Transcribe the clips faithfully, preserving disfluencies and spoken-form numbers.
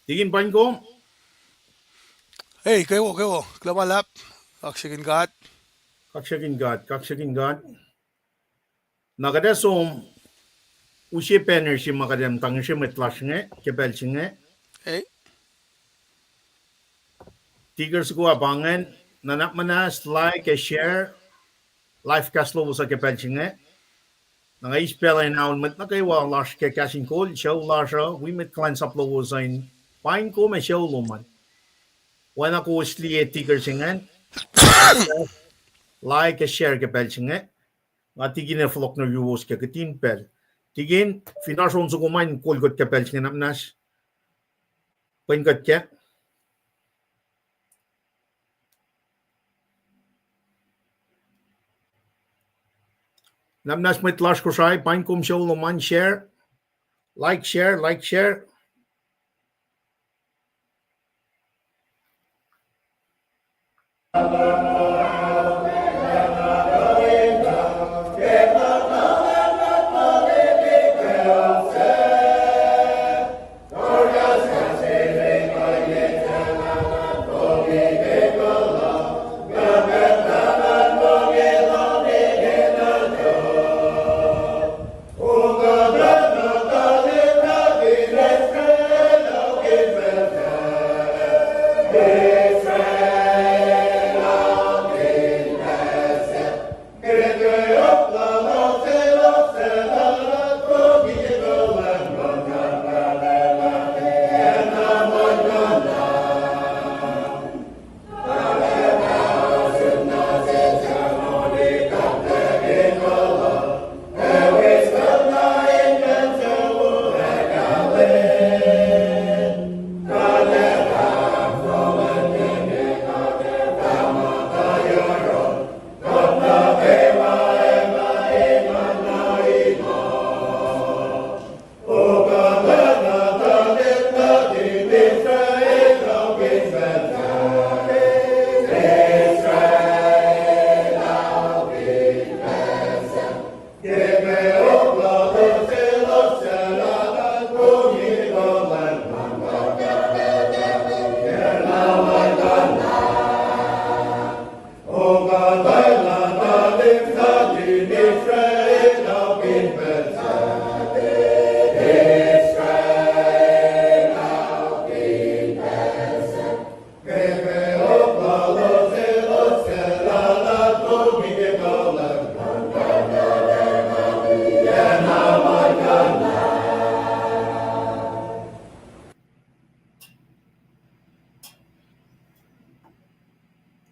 Tikin, paing kom. Ei, kwewa, kwewa. Kuloh ma luhlahp. Kaksakihn God. Kaksakihn God, kaksakihn God. Na kuht ac som use banner se ma kuht ac muhta ngihsre mwet lasr inge ke pacl se inge. Ei. Tikir soko ah pa ingacn, nuhnak muhnahs, like ac share live cast lowos uh ke pacl se inge. Na nga eis pacl in aol mwet nuh kwewa lasr ke kahs in kol, sucu lasr uh, wi mwet kuhlwacnsap lowos uh in paing kom ac sucu lom an. Oacna kowos liye tikir se ingacn, like ac share ke pacl se inge. Nga tikin ac fohlohk nuh yuruwos ke kihtin pacl. Tikin, fin oasr on soko ma in kol kuht ke pacl se inge, nuhnak muhnahs. Pwen kuht kac. Nuhnak muhnahs mwet lasr Kosrae, paing kom sucu lom an, share. Like, share, like, share.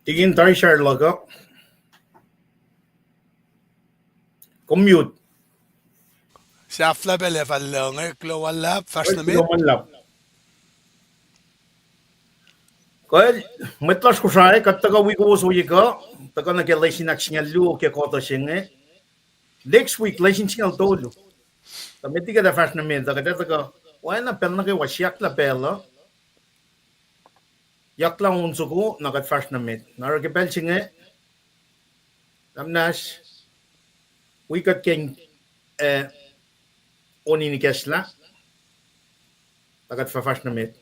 Tikin, tari share luhk uh. Kom mute. Sahflah pacl ac fal luhngse, kuloh ma luhlahp, fahsr nuh met. Kuloh ma luhlahp. Kuh, mwet lasr Kosrae, kuht tuhkuh wi kowos ohiyac kuh, tuhkuh nuh ke lesin ahksingucul luo ke kuhtuh se inge. Next week, lesin singucul tolu. Tuh met liki kuht ac fahsr nuh met, tuh kuht ac tuhkuh, oacna pacl nuh kwewa siyucklah pacl uh. Yucklah on soko, na kuht fahsr nuh met. Na oruh ke pacl se inge, nuhnak muhnahs, wi kuht ke, eh, on in ikacslah, tuh kuht fah fahsr nuh met.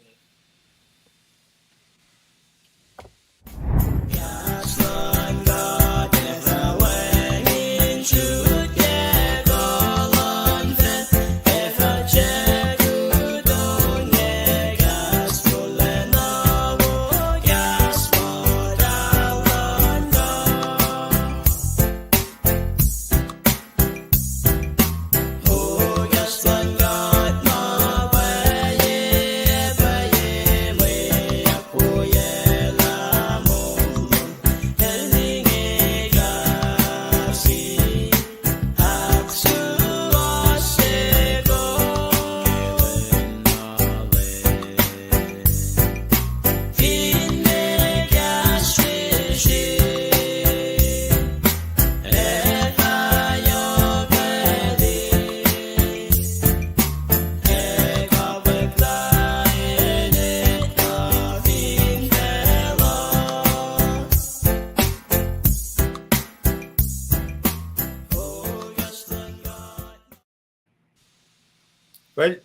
Well,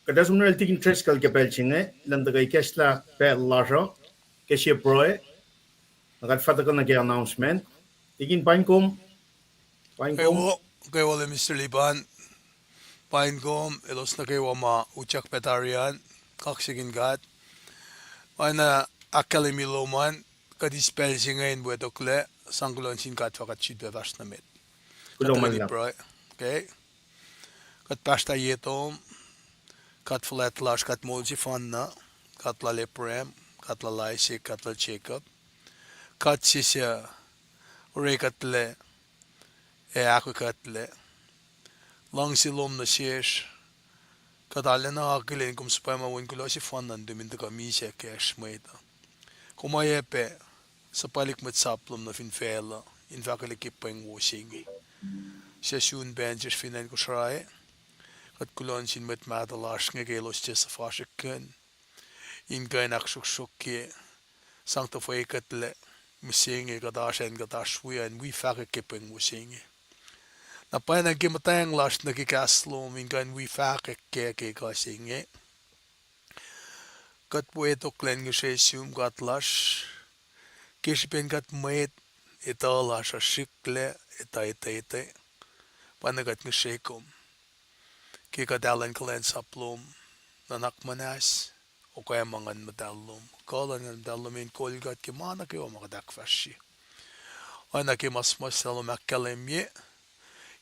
Kuht ac som nuh sel Tikin Driscoll ke pacl se inge, elan tuhkuh ikacslah pacl lasr uh ke sie pruhe, na kuht fah tuhkuh nuh ke announcement. Tikin, paing kom, paing kom. Kwewa, kwewa lal Mister Liban. Paing kom, elos nuh kwewa ma utyak pac tari an, kaksakihn God. Oacna ahkkahlwemye lom an, kuht eis pacl se inge in wetoklac, sang kuloh nuh sin God fah kuht sifilpac fahsr nuh met. Kuloh ma luhlahp. Kuht pahsrtah ye tom, God fuhlwact lasr, God moul sefanna, God lal Abraham, God lal Isaac, God lal Jacob, God se suc orekuhtlac ac ahkoekuhtlac. Luhngse lom nuh sesr, kuht arulacna akihlen kom suhpwacma wen kuloh sefanna nuhtum in tuhkuh misac kacsr mwet uh. Kom oacyacpac suhpwaclihk mwet sap lom nuh fin facluh in fahkwelihk ke pweng wo se inge. Suc sun pacl sesr fin acn Kosrae, kuht kuloh nuh sin mwet mahtuh lasr inge ke elos tiac suhfasrihkihn in kuh in ahksruhksruhkye, sang tuhfwekuhtlac, mihsenge kuht oasr an, kuht oasr wi an, wi fahkwack ke pweng wo se inge. Na pwacnwacng ke muhtwacng lasr nuh ke kahs lom in kuh in wi fahkwack kac ke ekuh se inge, kuht wetoklac in ngihsre sum God lasr, ke srihpen kuht mwet, etuh lasr uh srihklac, etuh etuh etuh, pwacnwacng kuht ngihsre kom ke kuht alu in kuhlwacnsap lom, nuhnak muhnahs, okwacma Nguhn Muhtahl lom, kuh luhn Nguhn Muhtahl lom in kol kuht ke ma nuh kwewa ma kuht ahkfahsrye. Oacna ke ma suhmuhslah lom ahkkahlwemye,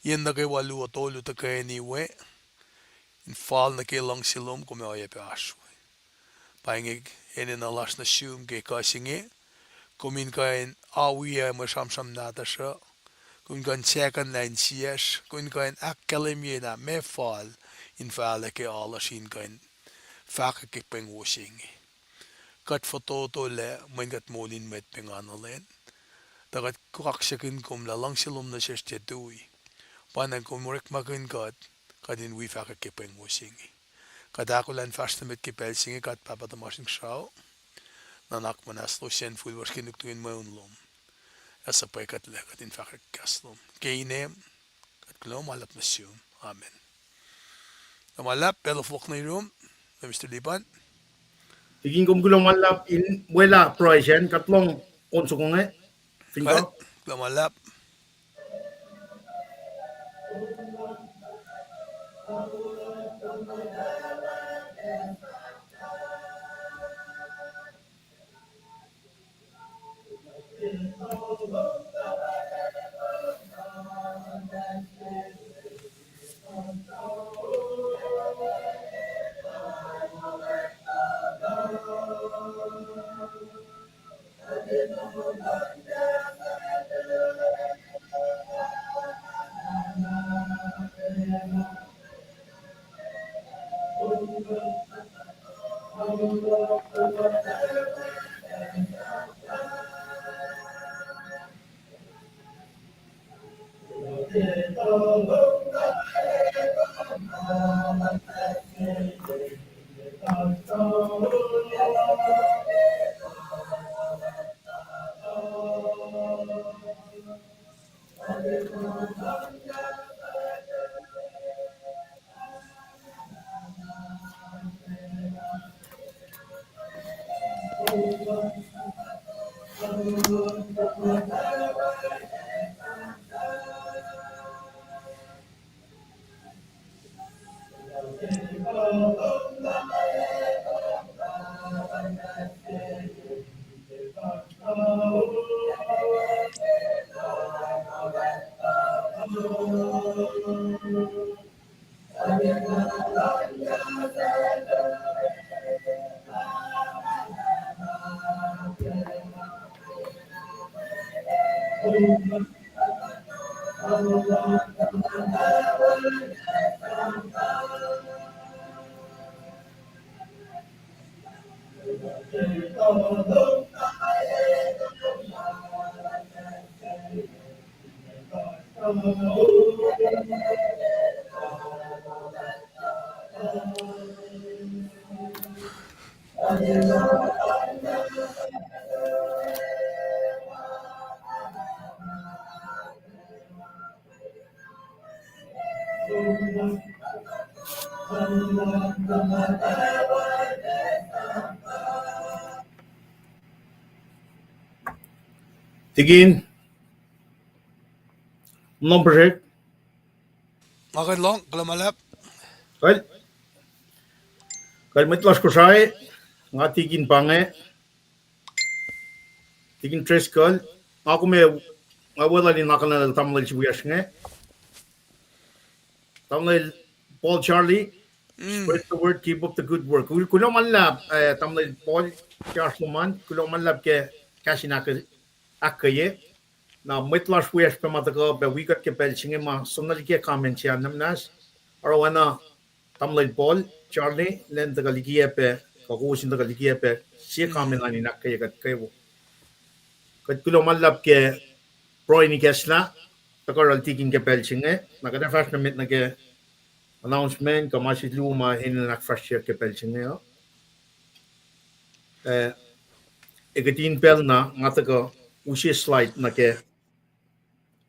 yen nuh kwewa luo tolu tuhkweni we, in fal nuh ke luhngse lom, kom ac oacyacpac oasr we. Pa inge enenuh lasr nuh sum ke ekuh se inge, kom in kuh in awiyac mwe sramsram nahtuhsr uh, kom in kuh in sahkuhnlah insiyacsr, kom in kuh in ahkkahlwemye na meac fal in fahlac ke alu lasr in kuh in fahkwack ke pweng wo se inge. Kuht fototolac mweyen kuht moul in mwet pengana lwen, tuh kuht kaksakihn kom lah luhngse lom nuh sesr tiac tui. Pwacnwacng kom orekmakihn kuht, kuht in wi fahkwack ke pweng wo se inge. Kuht ahkolah in fahsr nuh met ke pacl se inge, God Pahpah tuhmasr Inkuhsrao, nuhnak muhnahs losacn fihl lasr ke nuknuk in mweun lom, ac suhpwekuhtlac kuht in fahkwack kahs lom. Ke inem, kuht kuloh ma luhlahp nuh sum. Amen. Kuloh ma luhlahp, pacl uh fohlohk nuh yurum, Mister Liban. Tikin, kom kuloh ma luhlahp in welah pruhe sacn, kuht lohng on soko inge. Fin kuh, kuloh ma luhlahp. Tikin, nom puhsrek. Nga kuh in lohng, kuloh ma luhlahp. Kal, kal mwet lasr Kosrae, nga Tikin Pange, Tikin Driscoll, nga kom, nga weluhl in akihlen tamuhlwel se wiyacsr inge. Tamuhlwel Paul Charlie, spread the word, keep up the good work. Kul-, kuloh ma luhlahp, eh, tamuhlwel Paul, ke oasr lom an, kuloh ma luhlahp ke kahs in ahk-, ahkkweye. Na mwet lasr wiyacsr pac ma tuhkuh pac wi kuht ke pacl se inge ma soenna liki comment se an nuhnak muhnahs. Oruh oacna tamuhlwel Paul Charlie, lwen tuhkuh likiyac pac, kuh kowos in tuhkuh likiyac pac, sie comment an in ahkkweye kuht kwewa. Kuht kuloh ma luhlahp ke pruhe in ikacslah, tuhkuh oruh Tikin ke pacl se inge, na kuht ac fahsr nuh met nuh ke announcement, kuh ma se luo ma enenuh in ahkfahsryeyuck ke pacl se inge uh. Eh, ac kihtin pacl na nga tuhkuh use slide nuh ke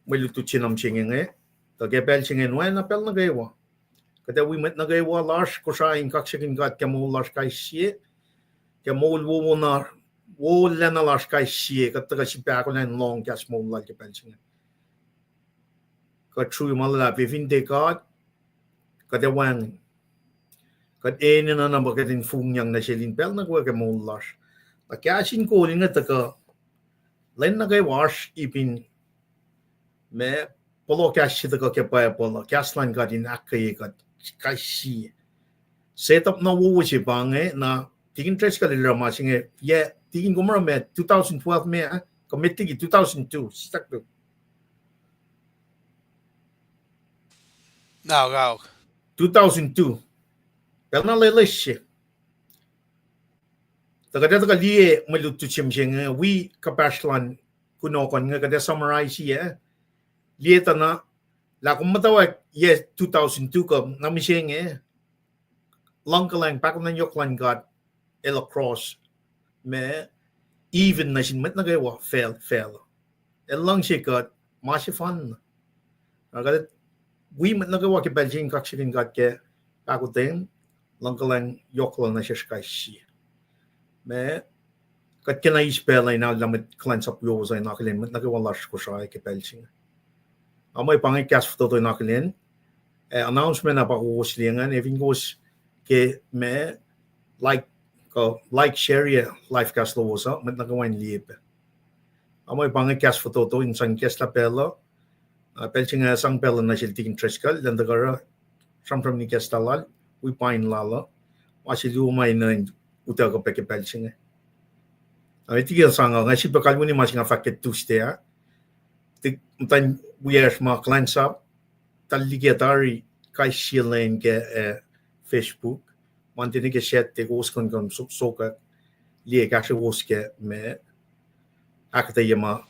mwe lutlut se nuh mihsenge inge, tuh ke pacl se inge oacna pacl nuh kwewa. Kuht ac wi mwet nuh kwewa lasr Kosrae in kaksakihn God ke moul lasr kais sie, ke moul wowo na, wolacna lasr kais sie, kuht tuhkuh sifilpac ahkolah in lohng kahs moul lal ke pacl se inge. Kuht srui ma luhlahp fin tiac God, kuht ac wacngihn. Kuht enenuh na ma kuht in fongyang nuh sel in pacl nuh kwewa ke moul lasr. Na kahs in kol inge tuhkuh lwen nuh kwewa oasr ip in ma, pohloh kahs se tuhkuh ke Bible uh, kahs luhn God in ahkkweye kuht kais sie. Setup na wowo se pa inge, na Tikin Driscoll el oruh ma se inge, yac, Tikin kom oruh ma two thousand twelve ma, kuh met liki two thousand two, sitak tu. Na, kawuck. Two thousand two. Pacl na loeloes se. Tuh kuht ac tuhkuh liye mwe lutlut se mihsenge, wi kuhpahsr luhn kunohkohn inge, kuht ac summarize-i, eh. Liye tuh na, lah kom muhtwacwacack yac two thousand two kuh na mihsenge, luhngkuhlwacng, pahkomuhta yohk luhn God el across ma, even nuh sin mwet nuh kwewa facl, facl. El luhngse kuht ma sefanna. Na kuht wi mwet nuh kwewa ke pacl se in kaksakihn God ke pahkotwen, luhngkuhlwacng yohk lal nuh sesr kais sie. Ma, kuht kena eis pacl uh in aolla mwet kuhlwacnsap yohrohsr uh in akihlen mwet nuh kwewa lasr Kosrae ke pacl se inge. Nga mwe pa inge kahs fototo in akihlen, eh, announcement uh pa kowos liye ingacn, ac fin kowos ke ma, like, kuh like, share-i livecast lowos uh, mwet nuh kwewa in liye pac. Nga mwe pa inge kahs fototo in sang ikacslah pacl uh, ah, pacl se inge sang pacl uh nuh sel Tikin Driscoll, lwen tuhkuh oruh sramsram in ikacslah lal, wi pain lal uh, ma se luo ma enenuh in utuckuh pac ke pacl se inge. Ah, Tikin sang uh, nga sifilpac kalweni ma se nga fahk ke Tuesday ah. Tik muhtuhn wiyacsr ma kuhlwacnsap, tuhlihk tari kais sie lwen ke, eh, Facebook. Monday nuh ke Saturday kowos kuh in kuh in so-, sokwack, liye kahsrwewos ke ma, ahkuhtweyac ma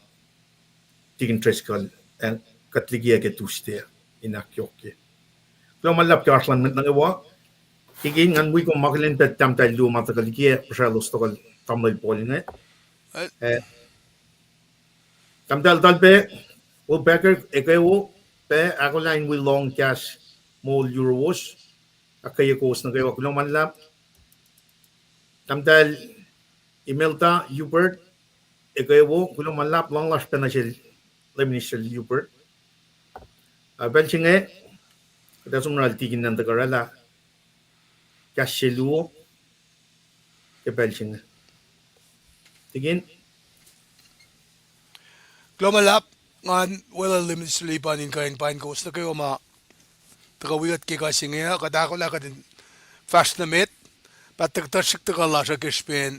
Tikin Driscoll, eh, kuht likiyac ke Tuesday in ahkyohkye. Kuloh ma luhlahp ke oasr luhn mwet nuh kwewa. Tikin, ngan wi kom akihlen pac tahmtahel luo ma tuhkuh likiyac, puhsralos tuhkuh, tamuhlwel Paul inge. Eh, tahmtahel Talpac, Will Packer, ekuh wo, pac ahkolah in wi lohng kahs moul yuruwos, ahkkweye kowos nuh kwewa, kuloh ma luhlahp. Tahmtahel Imelda Hubert, ekuh wo, kuloh ma luhlahp, luhng lasr pac nuh sel Lay Minister Hubert. Ah, pacl se inge, kuht ac som oruh Tikin in tuhkuh oraclah kahs se luo ke pacl se inge. Tikin. Kuloh ma luhlahp, ngan weluhl Lay Minister Lipan in kuh in pain kowos nuh kwewa ma tuhkuh wi kuht ke kahs inge uh, kuht ahkolah kuht in fahsr nuh met, pa tuhk-, tuhsruhk tuhkuh lasr uh ke srihpen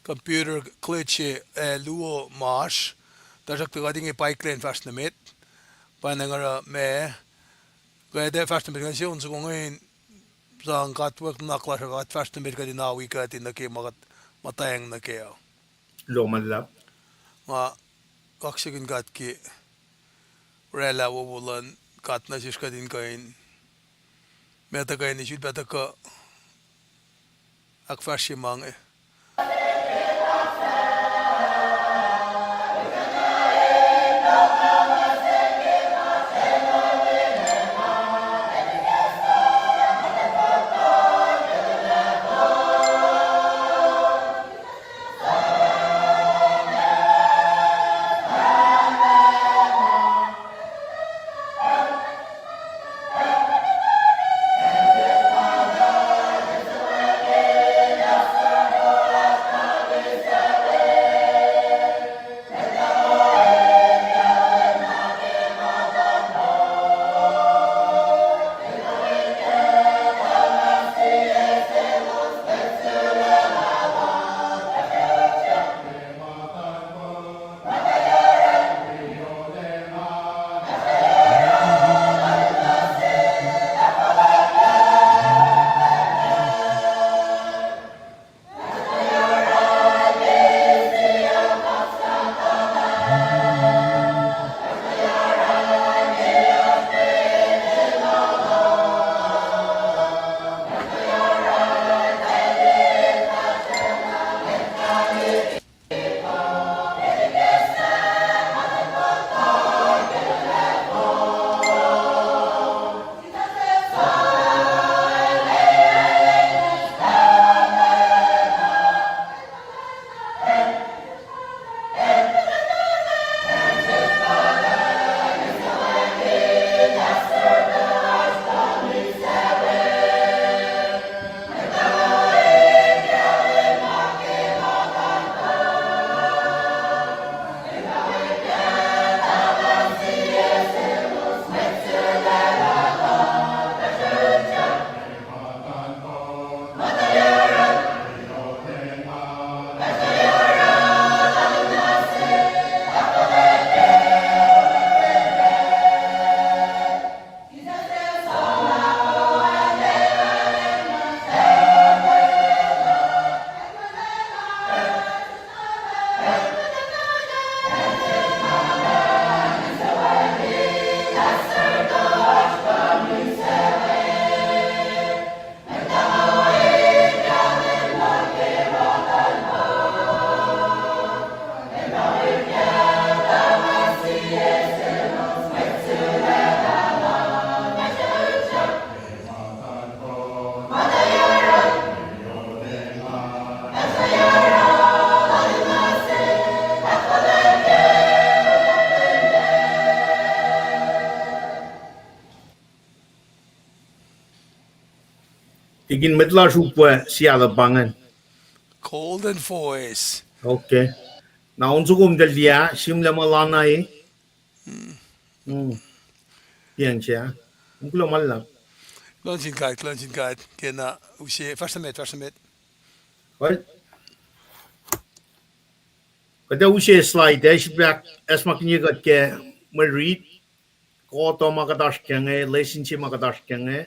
computer glitch, eh, luo ma oasr, tuhsruhk tuhkuh kuht inge paiklan fahsr nuh met, pa nga oruh ma, kuht ac fahsr nuh met, nga se on soko inge in sang katwek nuhnak lasr uh, kuht fahsr nuh met kuht in awi kuht in nuh ke ma kuht muhtweng nuh kac uh. Kuloh ma luhlahp. Nga kaksakihn God ke oraclah wowo luhn God nuh sesr kuht in kuh in, ma tuhkuh in isul pac tuhkuh ahkfahsrye ma inge. Kin mwet lasr ukwe Seattle pa ingacn. Golden Voice. Okay. Na on soko mtalia, sihmlac ma lana e. Hmm. Tiac se. Kuloh ma luhlahp. Kuloh nuh sin God, kuloh nuh sin God. Ke na use, fahsr nuh met, fahsr nuh met. Well, kuht ac use slide ac sifilpac ahkacsmakihnye kuht ke mwe rit, kuhtuh ma kuht oasr ke inge, lesin se ma kuht oasr ke inge,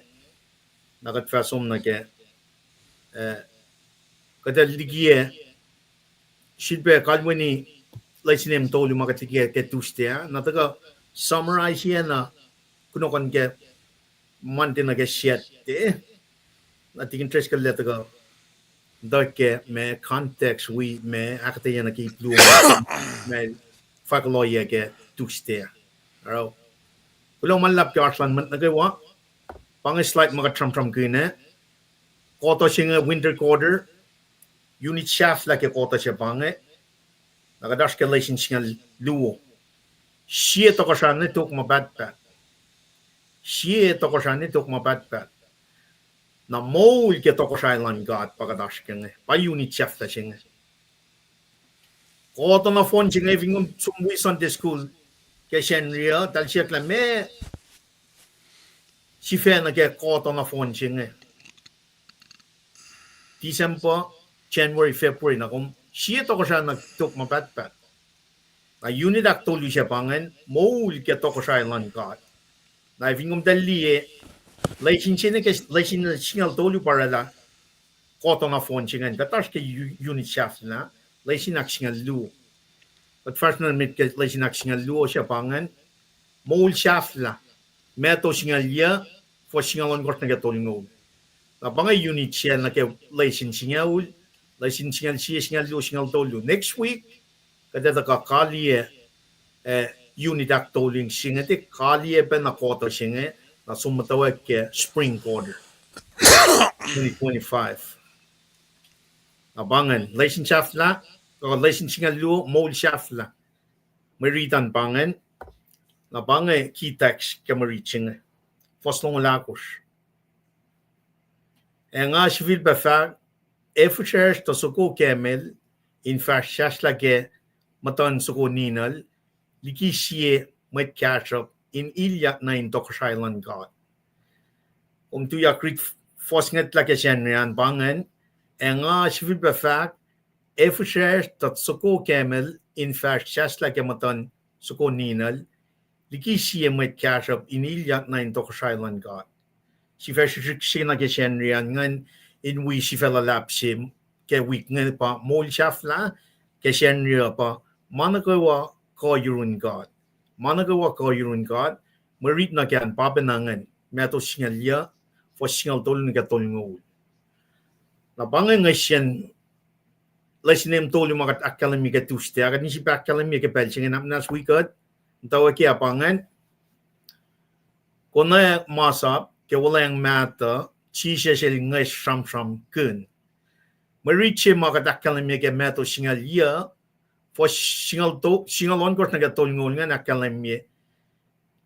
na kuht fah som nuh ke, eh, kuht ac likiyac, sifilpac kalweni lesin em tolu ma kuht likiyac ke Tuesday ah, na tuhkuh summarize-ye na kunohkohn ke Monday nuh ke Saturday, na tikin Driscoll el tuhkuh tuh ke ma context wi ma ahkuhtweyac nuh ke ip luo ma fahk lohyac ke Tuesday ah. Oruh, kuloh ma luhlahp ke oasr luhn mwet nuh kwewa. Pa inge slide ma kuht sramsramkihn ah. Kuhtuh se inge winter quarter, unit sahflah ke kuhtuh se pa inge. Na kuht oasr ke lesin singucul luo. Sie tohkohsrah ne tok ma pahtpaht. Sie tohkohsrah ne tok ma pahtpaht. Na moul ke tohkohsrahi luhn God pa kuht oasr ke inge. Pa unit sahflah se inge. Kuhtuh nohfohn se inge fin kom som wi Sunday school ke Sacnri uh, eltahl siyuck lah meac sifacna ke kuhtuh nohfohn se inge. December, January, February, na kom sie tohkohsrah na tok ma pahtpaht. Na unit ahktolu se pa ingacn, moul ke tohkohsrahi luhn God. Na fin kom tuh liye, lesin se inge ke lesin singucul tolu pa oraclah kuhtuh nohfohn se ingacn, kuht oasr ke unit sahflah, lesin ahksingucul luo. Kuht fahsr nuh met ke lesin ahksingucul luo se pa ingacn, moul sahflah, Matthew singucul yuh, fuhs singucul ohnkohsr nuh ke tolngoul. Na pa inge unit se nuh ke lesin singucul, lesin singucul sie, singucul luo, singucul tolu. Next week, kuht ac tuhkuh kaliyac, eh, unit ahktolu se inge, tiac kaliyac pac na kuhtuh se inge, na som muhtwacwacack ke spring quarter, twenty twenty-five. Na pa ingacn, lesin sahflah, kuh lesin singucul luo, moul sahflah. Mwe rit an pa ingacn, na pa inge key text ke mwe rit se inge. Fuhs longoul ahkosr. Ac nga sifilpac fahk, ac fihsracsr tuh soko camel in fahsr sahslah ke muhtuhn soko ninahl, liki sie mwet kahsruhp in ilyak nuh in tohkohsrahi luhn God. Kom tuyak rit fuhs ngwetlah ke Sacnri an pa ingacn, ac nga sifilpac fahk, ac fihsracsr tuh soko camel in fahsr sahslah ke muhtuhn soko ninahl, liki sie mwet kahsruhp in ilyak nuh in tohkohsrahi luhn God. Sifac srihsrihk se na ke Sacnri an ingacn in wi sifac luhlahp se ke wik inge pa moul sahflah, ke Sacnri uh pa ma nuh kwewa kuh yurun God. Ma nuh kwewa kuh yurun God, mwe rit nuh ke an pa pacna ingacn, Matthew singucul yuh, fuhs singucul tolu nuh ke tolngoul. Na pa inge ngihsre lesin em tolu ma kuht ahkkahlwemye ke Tuesday ah, kuht in sifilpac ahkkahlwemye ke pacl se inge na muhnahs wi kuht, muhtwacwacack ah pa ingacn. Konwacack masap ke Wuhlweacng Mahtuh, Jisus el ngihsre sramsramkihn. Mwe rit se ma kuht ahkkahlwemye ke Matthew singucul yuh, fuhs singucul ohnkohsr nuh ke tolngoul ingacn ahkkahlwemye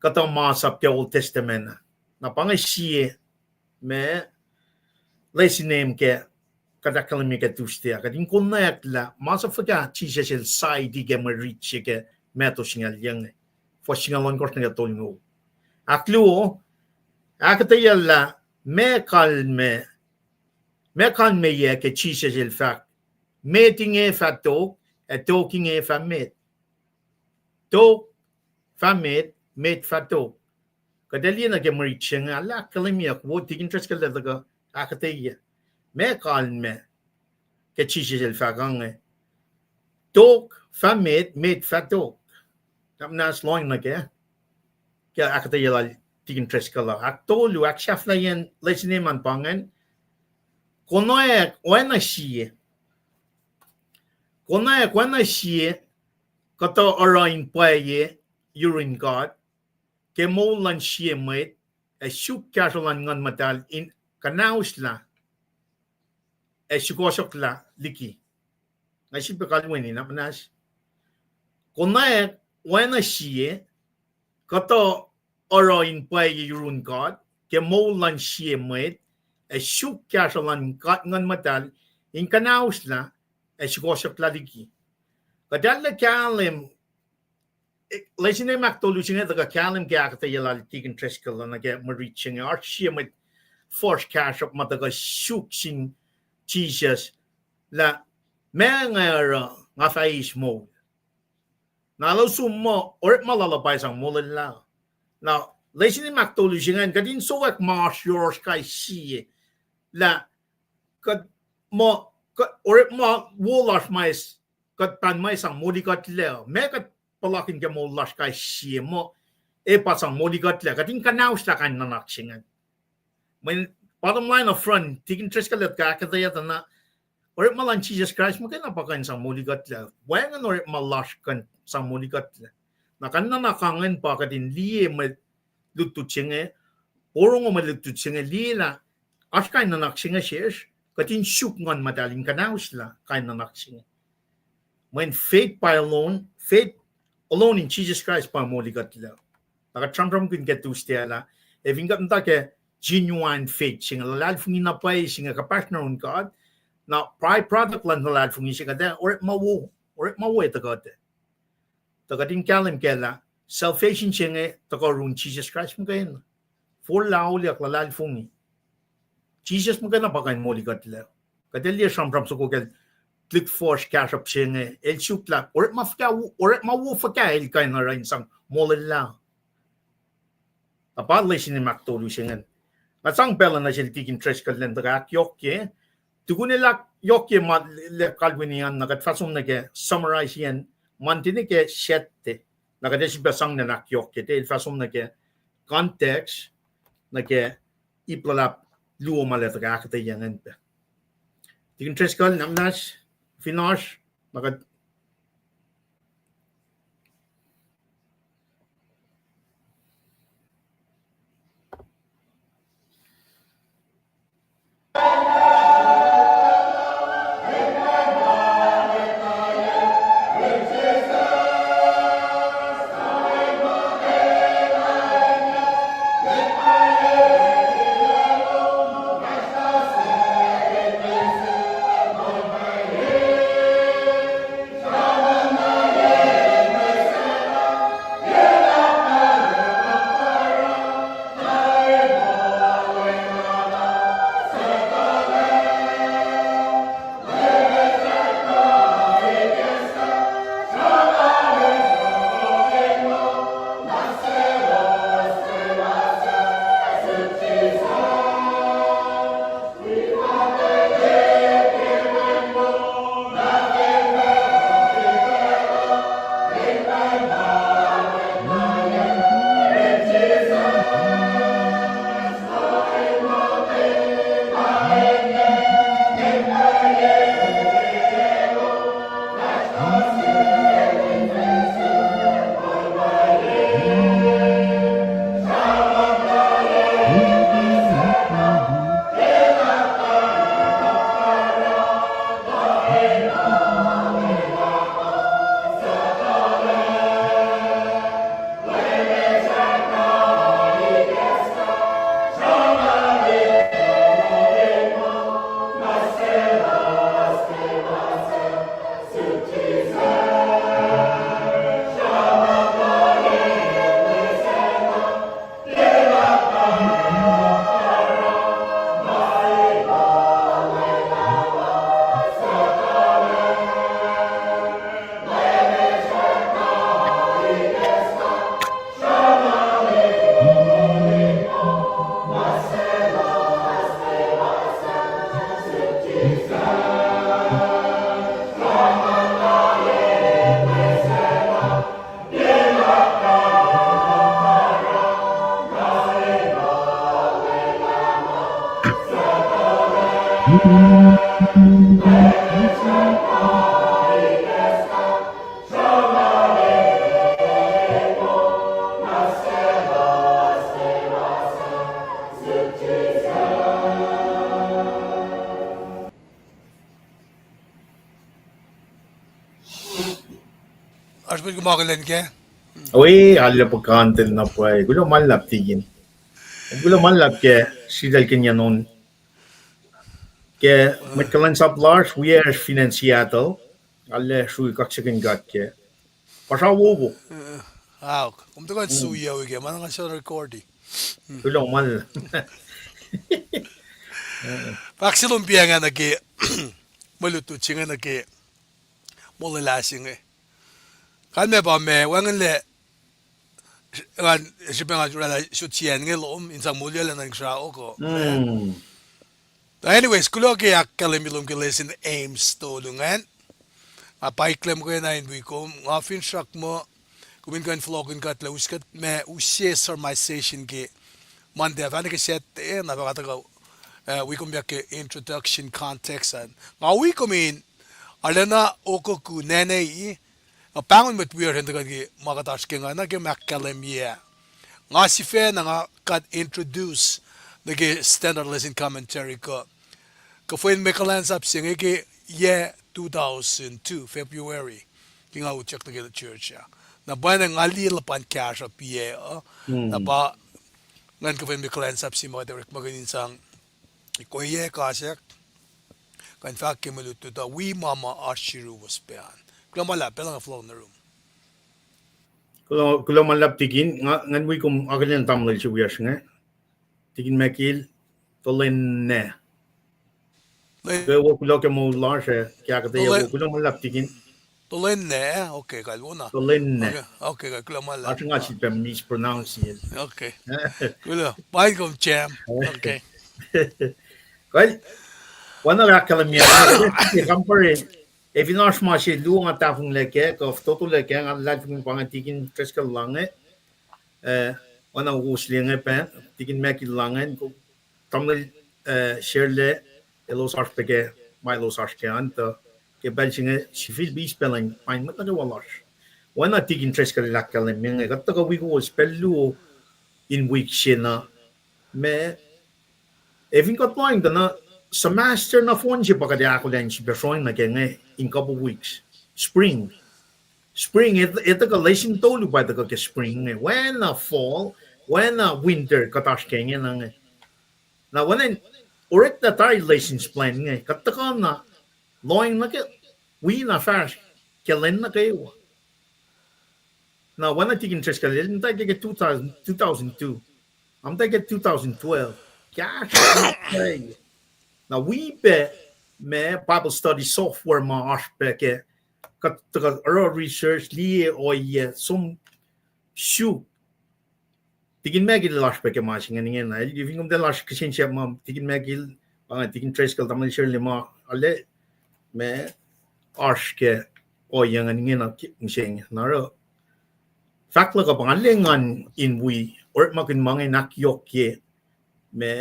kuhtuh masap ke Old Testament ah. Na pa inge sie ma lesin em ke kuht ahkkahlwemye ke Tuesday ah, kuht in konwacack lah masap fuhkah Jisus el saiti ke mwe rit se ke Matthew singucul yuh inge, fuhs singucul ohnkohsr nuh ke tolngoul. Ahkluo, ahkuhtweyac lah meac kalmac, meac kalmac ke Jisus el fahk, met inge fah tok, ac tok inge fah met. Tok fah met, met fah tok. Kuht ac liye nuh ke mwe rit se inge, ahkkahlwemyeyuck, wo tikin Driscoll el tuhkuh ahkuhtweyac meac kalmac ke Jisus el fahk inge. Tok fah met, met fah tok. Na muhnahs lohng nuh ke, ke ahkuhtweyac lal tikin Driscoll uh. Ahktolu, ahksahflahiyacn lesin em an pa ingacn. Konwacack oacna sie. Konwacack oacna sie kuhtuh oruh in pwacye yurin God ke moul luhn sie mwet, ac suk kahsruh luhn Nguhn Muhtahl in kuhnauslah ac sukohsohklah liki. Nga sifilpac kalweni na muhnahs. Konwacack oacna sie kuhtuh oruh in pwacye yurin God ke moul luhn sie mwet, ac suk kahsruh luhn God Nguhn Muhtahl in kuhnahoslah ac sukohsohklah liki. Kuht arlac kahlwem, lesin ahktolu se inge tuhkuh kahlwem ke ahkuhtweyac lal Deacon Driscoll nuh ke mwe rit se inge, oasr sie mwet fuhsr kahsruhp ma tuhkuh suk sin Jisus lah, ma nga oruh, nga fah eis moul. Na elos som muh orekma lal uh pa sang molwelah. Na lesin ahktolu se ingacn kuht in sokwack ma oasr yohrohsr kais sie lah kuht muh, kuht orekma wo lasr ma kuht pahn ma sang molikuhtlac, ma kuht puhlakihn ke moul lasr kais sie muh ac pa sang molikuhtlac, kuht in kuhnahoslah kain nuhnak se ingacn. Mweyen bottom line up front, Deacon Driscoll el tuhkuh ahkuhtweyac tuh na orekma luhn Jisus Kraist muhkwena pa kuh in sang molikuhtlac. Wacngihn orekma lasr kuh in sang molikuhtlac. Na kain nuhnak ingacn pa kuht in liye mwe lutlut se inge, porongo mwe lutlut se inge, liye lah oasr kain nuhnak se inge sesr, kuht in suk Nguhn Muhtahl in kuhnahoslah kain nuhnak se inge. Mweyen faith by alone, faith alone in Jesus Christ pa molikuhtlac. Na kuht sramsramkihn ke Tuesday ah lah, ac fin kuht muhta ke genuine faith se inge, luhlahlfongi na pwacye se inge, compassion around God, na by-product luhn luhlahlfongi se inge, kuht ac orekma wo, orekma wo ac tuhkuh, tuh kuht in kahlwem kac lah salvation se inge tuhkuh yurin Jesus Christ muhkwena. Forlah, auliyak, luhlahlfongi. Jesus muhkwena pa kuh in molikuhtlac. Kuht ac liye sramsram soko kacl tuhlihk fuhsr kahsruhp se inge, el suk lah orekma fuhkah, orekma wo fuhkah el kuh in oruh in sang molwelah. Na pa lesin ahktolu se ingacn. Nga sang pacl nuh sel Deacon Driscoll elan tuhkuh ahkyohkye. Tukun el ahkyohkye ma el kalweni an, na kuht fah som nuh ke summarize an, Monday nuh ke Saturday. Na kuht ac sifilpac sang elan ahkyohkye, tuh el fah som nuh ke context, nuh ke ip luhlahp luo ma el ac tuhkuh ahkuhtweyac ingacn pac. Deacon Driscoll, na muhnahs, fin oasr, na kuht Oasr mwet kom akihlen kac? Oi, arlac puhkantwen na pwacye. Kuloh ma luhlahp, Deacon. Kuloh ma luhlahp ke sritaclkihnyacn on Ke mwet kuhlwacnsap lasr, wiyacsr fin acn Seattle, arlac srui kaksakihn God ke. Pasra wowo. Aok, kom tuhkuh in sui wi ke, ma na nga sona recordi. Kuloh ma luhlahp. Fahk se lom pa inge nuh ke, mwe lutlut se inge nuh ke, molwelah se inge. Kalmac pa ma wacngihnlac, ngan srihpac ngan oraclah sot siyacn inge lom in sang molwelah nuh in sra oko. Anyways, kuloh ke ahkkahlwemye lom ke lesson James tolu ingacn. Nga paiklac muhkwena in wi kom, nga finsrak muh kom in kuh in fohlohkihn kuht lah us kuht ma use summarization ke Monday, fahna ke Saturday, na fahk tuhkuh, uh, wi kom pac ke introduction context an. Nga wi kom in, arulacna okokihn nene, nga pahngon mwet wiyacsr in tuhkuh ke ma kuht oasr ke ingacn ke ma ahkkahlwemye. Nga sifacna nga kuh in introduce nuh ke standard lesson commentary kuh, kuh fin mwe kuhlwacnsap se inge ke yac two thousand two February, ke nga utyak nuh ke church ah. Na pwacnwacng nga liye luhpan kahsruh piyac uh. Na pa ngan kuh fin mwe kuhlwacnsap se ma kuht orekmakihn in sang koyac kasak, kuh in fahk ke mwe lutlut uh, wi ma ma oasr yuruwos pac an. Kuloh ma luhlahp, pacl nga fohlohk nuh yurum. Kuloh, kuloh ma luhlahp tikin, nga, ngan wi kom akihlen tamuhlwel se wiyacsr inge. Tikin Michael, tuhlwacn na. Ke wo kuloh ke moul lasr, eh, ke ahkuhtweyac wo, kuloh ma luhlahp tikin. Tuhlwacn na, okay, kalwona. Tuhlwacn na. Okay, okay, kuloh ma luhlahp. Oasr nga sifilpac mispronounce-i. Okay. Kuloh. Paing kom jam. Okay. Kal, oacna ahkkahlwemye, kampare, e fin oasr ma se luo nga tahfonglac kac, kuh fototoklac kac, nga luhlahlfongi pa inge tikin Driscoll la inge, eh, oacna kowos liye inge pac, tikin Michael la inge, tamuhlwel, eh, Shirley, elos oasr pac ke, ma elos oasr ke an tuh, ke pacl se inge sifilpac eis pacl in paing mwet nuh kwewa lasr. Oacna tikin Driscoll el ahkkahlwemye inge, kuht tuhkuh wi kowos pacl luo in wik se na, ma, e fin kuht lohacng tuh na, semester nohfohn se pa kuht ac ahkolah in sifilpac sroacng nuh ke inge in couple weeks. Spring. Spring, e, e tuhkuh lesson tolu pa tuhkuh ke spring inge. Oacna fall, oacna winter, kuht oasr ke ingena inge. Na oacna in oreklah tari lessons plan inge, kuht tuhkuh na lohacng nuh ke, wi na fahsr ke lwen nuh kwewa. Na oacna tikin Driscoll el muhta ke, ke two thousand, two thousand two. Nga muhta ke two thousand twelve. Kahsruh. Na wi pac ma Bible study software ma oasr pac ke, kuht tuhkuh oruh research, liye ohiyac, som suk. Tikin Michael el oasr pac ke ma se ingacn ingena. El fin kom tiac lasr kihsen siyuck ma tikin Michael, pa inge tikin Driscoll, tamuhlwel Shirley ma, arlac ma oasr ke ohiyac ingacn ingena mihsenge. Na oruh fahk luhk uh pa nga lwengan in wi orekmakihn ma inge in ahkyohkye ma,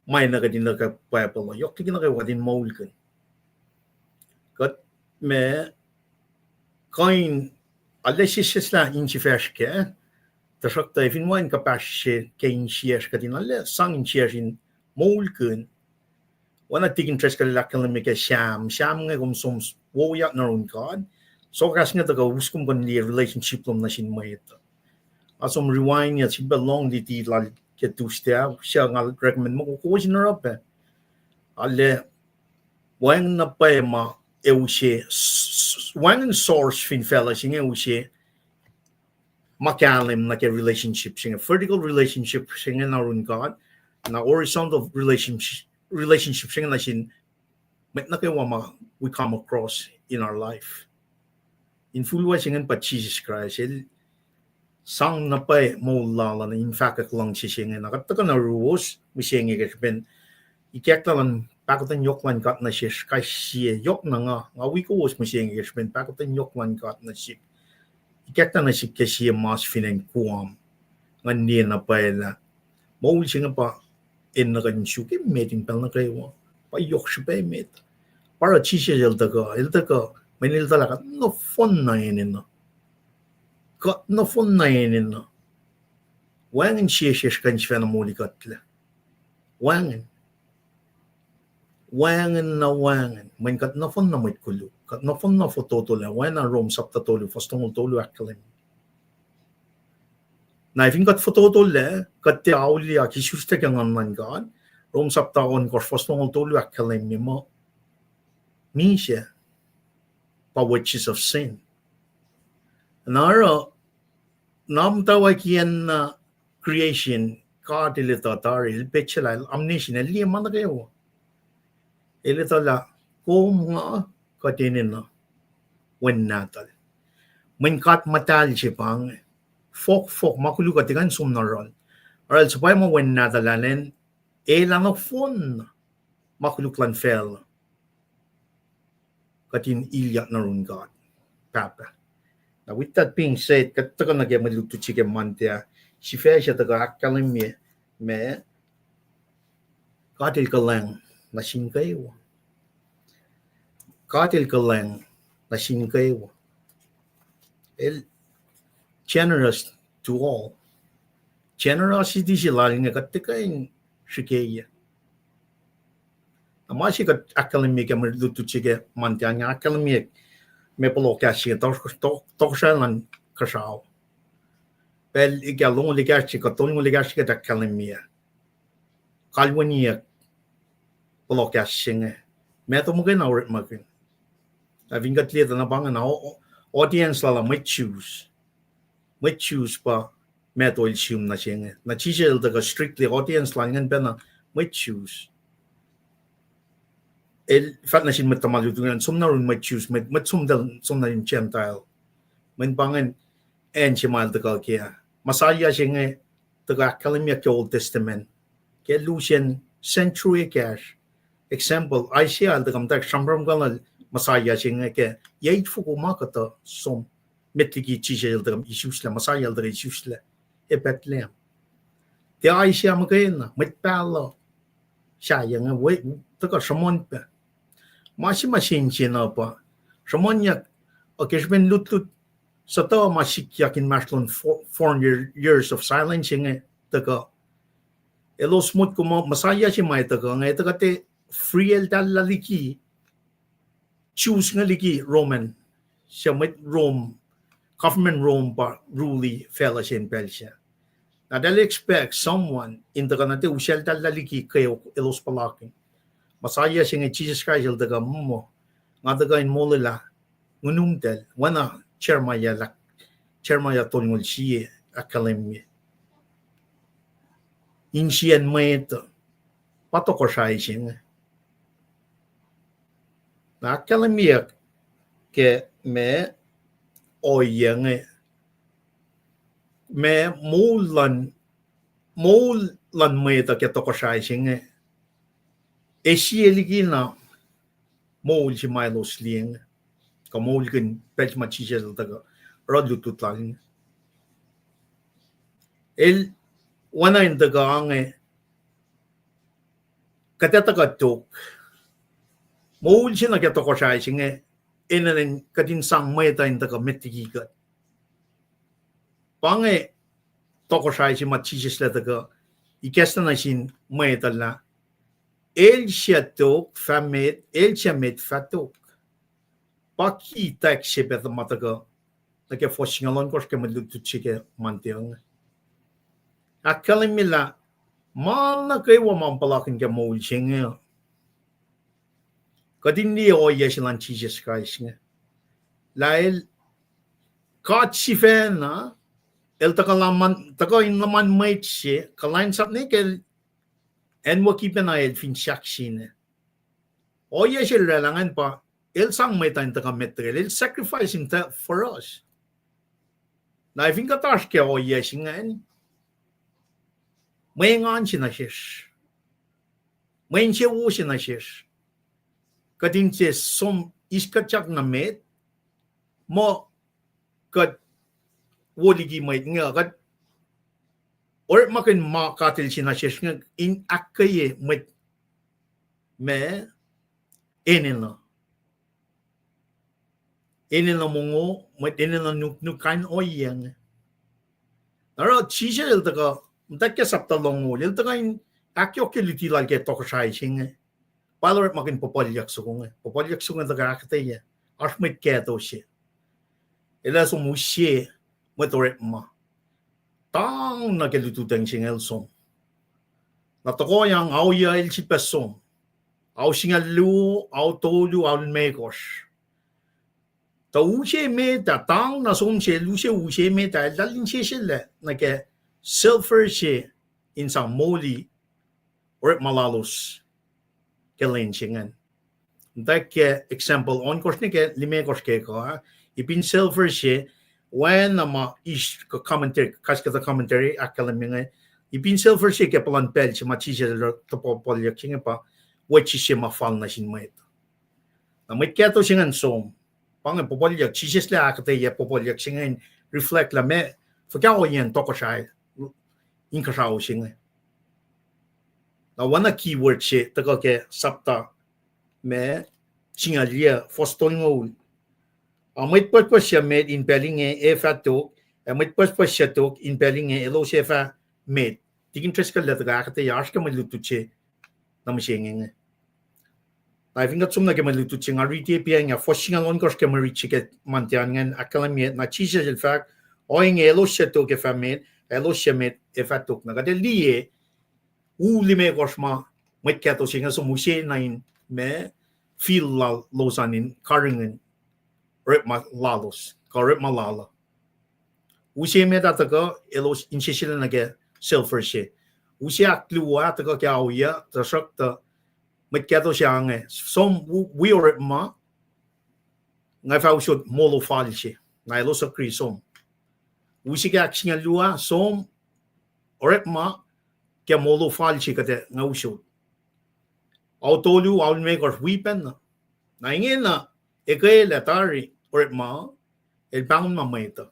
ma enenuh kuht in luhk Bible uh, yohk liki nuh kwewa kuht in moulkihn. Kuht ma kuh in arlac sesseslah insifacsr kac, tuhsruhktuh e fin wacngihn kuhpahsr se ke insiyacsr kuht in arlac sang insiyacsr in moulkihn. Oacna tikin Driscoll el ahkkahlwemye ke Sam, Sam inge kom som wowoyak nuh yurin God, sohkahs inge tuhkuh us kom kuh in liye relationship lom nuh sin mwet. Nga som rewind ac sifilpac lohng liti lal ke Tuesday ah, suc nga recommend muh kowos in oruh pac. Arlac wacngihn na pwacye ma e use, wacngihn source fin facluh se inge use ma kahlwem nuh ke relationship se inge, vertical relationship se inge nuh yurin God, na horizontal relationship, relationship se inge nuh sin mwet nuh kwewa ma we come across in our life. Infulwac se ingacn pa Jisus Kraist, el sang na pwacye moul lal uh in fahkwack luhngse se inge. Na kuht tuhkuh na yuruwos mihsenge ke srihpen ikacklah luhn pahkotwen yohk luhn God nuh sesr kais sie, yohk na nga, nga wi kowos mihsenge ke srihpen pahkotwen yohk luhn God nuh sihk. Ikacklah nuh sihk ke sie mas fin acn Guam. Ngan liye na pwacye lah moul se inge pa enenuh kuht in suk emet in pacl nuh kwewa. Pa yohk srihpac emet. Pa oruh Jisus el tuhkuh, el tuhkuh, mweyen el tuh lah kuht nohfohn na enenuh. Kuht nohfohn na enenuh. Wacngihn sie sesr kuh in sifacna molikuhtlac. Wacngihn. Wacngihn na wacngihn. Mweyen kuht nohfohn na mwet koluk. Kuht nohfohn na fototolac. Oacna Rom sapta tolu, fuhs tolngoul tolu ahkkahlwemye. Na fin kuht fototolac, kuht tiac auliyak, isuslac ke Nguhn luhn God, Rom sapta ohnkohsr fuhs longoul tolu ahkkahlwemye muh misac pa wages of sin. Na oruh, na muhtwacwacackiyacn na creation, God el etuh tari, el petsac lah, el omniscient, el liye ma nuh kwewa. El etuh lah kom, nga, kuht enenuh wen nahtuhl. Mweyen God muhtahl se pa inge, fohkfohk ma koluk uh tiac kuh in som na yohrohl. Oruh el suhpwacma wen nahtuhl lal an, el anohfohnna ma koluk luhn facluh, kuht in ilyak nuh yurin God Pahpah. Now, with that being said, kuht tuhkuh nuh ke mwe lutlut se ke Monday ah, sifac se tuhkuh ahkkahlwemye ma God el kuhlwacng nuh sin kwewa. God el kuhlwacng nuh sin kwewa. El generous to all. Generosity se lal inge kuht tiac kuh in srihkeyac. Na ma se kuht ahkkahlwemye ke mwe lutlut se ke Monday inge, ahkkahlwemye ma pohloh kahs se inge, tohkohsrahi luhn kuhsrao. Pacl ekahsr, longoul ekahsr se kuh tolngoul ekahsr se kuht ahkkahlwemye kalweniyuck pohloh kahs se inge. Mahtuh muhkwena orekmakihn. Na fin kuht liye tuh na pa ingena, audience lal uh mwet Jews. Mwet Jews pa mahtuh el sihm nuh se inge. Na Jisus el tuhkuh strictly audience lal ingacn pacna mwet Jews. El fahk nuh sin mwet tuhma lutlut ingacn, som na yurin mwet Jews, mwet, mwet som, som na yurin Gentile. Mweyen pa ingacn acn se ma el tuhkuh kac. Messiah se inge tuhkuh ahkkahlwemyeyuck ke Old Testament ke lusen century ekahsr. Example, Isaiah el tuhkuh muhtwacwacack sramsramkihn Messiah se inge ke yac itfoko ma kuhtuh som met liki Jisus el tuhkuh isuslac, Messiah el tuhkuh isuslac, e Bethlehem. Tiac Isaiah muhkwena, mwet pahluh sahyac inge, tuhkuh sruhmuhn pac. Ma se ma sensen uh pa sruhmuhnyuck, uh, ke srihpen lutlut sutuh ma sikyak inmahsrlon four, four hundred years of silence inge tuhkuh. Elos motko muh Messiah se ma tuhkuh inge tuhkuh tiac free eltahl liki Jews inge liki Roman, suc mwet Rome, government Rome pa rule facluh se in pacl sac. Na eltahl expect someone in tuhkuh na tiac usaltahl liki ke elos puhlakihn. Messiah se inge Jisus Kraist el tuhkuh muh, nga tuhkuh in molwelah nguhnuhm tacl, oacna Jeremiah lah, Jeremiah tolngoul sie ahkkahlwemye. Insiyacn mwet uh pa tohkohsrahi se inge. Na ahkkahlwemyeyuck ke ma ohiyac inge, ma moul luhn, moul luhn mwet uh ke tohkohsrahi se inge, e sie liki na moul se ma elos liye inge, kuh moulkihn pacl se ma Jisus el tuhkuh oruh lutlut lal inge. El oacna in tuhkuh inge, kuht ac tuhkuh tok. Moul se nuh ke tohkohsrahi se inge, enenuh in kuht in sang mwet uh in tuhkuh met liki kuht. Pa inge tohkohsrahi se ma Jisus el tuhkuh ikacslah nuh sin mwet uh lah el suc tok fah met, el suc met fah tok. Pa ki tack se pac ma tuhkuh nuh ke fuhs singucul ohnkohsr ke mwe lutlut se ke Monday inge. Ahkkahlwemye lah ma nuh kwewa ma puhlakihn ke moul se inge, kuht in liye ohiyac se luhn Jisus Kraist inge, lah el God sifacna, el tuhkuh luhman, tuhkuh in luhman mwet se, kuhlwacnsap nuh ke acnwucki pacna el fin sahk sine. Ohiyac se el oraclah ingacn pa el sang mwet uh in tuhkuh met liki el, el sacrifice himself for us. Na fin kuht oasr ke ohiyac se ingacn, mwe engan se nuh sesr, mwe insewowo se nuh sesr, kuht in tiac som iskutyak nuh met, muh kuht wo liki mwet inge, kuht orekmakihn ma God el se nuh sesr inge in ahkkweye mwet ma enenuh, enenuh mongo, mwet enenuh nuknuk, kain ohiyac inge. Na oruh Jisus el tuhkuh, muhtwacwacack ke sapta longoul, el tuhkuh in ahkyohkye luti lal ke tohkohsrahi se inge. Pa el orekmakihn puhpuhlyuck soko inge, puhpuhlyuck soko inge tuhkuh ahkuhtweyac oasr mwet kahto se, el ac som use mwet orekma. Tang nuh ke lututacng se inge el som. Na tohkohyang ao yuh el sifilpac som. Ao singucul luo, ao tolu, ao limekohsr. Tuh use met ah, tang na som sel use, use met ah, eltahl inseselac nuh ke sulfur se in sang moli orekma lalos ke lwen se ingacn. Muhta ke example ohnkohsr nuh ke limekohsr ke kuh, ipin sulfur se, oacna ma ish kuh commentary, kas kuhtuh commentary ahkkahlwemye inge, ipin sulfur se ke puhlan pacl se ma Jisus el tuhpuhpuhlyuck se inge pa wedges se ma fal nuh sin mwet. Na mwet kahto se ingacn som. Pa inge puhpuhlyuck, Jisus el ahkuhtweyac puhpuhlyuck se inge in reflect lah meac, fuhkah ohiyacn tohkohsrahi inkuhsrao se inge. Na oacna keyword se tuhkuh ke sapta ma singucul yac, fuhs tolngoul. A mwet pucspucs suc met in pacl inge ac fah tok, ac mwet pucspucs suc tok in pacl inge elos ac fah met. Tikin Driscoll el tuhkuh ahkuhtweyac oasr ke mwe lutlut se nuh mihsenge inge. Na fin kuht som nuh ke mwe lutlut se, nga riti pac inge, fuhs singucul ohnkohsr ke mwe riti se ke Monday an ingacn ahkkahlwemye, na Jisus el fahk, ohinge elos suc tok ac fah met, elos suc met ac fah tok. Na kuht ac liye, u limekohsr ma mwet kahto se inge som use na in ma fihl lalos an in karihngihn orekma lalos, kuh orekma lal uh. Use met ah tuhkuh elos inseselac nuh ke sulfur se. Use ahkluo ah tuhkuh ke ao yuh, tuhsruhktuh mwet kahto se inge som wi orekma, nga fah usot molo fal se. Na elos agree som. Use ke ahksingucul luo ah som orekma ke molo fal se kuht ac nga usot. Ao tolu, ao limekohsr wi pacna. Na ingena, ekuhllah tari orekma, el pahngon ma mwet uh.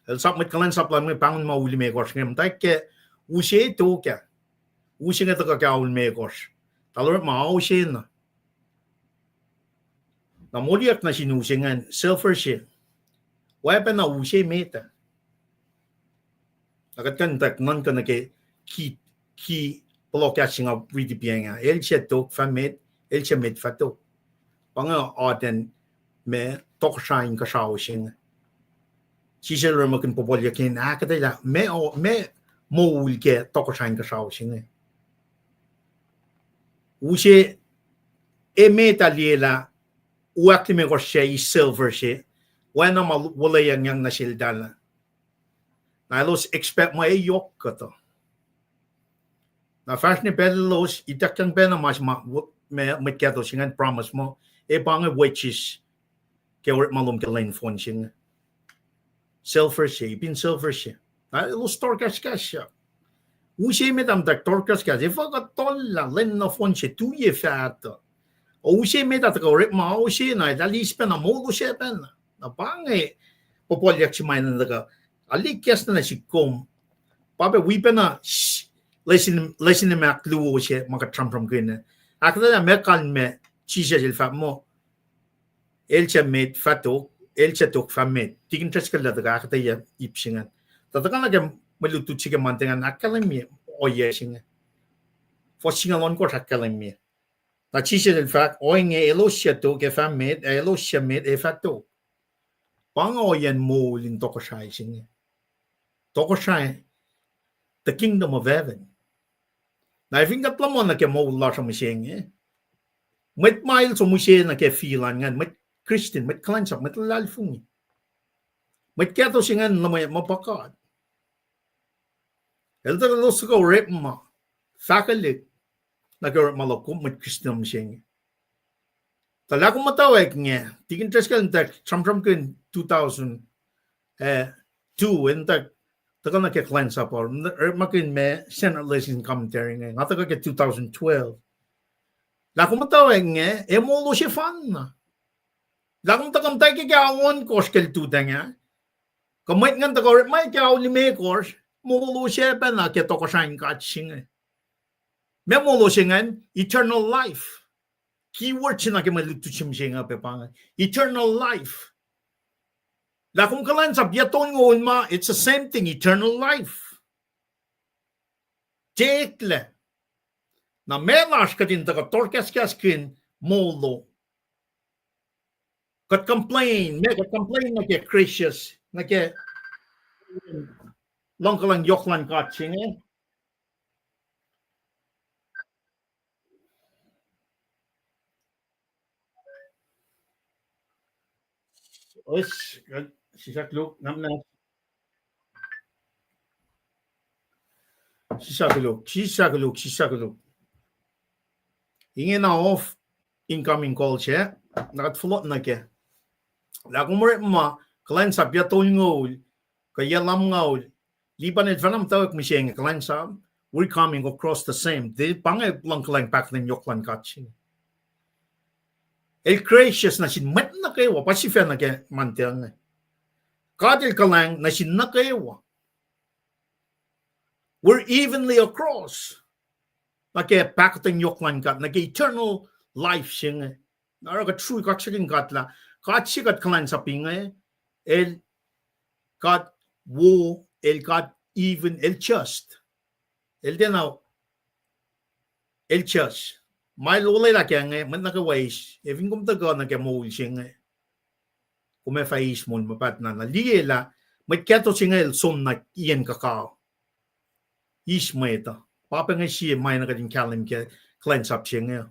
El sap mwet kuhlwacnsap lal inge pahngon ma u limekohsr inge, muhta ke use tok ah. Use inge tuhkuh ke ao limekohsr. Tahl orekma, ao se na. Na moliyuck nuh sin use ingacn, sulfur se. Oacpacna use met ah. Na kuht kuh in tuh nuhnkuh nuh ke ki, ki puhlohkahs se nga riti pac inge. El suc tok fah met, el suc met fah tok. Pa inge atacn ma tohkohsrahi inkuhsrao se inge. Jisus el orekmakihn puhpuhlyuck in ahkuhtweyac lah meac, meac moul ke tohkohsrahi inkuhsrao se inge. Use, e met ah liye lah u ahklimekohsr se, sulfur se, oacna ma wuhlweyucngyang nuh seltahl ah. Na elos expect muh e yohk kuhtuh. Na fahsr ne pacl elos ituckyang pacna ma, ma mwet kahto se ingacn promise muh, e pa inge wedges ke orekma lom ke lwen fohn se inge. Sulfur se, ipin sulfur se. Na elos tohrkahskahsyak. Use met ah muhta tohrkahskahs, efuh kuh tohllah lwen nohfohn se tuyak fahtuh. O use met ah tuhkuh orekma, use na eltahl eis pacna, molo se pacna. Na pa inge puhpuhlyuck se ma enenuh tuhkuh. Alikyacna nuh sihk kom. Pa pac wi pacna lesson, lesson ahkluo se ma kuht sramsramkihn. Ahkuhtweyac meac kalmac Jisus el fahk muh, el suc met fah tok, el suc tok fah met. Tikin Driscoll el tuhkuh ahkuhtweyac ip se ingacn. Tuh tuhkuh nuh ke mwe lutlut se ke Monday ingacn ahkkahlwemye ohiyac se inge. Fuhs singucul ohnkohsr ahkkahlwemye. Na Jisus el fahk, ohinge elos suc tok ac fah met, ac elos suc met ac fah tok. Pa inge ohiyacn moul in tohkohsrahi se inge. Tohkohsrahi, the kingdom of heaven. Na fin kuht luhman nuh ke moul lasr uh mihsenge, mwet ma el som use nuh ke fihl an ingacn, mwet Christian, mwet kuhlwacnsap, mwet luhlahlfongi, mwet kahto se ingacn luhmweyuck muh pa God. Eltahl elos tuhkuh orekma fahkwelihk nuh ke orekma luhk kom mwet Christian mihsenge. Tuh lah kom muhtwacwacack inge, Tikin Driscoll el tuh sramsramkihn two thousand, eh, two, el tuh tuhkuh nuh ke kuhlwacnsap uh, orekmakihn ma Standard Lesson Commentary inge, nga tuhkuh ke two thousand twelve. Lah kom muhtwacwacack inge, e molo sefanna. Lah kom tuhkuh muhtwacwacack ke ao ohnkohsr ke lututacng ah, kuh mwet ingacn tuhkuh orekma ke ao limekohsr, molo se pacna ke tohkohsrahi in God se inge. Meac molo se ingacn? Eternal life. Keyword se nuh ke mwe lutlut se mihsenge pac pa inge. Eternal life. Lah kom kuhlwacnsap yac tolngoul ma, it's the same thing, eternal life. Tiac eklac. Na meac lasr kuht in tuhkuh tohrkahskahskihn molo? Kuht complain, meac kuht complain nuh ke gracious, nuh ke luhngkuhlwacng yohk luhn God se inge? Os, sislah koluk, namna. Sislah koluk, sislah koluk, sislah koluk. Ingena off incoming call se, na kuht fohlohk nuh kac. Lah kom orekma kuhlwacnsap yac tolngoul, kuh yac lumngaul, Lipan el fahna muhtwacwacack mihsenge kuhlwacnsap, we're coming across the same. Tiac pa inge luhng kuhlwacng pahkotwen yohk luhn God se. El gracious nuh sin mwet nuh kwewa, pa sifac nuh ke ma tiac inge. God el kuhlwacng nuh sin nuh kwewa. We're evenly across. Nuh ke pahkotwen yohk luhn God, nuh ke eternal life se inge. Na oruh kuht srui kaksakihn God lah God se kuht kuhlwacnsap inge, el God wo, el God even, el just. El tiacna, el just. Ma el olwelah kac inge, mwet nuh kwewa eis, ac fin kom tuhkuh nuh ke moul se inge, kom ac fah eis moul ma pahtpaht na. Na liye lah mwet kahto se inge el som na iyacn kuhkawihl. Eis mwet uh. Pa pac inge sie ma na kuht in kahlwem ke kuhlwacnsap se inge.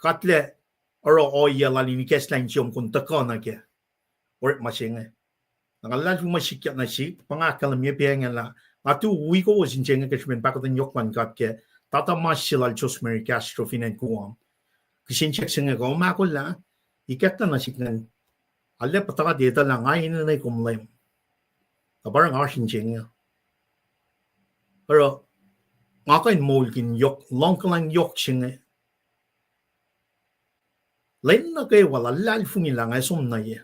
Kuht lac oruh ohiyac lal in ikacslah insiyom kom tuhkuh nuh ke orekma se inge. Na nga luhlahlfongi ma sikyak nuh sihk, pa nga ahkkahlwemye pa inge lah nga tu wi kowos in se inge ke srihpen pahkotwen yohk luhn God ke tata mas se lal Joseph Mary Castro fin acn Guam. Kihsen siyuck se inge kuh ma kolah, ikacklah nuh sihk ingacn, arlac puhtatlac lah nga enenuh kom Leum. Na pa oruh nga oasr in se inge. Oruh nga kuh in moulkihn yohk, luhng kuhlwacng yohk se inge. Lwen nuh kwewa luhlahlfongi lah nga som nuh ye.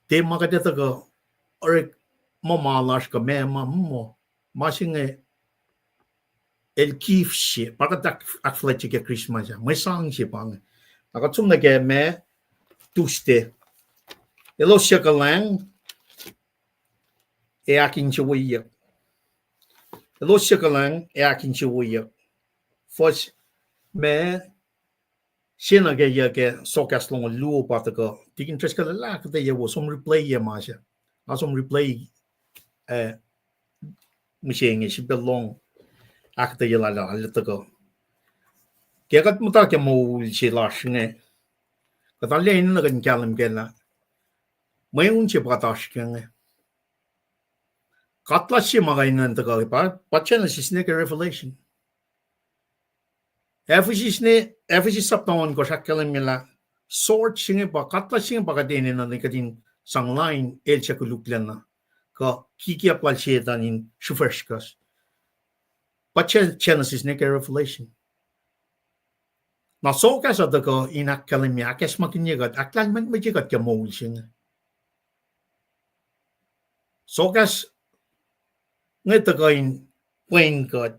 Tiac ma kuht ac tuhkuh orek muh ma lasr kuh meac ma muh. Ma se inge el gift se, pa kuht ahk-, ahkfuhlwactye ke Christmas ah, mwe sang se pa inge. Na kuht som nuh ke ma Tuesday. Elos suc kuhlwacng ac ahkinsewowoyeyuck. Elos suc kuhlwacng ac ahkinsewowoyeyuck. Fuhs ma se nuh ke yac ke sokahs longoul luo pa tuhkuh. Tikin Driscoll el ahkuhtweyac wo, som replay-ye ma se. Nga som replay, eh, mihsenge srihpac lohng ahkuhtweyac lal ah tuhkuh. Ke kuht muhta ke moul se lasr inge, kuht arlac enenuh kuht in kahlwem kac lah mweun se pa kuht oasr ke inge. Katlas se ma kuh in tuhkuh pa, pa Genesis nuh ke Revelation. Ephesus ne, Ephesus sapta ohnkohsr ahkkahlwemye lah sword se inge pa, katlas se inge pa kuht enenuh na kuht in sang lain el suc koluklacna, kuh kikiap lal Setuhn in srihfahsr kuhs. Pa Gen-, Genesis nuh ke Revelation. Na sokahs uh tuhkuh in ahkkahlwemye, ahkacsmakihnye kuht, ahklahlmwetmwet kuht ke moul se inge. Sokahs inge tuhkuh in pwen kuht,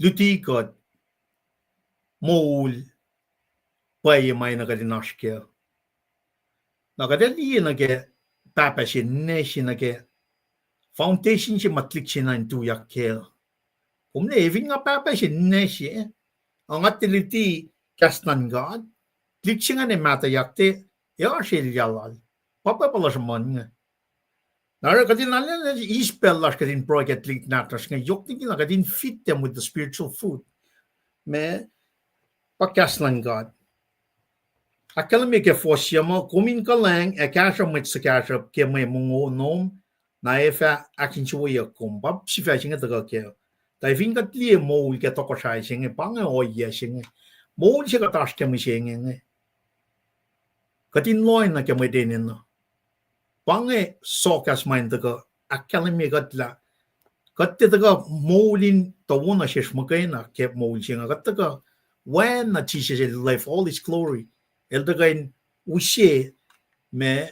luti kuht, moul pwacye ma enenuh kuht in oasr kac. Na kuht ac liye nuh ke pahpah se ninac se nuh ke foundation se ma tuhlihk se na in tuyak kac. Kom ne, efin nga pahpah se ninac se, ac nga tiac luti kahs luhn God, tuhlihk se ingacn ac mahtuhyak tiac, ac oasr elyah lal. Pa pwacpa lasr uh ma inge. Na oruh kuht in arlac eis pacl lasr kuht in pruhe ke tuhlihk nahtuhsr inge, yohk likina kuht in feed them with the spiritual food. Ma, pa kahs luhn God. Ahkkahlwemye ke fuhs se muh, kom in kuhlwacng ac kahsruh mwet suhkahsruhp ke mwe mongo nom, na ac fah ahkinsewowoyeyuck kom. Pa sifac se inge tuhkuh kac. Tuh fin kuht liye moul ke tohkohsrahi se inge, pa inge ohiyac se inge. Moul se kuht oasr ke mihsenge inge, kuht in lohacng nuh ke mwet enenuh. Pa inge sokahs ma in tuhkuh ahkkahlwemye kuht lah kuht tiac tuhkuh moul in tuh wona sesr muhkwena ke moul se inge. Kuht tuhkuh, when na Jisus el lef all his glory, el tuhkuh in use ma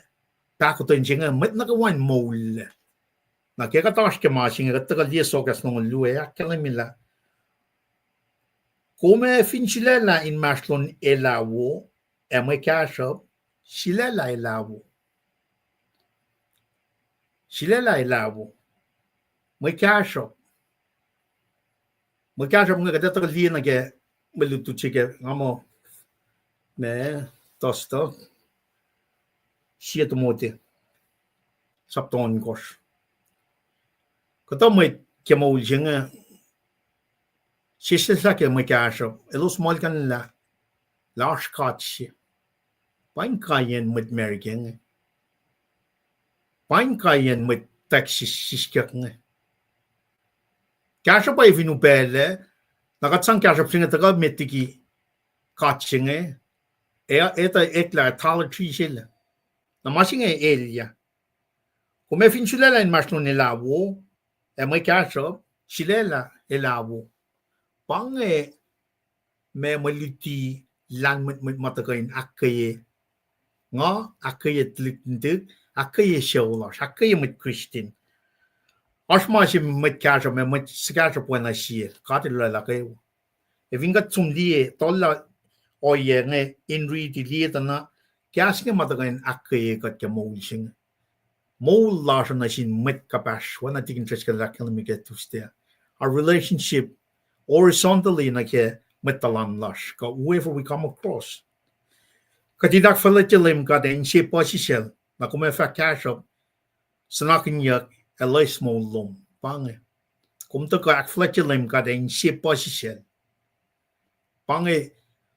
pahkotwen se inge, mwet nuh kwewa in moul. Na ke kuht oasr ke ma se inge, kuht tuhkuh liye sokahs longoul luo, ahkkahlwemye lah kom ac fin sulaclah inmahsrlon elah wo, ac mwe kahsruhp, sulaclah elah wo. Sulaclah elah wo. Mwe kahsruhp. Mwe kahsruhp inge kuht ac tuhkuh liye nuh ke mwe lutlut se ke nga muh, ma, tuh stuh, Sie Timothy, sapta ohnkohsr. Kuhtuh mwet ke moul se inge, sesseslah ke mwe kahsruhp, elos muhlkuhnlah lah oasr God se. Pa inkaiyacn mwet America inge. Pa inkaiyacn mwet Texas siskyak inge. Kahsruh pa fin upaclac, na kuht sang kahsruh se inge tuhkuh met liki God se inge, e-, etuh eklac idolatry se lac. Na ma se inge elyah. Kom ac fin sulaclah inmahsrlon elah wo, ac mwe kahsruh, sulaclah elah wo. Pa inge ma mwe luti lahlmwetmwet ma tuhkuh in ahkkweye nga, ahkkweye tuhlihk nuhtihk, ahkkweye sucu lasr, ahkkweye mwet Christian. Oasr ma se mwet kahsruh, ma mwet suhkahsruhp oacna sie, God El oraclah kwewa. Ac fin kuht som liye, tuhlac ohiyac inge in riti liye tuh na, kahs inge ma tuhkuh in ahkkweye kuht ke moul se inge. Moul lasr uh nuh sin mwet kuhpahsr, oacna tikin Driscoll el ahkkahlwemye ke Tuesday. Our relationship horizontally nuh ke mwet tuhlan lasr, kuh whoever we come across. Kuht in ahkfuhlwactye Leum God ac inse puhsisacl, na kom ac fah kahsruhp, suhnakihnyuck, ac loes moul lom. Pa inge. Kom tuhkuh ahkfuhlwactye Leum God ac inse puhsisacl. Pa inge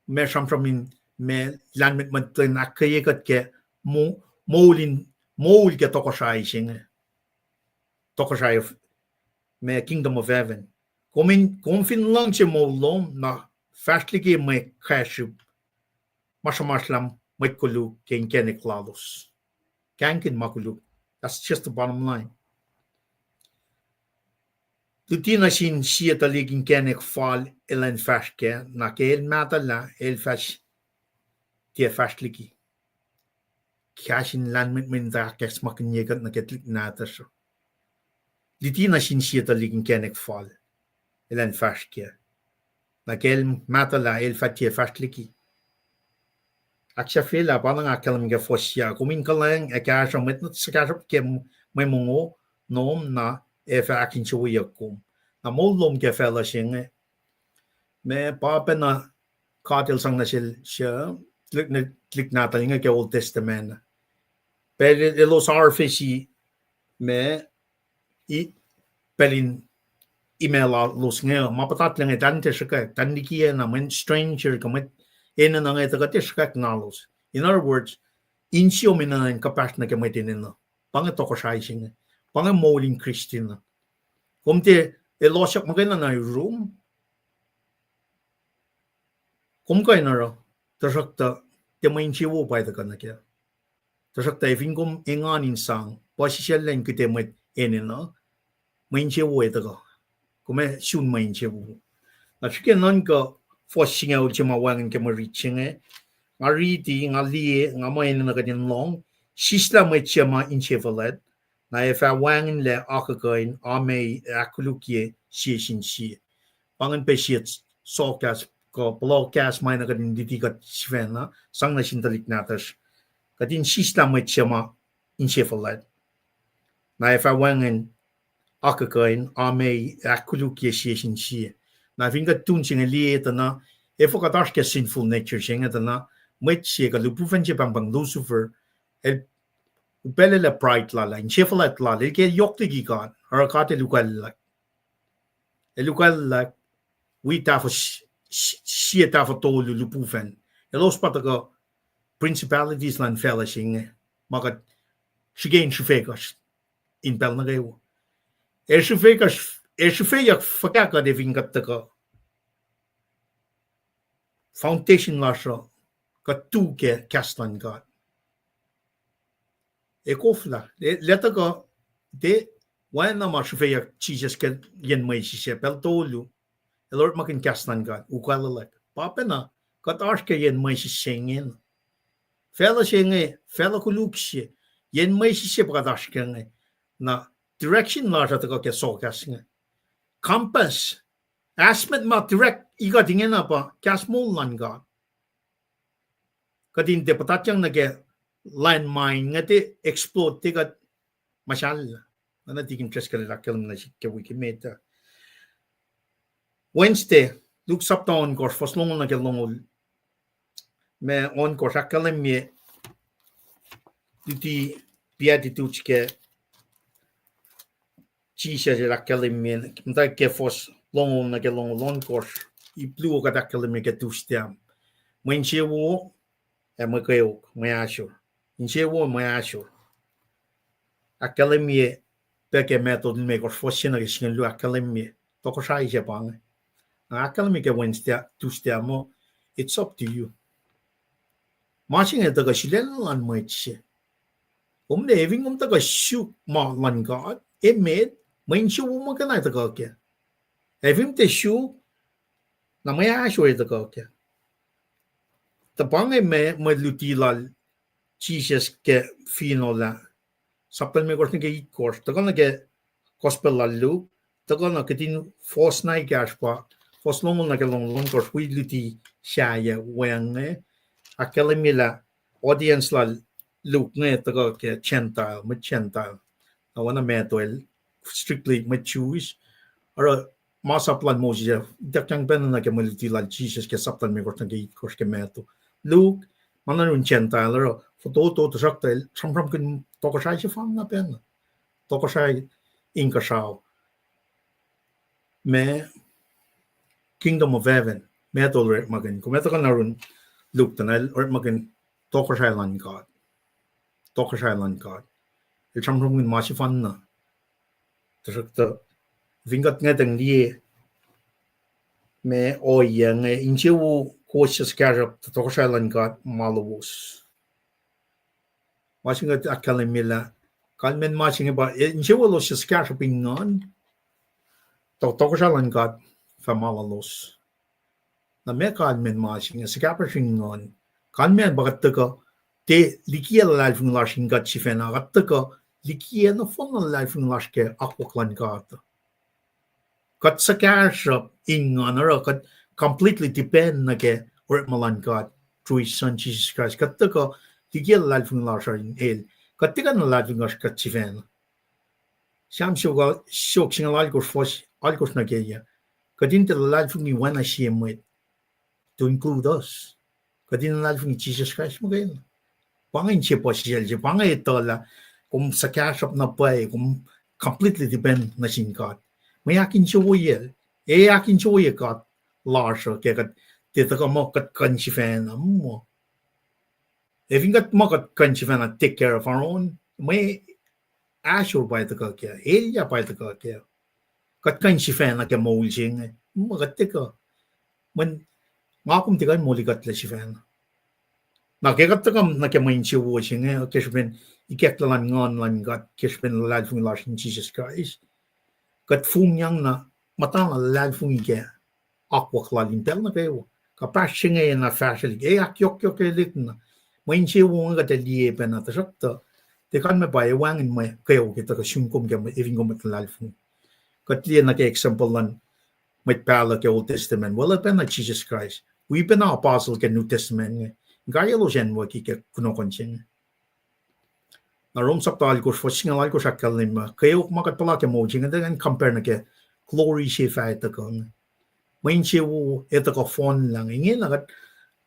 ma sramsram in ma lahlmwetmwet in ahkkweye kuht ke mo-, moul in, moul ke tohkohsrahi se inge. Tohkohsrahi, ma kingdom of heaven. Kom in, kom fin luhngse moul lom, na fahsr liki mwe kahsruhp ma sruhmuhsrlah mwet koluk ke inkacnek lalos. Kahingkihn ma koluk. That's just the bottom line. Luti nuh sin sie tuhlihk inkacnek fal elan fahsr kac, na ke el mahtuhlah, el fah tiac fahsr liki. Kahs in lahlmwetmwet in tuh ahkacsmakihnye kuht nuh ke tuhlihk nahtuhsr uh. Luti nuh sin sie tuhlihk inkacnek fal elan fahsr kac, na ke el mahtuhlah, el fah tiac fahsr liki. Ahksahfyelah, pa na nga ahkkahlwem ke fuhs ah, kom in kuhlwacng ac kahsruh mwet suhkahsruhp ke mwe mongo, nom na ac fah ahkinsewowoyeyuck kom. Na moul lom ke facluh se inge, ma pa pacna God El sang nuh sel, tuhlihk nahtuhl inge ke Old Testament. Pacl elos arvesi ma pacl in imac lalos inge, ma puhtatlac inge, tahl tiac sruhkwack, tahl likiyacna, mweyen stranger kuh mwet enenuh inge tuhkuh tiac sruhkwack nalos. In other words, insiom enenuh in kuhpahsr nuh ke mwet enenuh. Pa inge tohkohsrahi se inge. Pa inge moul in Christian uh. Kom tiac, elos yak muhkwena na yurum. Kom kuh in oruh, tuhsruhktuh, tiac mwe insewowo pa tuhkuh nuh kac. Tuhsruhktuh fin kom engan in sang puhsisacl in kihte mwet enenuh, mwe insewowo ac tuhkuh. Kom ac sun mwe insewowo. Na srihke nuhnkuh fuhs singucul se ma wacngihn ke mwe rit se inge, nga riti, nga liye, nga muh enenuh kuht in lohng, sislah mwet se ma insefuhlwact, na ac fah wacngihnlac akuhkuhin, amei, ac ahkkolukye sie sin sie. Pa ingacn pac sie sohkahs kuh puhlohkahs ma enenuh kuht in luti kuht sifacna, sang nuh sin tuhlihk nahtuhsr. Kuht in sislah mwet se ma insefuhlwact, na ac fah wacngihn akuhkuhin, amei, ac ahkkolukye sie sin sie. Na fin kuht tun se inge liye tuh na, efuh kuht oasr ke sinful nature se inge tuh na, mwet se kuh lihpufacn se pahngpahng Lucifer, el upaclaclah pride lal ah, insefuhlwact lal, el ke yohk liki God, oruh God el ukwacllah. El ukwacllah, wi tahfuh s-, s-, sie tahfuh tolu lihpufacn. Elos pa tuhkuh principalities luhn facluh se inge, ma kuht srihke in srihfekacsr in pacl nuh kwewa. Ac srihfekacsr, ac srihfeyuck fuhkah kuht ac fin kuht tuhkuh foundation lasr uh, kuht tu ke kahs luhn God. Ac koflah, lah tuhkuh, tiac oacna ma srihfeyuck Jisus ke yen mwesis se, pacl tolu, el orekmakihn kahs luhn God, ukwaclaclack. Pa pacna, kuht oasr ke yen mwesis se ingena. Facluh se inge, facluh koluk se, yen mwesis se pa kuht oasr ke inge. Na direction lasr uh tuhkuh ke sohkahs inge. Compass, assignment ma direct-i kuht ingena pa kahs moul luhn God. Kuht in tiac puhtatyang nuh ke landmine inge, tiac explode, tiac kuht muhsahllah. Oacna tikin Driscoll el ahkkahlwemye nuh sihk ke wik emet ah. Wednesday, Luke sapta ohnkohsr, fuhs longoul nuh ke longoul, ma ohnkohsr ahkkahlwemye luti Beatitudes ke Jisus el ahkkahlwemye, muhta ke fuhs longoul nuh ke longoul ohnkohsr, ip luo kuht ahkkahlwemye ke Tuesday ah. Mwe insewowo, ac mwe kweok, mwe ahsor. Insewowo mwe ahsor. Ahkkahlwemye pac ke Matthew limekohsr, fuhs se nuh ke singucul luo, ahkkahlwemye tohkohsrahi se pa inge. Na ahkkahlwemye ke Wednesday, Tuesday muh, it's up to you. Ma se inge tuhkuh sulaclah luhn mwet se. Kom ne, efin kom tuhkuh suk ma luhn God, emet, mwe insewowo muhkwena tuhkuh kac. Efin tiac suk, na mwe ahsor tuhkuh kac. Tuh pa inge mwe, mwe luti lal Jisus ke funeral ah. Sapta limekohsr nuh ke itkohsr, tuhkuh nuh ke gospel lal Luke, tuhkuh nuh kihtin fuhs na ekahsr pa, fuhs longoul nuh ke longoul ohnkohsr, wi luti sahyac wacngihn, ahkkahlwemye lah audience lal Luke inge tuhkuh ke Gentile, mwet Gentile. Na oacna Matthew el strictly mwet Jewish. Oruh masap lal Moses ah ituckyang pacna nuh ke mwe luti lal Jisus ke sapta limekohsr nuh ke itkohsr ke Matthew. Luke, ma nuh yurin Gentile, oruh fototo, tuhsruhktuh el sramsramkihn tohkohsrahi sefanna pacna. Tohkohsrahi inkuhsrao. Ma kingdom of heaven, Matthew el orekmakihn, kom etuh kuh na yurin Luke tuh na el orekmakihn tohkohsrahi luhn God. Tohkohsrahi luhn God. El sramsramkihn ma sefanna. Tuhsruhktuh fin kuht ngwetacng liye ma ohiyac inge, insewowo kowos suc kahsruhp tuh tohkohsrahi luhn God ma lowos. Ma se inge ahkkahlwemye lah kalmacn ma se inge pa, eh, insewowo elos suc kahsruhp in nguhn, tuh tohkohsrahi luhn God fah ma lalos. Na meac kalmacn ma se inge, suc kahsruhp in nguhn? Kalmacn pa kuht tuhkuh, tiac likiyac luhlahlfongi lasr in kuht sifacna, kuht tuhkuh likiyac nohfohn luhlahlfongi lasr ke akwuck luhn God. Kuht suc kahsruhp in nguhn oruh kuht completely depend nuh ke orekma luhn God through his son Jesus Christ. Kuht tuhkuh likiyac luhlahlfongi lasr uh in el. Kuht tiac kuh in luhlahlfongi lasr kuht sifacna. Sam suk, suk singucul alkosr, fuhs alkosr nuh ke yac. Kuht in tiac luhlahlfongi oacna sie mwet, to include us. Kuht in luhlahlfongi Jisus Kraist muhkwena. Pa inge inse puhsisacl se, pa inge etuh lah kom suc kahsruhp na pwacye, kom completely depend nuh sin God. Mwe ahkinsewowoyacl, e ahkinsewowoye God lasr uh ke kuht tiac tuhkuh muh kuht kuh in sifacna muh. Ac fin kuht muh kuht kuh in sifacna take care of our own, mwe ahsor pa tuhkuh kac, elyah pa tuhkuh kac. Kuht kuh in sifacna ke moul se inge, muh kuht tiac kuh. Mweyen nga kom tiac kuh in molikuhtlac sifacna. Na ke kuht tuhkuh nuh ke mwe insewowo se inge, ke srihpen ikacklah luhn nguhn luhn God, ke srihpen luhlahlfongi lasr in Jisus Kraist, kuht fongyang na muhta na luhlahlfongi ke akwuck lal in pacl nuh kwewa. Kuhpahsr se inge na fahsrwelihk, e ahkyohkyohkwelihk na. Mwe insewowo inge kuht ac liye pacna, tuhsruhktuh tiac kalmac pa e wacngihn mwe kweok ke tuhkuh sun kom ke mwe, efin kom mwet luhlahlfongi. Kuht liye nuh ke example luhn mwet pahluh ke Old Testament, welah pacna Jisus Kraist, wi pacna apostle ke New Testament inge, in karyelos acnwucki ke kunohkohn se inge. Na Rom sapta alkosr, fuhs singucul alkosr ahkkahlwemye, kweok ma kuht puhla ke moul se inge, tuh compare nuh ke glory se fah tuhkuh inge. Mwe insewowo ac tuhkuh fohnlah inge. Ingena kuht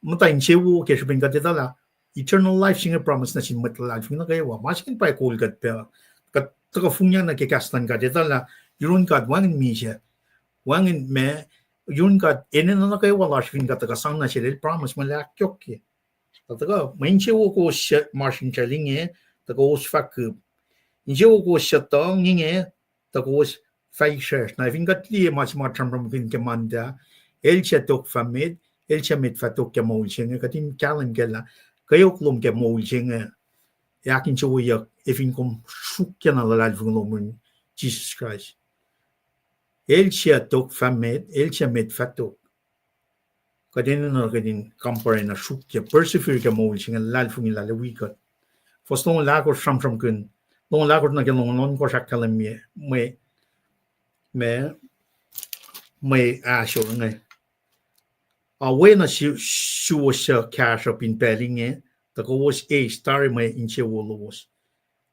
muhta insewowo ke srihpen kuht etuh lah eternal life se inge promise nuh sin mwet luhlahlfongi nuh kwewa. Ma se inge pa kol kuht pac. Kuht tuhkuh fongyang nuh ke kahs luhn God, etuh lah yurin God wacngihn misac. Wacngihn ma, yurin God enenuh nuh kwewa lasr fin kuht tuhkuh sang nuh sel, el promise muh el ahkyohkye. Tuh tuhkuh mwe insewowo kowos suc masrinsral inge, tuh kowos fah kihp. Insewowo kowos suc tuhng inge, tuh kowos fah isracsr. Na fin kuht liye ma se ma sramsramkihn ke Monday, el suc tok fah met, el suc met fah tok ke moul se inge, kuht in kahlwem kac lah kweok lom ke moul se inge ac ahkinsewowoyeyuck efin kom sruokyac na luhlahlfongi lom in Jisus Kraist. El suc tok fah met, el suc met fah tok. Kuht enenuh kuht in compare na sruokyac, persevere ke moul se inge, luhlahlfongi lah el wi kuht. Fuhs longoul ahkosr sramsramkihn, longoul ahkosr nuh ke longoul ohnkohsr ahkkahlwemye mwe, ma, mwe ahsor inge. A oacna su-, suwos suc kahsruhp in pacl inge, tuh kowos eis tari mwe insewowo lowos.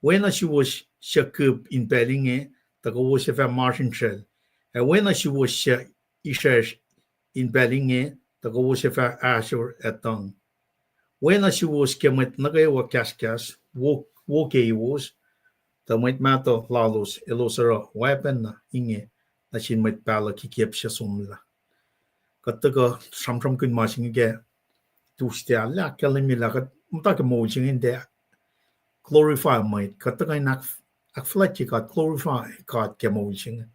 Oacna suwos suc kihp in pacl inge, tuh kowos ac fah masrinsral. Ac oacna suwos suc isracsr in pacl inge, tuh kowos ac fah ahsor ac tuhng. Oacna suwos ke mwet nuh kwewa kahskahs wo, wo keiwos, tuh mwet mahtuh lalos elos oruh oacpacna inge nuh sin mwet pahluh kikiacp suc somlah. Kuht tuhkuh sramsramkihn ma se inge ke Tuesday ah, lah ahkkahlwemye lah kuht muhta ke moul se inge in tiac glorify mwet, kuht tuhkuh in ahk-, ahkfuhlwactye God, glorify God ke moul se inge.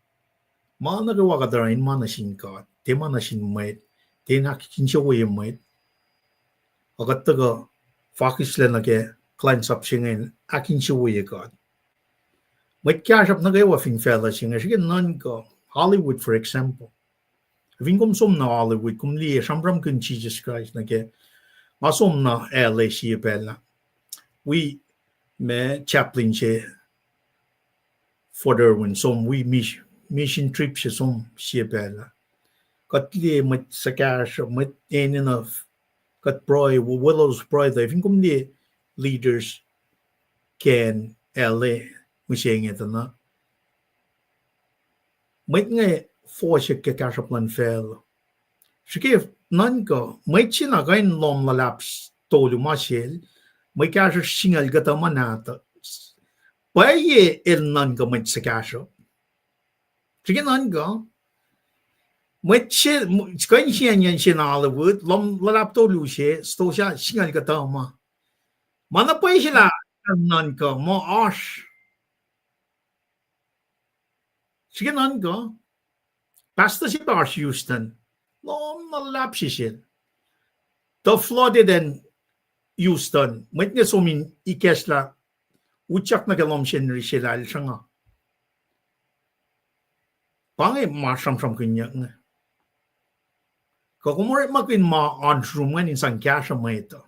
Ma nuh kwewa kuht oruh in ma nuh sin God, tiac ma nuh sin mwet, tiac in ahkinsewowoye mwet. Ac kuht tuhkuh fakihslah nuh ke kuhlwacnsap se inge in ahkinsewowoye God. Mwet kahsruhp nuh kwewa fin facluh se inge, srihke nuhnkuh Hollywood, for example. Fin kom som nuh Hollywood, kom liye sramsramkihn Jisus Kraist nuh ke, nga som nuh L A sie pacl ah. Wi ma chaplain se Father Irwin som wi mis-, mission trip se som sie pacl ah. Kuht liye mwet suhkahsruhp, mwet enenuh, kuht pruhe, weluhlos pruhe tuh, fin kom liye leaders ke acn L A mihsenge tuh na, mwet inge fohsyak ke kahsruhp luhn facluh. Srihke nuhnkuh, mwet se na kuh in lohm luhlahp s-, tolu ma sel, mwe kahsruhsr singucul kuhtuh ma nahtuh. Pwacye el nuhnkuh mwet suhkahsruhp. Srihke nuhnkuh, mwet se, m-, kuh in siyacnyacn se na Hollywood, lohm luhlahp tolu se, stosah singucul kuhtuh ma. Ma na pwacye se lah nuhnkuh, muh oasr. Srihke nuhnkuh, pastor se pa oasr Houston, lohm na luhlahp se sel. Tuh flooded acn Houston, mwet inge som in ikacslah, utyak nuh ke lohm Sacnri se lah el sruhnga. Pa inge ma sramsramkihnyuck inge. Kuh kom orekmakihn ma oan srum ingacn in sang kahsruh mwet uh?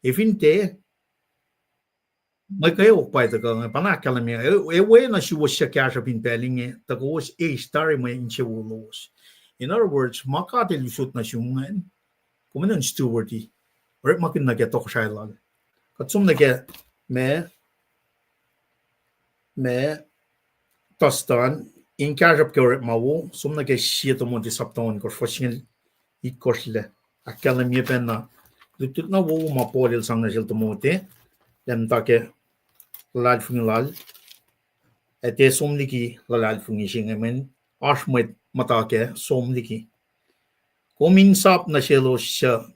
Ac fin tiac, mwe kweok pa tuhkuh inge, pa na ahkkahlwemye, e, e, oacna suwohs suc kahsruhp in pacl inge, tuh kowos eis tari mwe insewowo lowos. In other words, ma God El usot nuh sum ingacn, kom enenuh in steward-i, orekmakihn nuh ke tohkohsrahi lal. Kuht som nuh ke ma, ma Dustin, in kahsruhp ke orekma wo, som nuh ke Sie Timothy sapta ohnkohsr, fuhs singucul itkohsr lac. Ahkkahlwemye pacna lutlut na wowo ma Paul el sang nuh sel Timothy, lah muhta ke luhlahlfongi lal, ac tiac som liki luhlahlfongi se inge, mweyen oasr mwet muhta ke som liki. Kom in sap nuh selos suc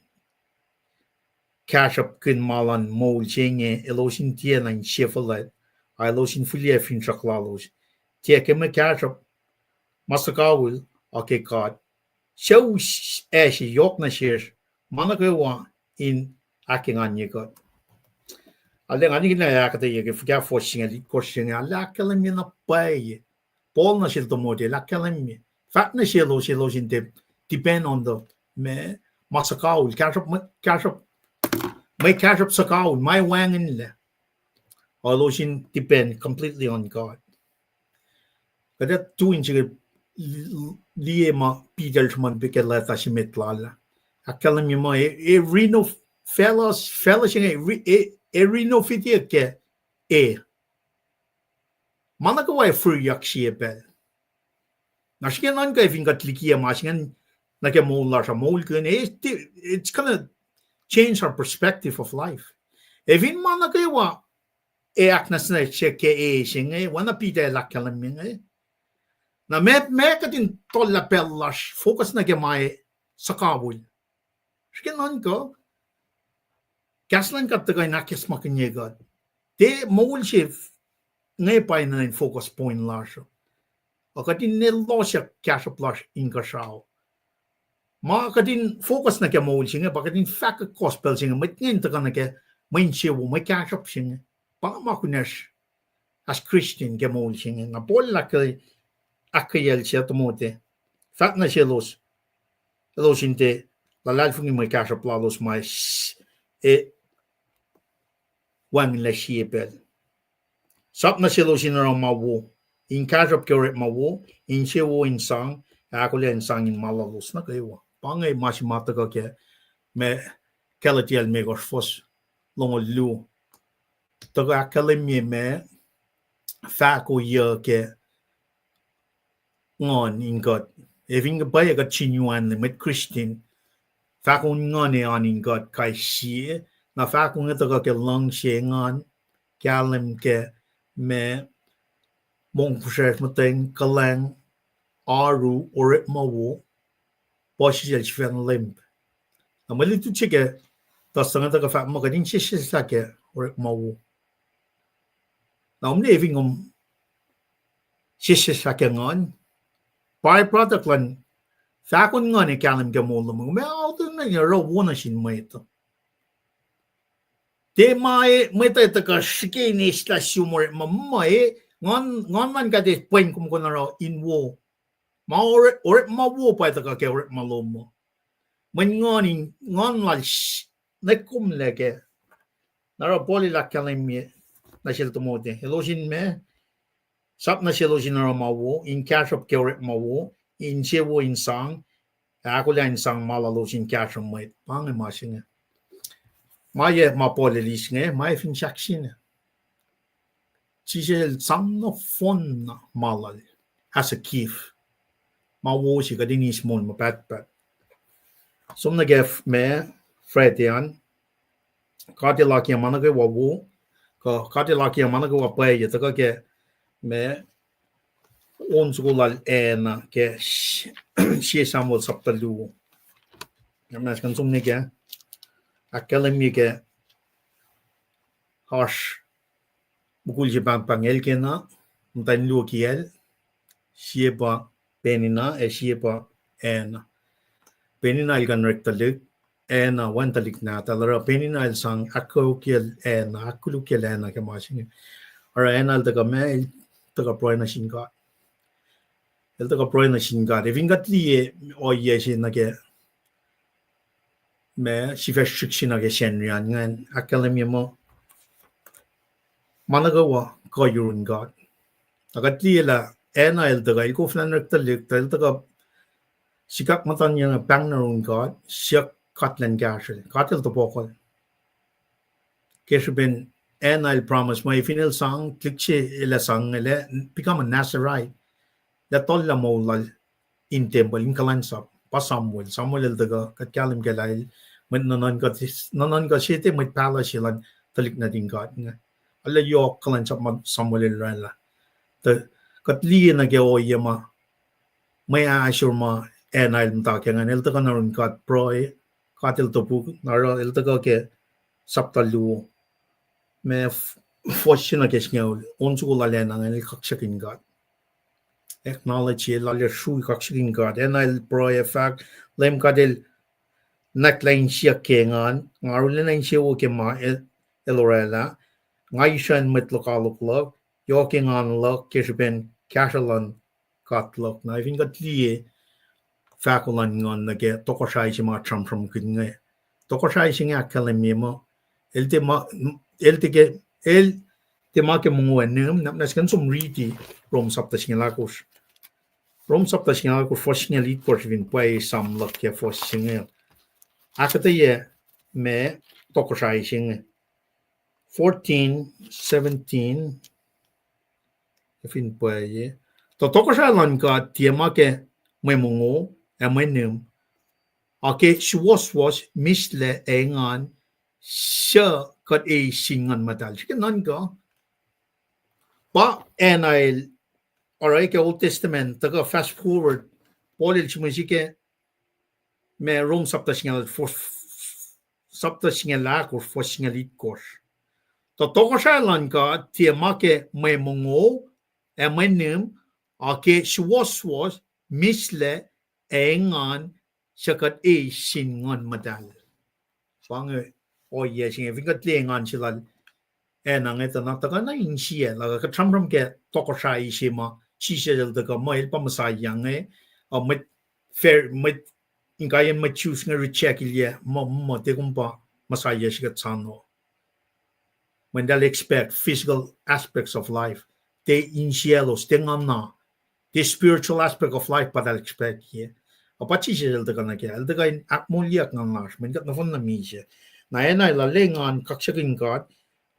kahsruhpkihn ma luhn moul se inge, elos in tiacna insefuhlwact, ac elos in fihliyac finsrak lalos. Tiac ke mwe kahsruhp ma sukawihl, a ke God, suc us ac se yohk nuh sesr, ma nuh kwewa in ahkenganye kuht. Arulacna nga nikihn ahkuhtweyac ke fuhkah fuhs singucul itkohsr se inge, arulacna ahkkahlwemye na pwacye. Paul nuh sel Timothy el ahkkahlwemye. Fahk nuh selos, elos in tiac depend on the ma, ma sukawihl, kahsruhp, mwe, kahsruhp, mwe kahsruhp sukawihl, ma wacngihnlac. Elos in depend completely on God. Kuht ac tu in srihke liye ma Peter el sruhmuhn pac ke leta se met lal ah. Ahkkahlwemye muh e, e reno-, facluh, facluh se inge, e, e renovate ke e. Ma nuh kwewa ac fihriyak sie pacl. Na srihke nuhnkuh fin kuht likiyac ma se ingacn nuh ke moul lasr uh, moulkihn, it's gonna change our perspective of life. Ac fin ma nuh kwewa ac ahknwacsnwacsye ke e se inge, oacna Peter el ahkkahlwemye inge, na meac, meac kuht in tohllah pacl lasr focus nuh ke ma sukawihl? Srihke nuhnkuh, kahs luhn God tuhkuh in ahkacsmakihnye kuht. Tiac moul se f-, inge pa enenuh in focus point lasr uh. A kuht in ne losuck kahsruhp lasr inkuhsrao. Ma kuht in focus nuh ke moul se inge, pa kuht in fahkwack gospel se inge, mwet inge in tuhkuh nuh ke mwe insewowo, mwe kahsruhp se inge. Pa inge ma kunacsr as Christian ke moul se inge. Na Paul el ahkkweyacl sie Timothy, fahk nuh selos, elos in tiac luhlahlfongi mwe kahsruhp lalos ma s-, e, wacngihnlac sie pacl. Sap nuh selos in oruh ma wo, in kahsruhp ke orekma wo, insewowo in sang, ac ahkolah in sang in ma lalos nuh kwewa. Pa inge ma se ma tuhkuh ke ma Galatia limekohsr fuhs longoul luo. Tuhkuh ahkkahlwemye ma fahko yuc ke nguhn in God. Ac fin kuh pwacye kuht genuinely mwet Christian, fahko nguhn ac oan in God kais sie, na fahko inge tuhkuh ke luhngse, engan, kahlwem ke ma, mongfihsrwacsr, muhtweng, kuhlwacng, oaru, orekma wo, puhsisacl, sifacna lemp. Na mwe lutlut se ke tuhstuh inge tuhkuh fahk muh kuht in sesseslah ke orekma wo. Na kom liye fin kom sesseslah ke Nguhn, byproduct luhn fahkon Nguhn ac kahlwem ke moul lom, kom ac aotuh na oruh wo nuh sin mwet. Tiac ma mwet ac tuhkuh srihke in eslah sum orekma muh e, Nguhn, Nguhn luhn God ac pwen kom kuh in oruh in wo. Ma orekma wo pa tuhkuh ke orekma lom uh. Mweyen Nguhn in, Nguhn lal s-, nwe komlac kac. Na oruh Paul el ahkkahlwemye nuh sel Timothy, elos in ma, sap nuh selos in oruh ma wo, in kahsruhp ke orekma wo, insewowo in sang, ahkolah in sang ma lalos in kahsruh mwet. Pa inge ma se inge. Ma ye ma Paul el eis inge, ma fin sahk sine. Jisus el sang nohfohn na ma lal as a gift. Ma wo se kuht in eis moul ma pahtpaht. Som nuh ke f-, ma Friday an, God El akiyac ma nuh kwewa wo, kuh God El akiyac ma nuh kwewa pwacye, tuhkuh ke ma on soko lal Anna ke s-, sie Samuel sapta luo. Nga mas kuh in som nuh ke, ahkkahlwemye ke oasr mukul se pahngpahng Elkanah, muhtwacn luo kiyacl, sie pa Peninnah, ac sie pa Anna. Peninnah el kuh in orek tuhlihk, Anna wacngihn tuhlihk nahtuhl, oruh Peninnah el sang ahkkolukyacl Anna, ahkkolukyacl Anna ke ma se inge. Oruh Anna el tuhkuh ma, el tuhkuh pruhe nuh sin God. El tuhkuh pruhe nuh sin God. Ac fin kuht liye ohiyac se nuh ke ma sifac srihsrihk se nuh ke Sacnri an ingacn, ahkkahlwemye muh ma nuh kwewa kuh yurin God. Na kuht liye lah Anna el tuhkuh, el koflah in orek tuhlihk, tuh el tuhkuh sikyak muhtuhn yurin pahng nuh yurin God, siyuck God elan kahsrel. God el tohpohkohl. Ke srihpen Anna el promise muh fin el sang tuhlihk se el ac sang inge, el ac become a Nazarite, el ac tohllah moul lal in tempuhl in kuhlwacnsap. Pa Samuel, Samuel el tuhkuh, kuht kahlwem kac lah el, mwet nuhnuhnkuh, nuhnuhnkuh se tiac mwet pahluh se luhn tuhlihk nuhtin God inge. Arlac yohk kuhlwacnsap ma Samuel el oraclah. Tuh kuht liye nuh ke ohiyac ma, mwe ahsor ma Anna el muhta ke ingacn, el tuhkuh nuh yurin God pruhe, God el topuk, na oruh el tuhkuh ke sapta luo, ma f-, fuhs se nuh ke singucul, on soko lal Anna ingacn el kaksakihn God. Acknowledge, el arlac srui kaksakihn God. Anna el pruhe ac fahk, Leum God el nwacklah insiyuck ke engan, nga arulacna insewowo ke ma el, el oraclah, nga isrucn mwet lokoalok luhk, yohk engan luhk ke srihpen kahsruh luhn God luhk. Na fin kuht liye fahko luhn Nguhn nuh ke tohkohsrahi se ma sramsramkihn inge, tohkohsrahi se inge ahkkahlwemye muh el tiac ma, el tiac ke, el tiac ma ke mongo ac nihm, na, na srihke in som riti Rom sapta singucul ahkosr. Rom sapta singucul ahkosr, fuhs singucul itkohsr, fin pwacye esam luhk ke fuhs singucul. Ahkuhtweyac ma tohkohsrahi se inge. Fourteen, seventeen, fin pwacye. Tuh tohkohsrahi luhn God tiac ma ke mwe mongo ac mwe nihm, a ke suwohswohs, mihslac ac engan, suc kuht eis sin Nguhn Muhtahl. Srihke nuhnkuh. Pa Anna el, oruh ke Old Testament, tuhkuh fast forward, Paul el sihmihs ke ma Rom sapta singucul, sapta singucul ahkosr, fuhs singucul itkohsr. Tuh tohkohsrahi luhn God tiac ma ke mwe mongo ac mwe nihm, a ke suwohswohs, mihslac ac engan, suc kuht eis sin Nguhn Muhtahl. Pa inge ohiyac se inge, fin kuht liye engan se lal Anna inge tuh na tuhkuh na insiyacl, lah kuht sramsram ke tohkohsrahi se ma Jisus el tuhkuh muh el pa Messiah inge, uh, mwet, mwet, inkaiyacn mwet Jews inge reject-ilyac muh, muh tiac kom pa Messiah se kuht soano. Mweyen eltahl expect physical aspects of life. Tiac insiyaclos, tiac nguhna, tiac spiritual aspect of life pa eltahl expect-ye. Ac pa Jisus el tuhkuh nuh kac, el tuhkuh in ahkmoulyuck nguhn lasr, mweyen kuht nohfohn na misac. Na Anna el arlac engan kaksakihn God,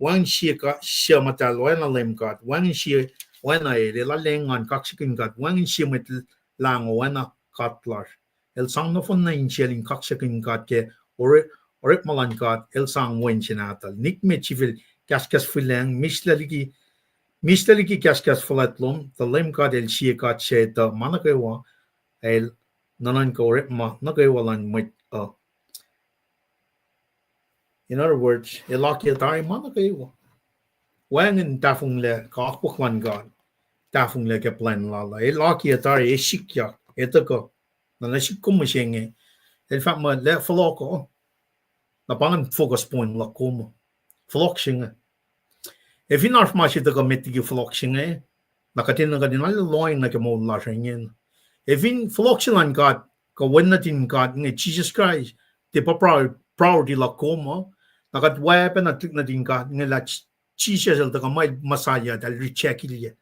wacngihn sie suc muhtahl oacna Leum God, wacngihn sie oacna el, el arlac engan kaksakihn God, wacngihn sie mwet lahngo oacna God lasr. El sang nohfohn na insiyacl in kaksakihn God ke ore-, orekma luhn God, el sang Wen se Nahtuhl. Nikmet sifil kahskahs fihlacng, mihslac liki, mihslac liki kahskahs fuhlwact lom, tuh Leum God el sie God se tuh ma nuh kwewa, el nuhnuhnkuh orekma nuh kwewa luhn mwet uh. In other words, el akiyac tari ma nuh kwewa. Wacngihn tahfonglac ke akwuck luhn God, tahfonglac ke plwacn lal uh. El akiyac tari, el sikyak, el tuhkuh. Na nuh sihk kom mihsenge, el fahk muh lah fohlohk uh. Na pa ingacn focus point luhk kom uh. Fohlohk se inge. Ac fin oasr ma se tuhkuh met liki fohlohk se inge, na kuht enenuh kuht in arlac lohacng nuh ke moul lasr uh ingena. Ac fin fohlohk se luhn God, kuh Wen nuhtin God inge, Jisus Kraist, tiac pa prior-, priority luhk kom uh, na kuht oacpacna tuhlihk nuhtin God inge lah Jisus el tuhkuh muh el Messiah, eltahl reject-ilyac.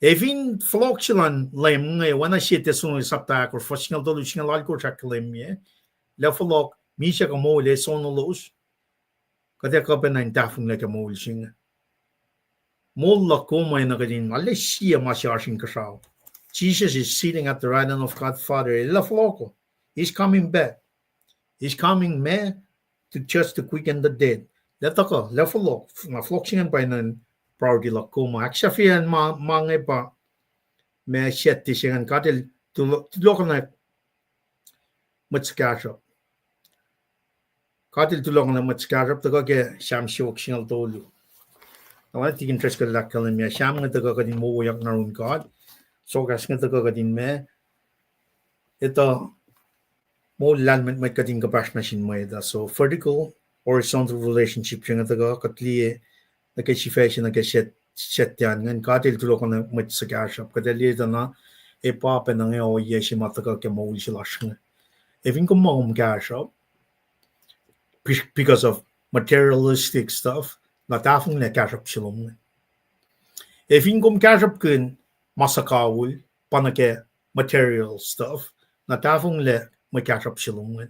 Ac fin fohlohk se luhn Leum inge, oacna sie Thessalonians sapta ahkosr, fuhs singucul tolu, singucul alkosr ahkkahlwemye, lah fohlohk, misac kuh moul, ac sonolos, kuht ac kuh pacna in tahfonglac ke moul se inge. Moul luhk kom uh enenuh kuht in arlac sie ma se oasr inkuhsrao. Jesus is sitting at the right hand of God Father. El ac fohlohk uh. He's coming back. He's coming, ma, to judge, to quicken the dead. Lah tuhkuh, lah fohlohk, na fohlohk se ingacn pa enenuh in priority luhk kom uh. Ahksahfyelah ma, ma inge pa, ma Saturday se ingacn God el tulo-, tulohkohnak mwet suhkahsruhp. God el tulohkohnak mwet suhkahsruhp, tuhkuh ke Sam siofok singucul tolu. Na oacna Tikin Driscoll el ahkkahlwemye, Sam inge tuhkuh kuht in wowoyak nuh yurin God. Sohkahs inge tuhkuh kuht in ma, etuh, moul lahlmwetmwet kuht in kuhpahsr nuh sin mwet uh. So vertical, horizontal relationship se inge tuhkuh kuht liye nuh ke sifac se nuh ke Sat-, Saturday an ingacn, God el tulohkohnak mwet suhkahsruhp. Kuht ac liye tuh na, ac pa pacna inge ohiyac se ma tuhkuh ke moul se lasr inge. Ac fin kom ma kom kahsruhp, be-, because of materialistic stuff, na tahfonglac kahsruhp se lom inge. Ac fin kom kahsruhpkihn ma suhkawihl, pa nuh ke material stuff, na tahfonglac mwe kahsruhp se lom inge.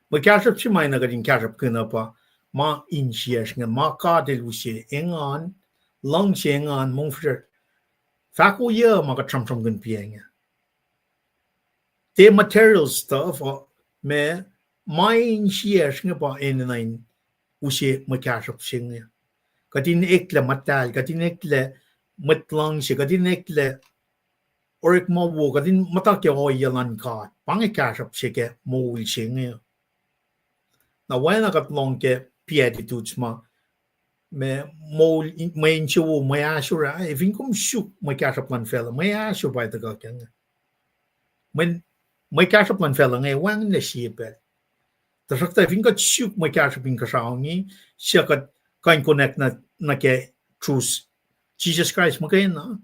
Mwe kahsruhp se ma enenuh kuht in kahsruhpkihn uh pa ma insiyacsr inge, ma God el use, engan, luhngse, engan, mongfihsrwacsr. Fahko yac ma kuht sramsramkihn piac inge. Tiac material stuff, uh, ma, ma insiyacsr inge pa enenuh in use mwe kahsruhp se inge. Kuht in eklac muhtahl, kuht in eklac mwet luhngse, kuht in eklac orekma wo, kuht in muhta ke ohiyac luhn God. Pa inge kahsruhp se ke moul se inge. Na oacna kuht lohng ke Beatitudes ma, ma moul, mwe insewowo, mwe ahsor ah, ac fin kom suk mwe kahsruhp luhn facluh, mwe ahsor pa tuhkuh ke inge. Mwe, mwe kahsruhp luhn facluh inge wacngihnlac sie pacl. Tuhsruhktuh fin kuht suk mwe kahsruhp inkuhsrao inge, suc kuht kuh in connect nuh, nuh ke truth Jisus Kraist muhkwena,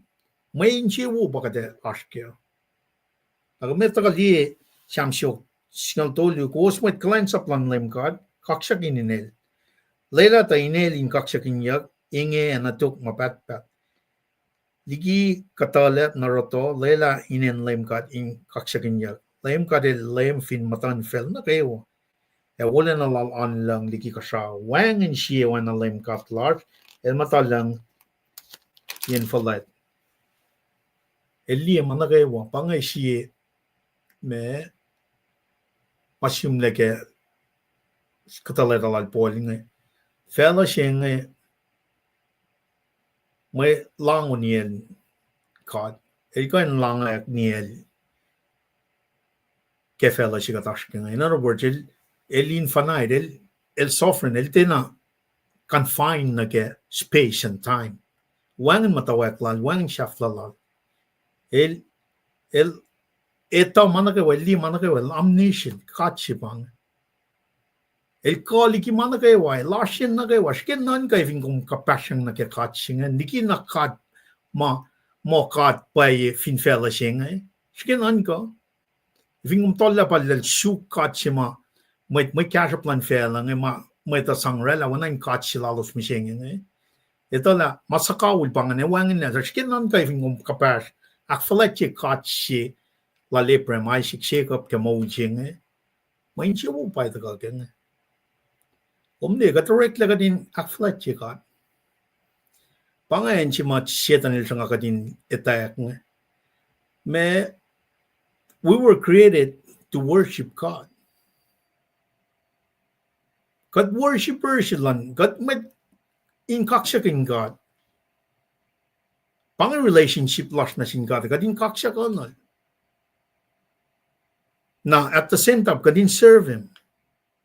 mwe insewowo pa kuht ac oasr kac. Na kom etuh kuh liye Sam siofok singucul tolu, kowos mwet kuhlwacnsap luhn Leum God, kaksakihn inel. Lwelah tuh inel in kaksakihnyuck, inge ac nuh tok ma pahtpaht. Liki kuhtuhlacp nuh rohtoh, lwelah inen Leum God in kaksakihnyuck. Leum God el Leum fin muhtuhnfacl nuh kwewa, ac wolacna lal oan lucng liki kuhsrao. Wacngihn sie oacna Leum God lasr, el muhta lucng yen fuhlwact. El liye ma nuh kwewa, pa inge sie ma, ma sihmlac ke kuhtuhlactuh lal Paul inge. Facluh se inge, mwe lahngo niyacl God. El kuh in lahngack niyacl ke facluh se kuht oasr ke inge. In other words, el, el infinite, el, el sovereign, el tiacna confined nuh ke space and time. Wacngihn muhtwacwacack lal, wacngihn sahflah lal. El, el etuh ma nuh kwewa, el liye ma nuh kwewa, el omniscient, God se pa inge. El kuh liki ma nuh kwewa, el oasr yen nuh kwewa, srihke nuhnkuh fin kom kuhpahsryang nuh ke God se inge, liki na God ma, muh God pwacye fin facluh se inge. Srihke nuhnkuh. Fin kom tuhlac pal lal suk God se ma, mwet, mwe kahsruhp luhn facluh inge ma, mwet uh sang oraclah oacna in god se lalos mihsenge inge. Etuh lah ma suhkawihl pa ingacn, wacngihnlac, srihke nuhnkuh fin kom kuhpahsr, ahkfuhlwactye God se lal Abraham, Isaac, Jacob ke moul se inge. Mwe insewowo pa tuhkuh ke inge. Kom liye, kuht oreklac kuht in ahkfuhlwactye God. Pa inge acn se ma Setan el sruhnga kuht in attack inge. Ma, we were created to worship God. Kuht worshipper se luhn, kuht mwet in kaksakihn God. Pa inge relationship lasr nuh sin God, kuht in kaksakihnuhl. Na at the same time, kuht in serve him.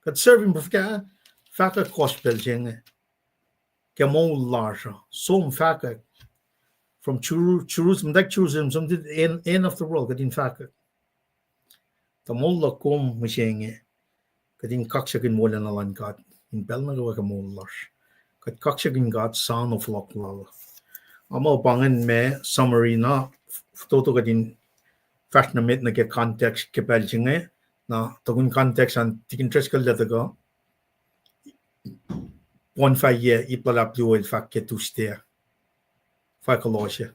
Kuht serve him pa fuhkah? fahkwack gospel se inge ke moul lasr uh. Som fahkwack from Jeru-, Jerusalem, muhtwacwacack Jerusalem, som to the end, end of the world, kuht in fahkwack. Tuh moul luhk kom mihsenge, kuht in kaksakihn wolacna luhn God in pacl nuh kwewa ke moul lasr. Kuht kaksakihn God sang fohlohk lal. Ama pa ingacn ma summary na, fototo kuht in fahsr nuh met nuh ke context ke pacl se inge, na tukun context an Tikin Driscoll el tuhkuh, bonfire ip luhlahp luo el fahk ke Tuesday. Fahk kuloh se.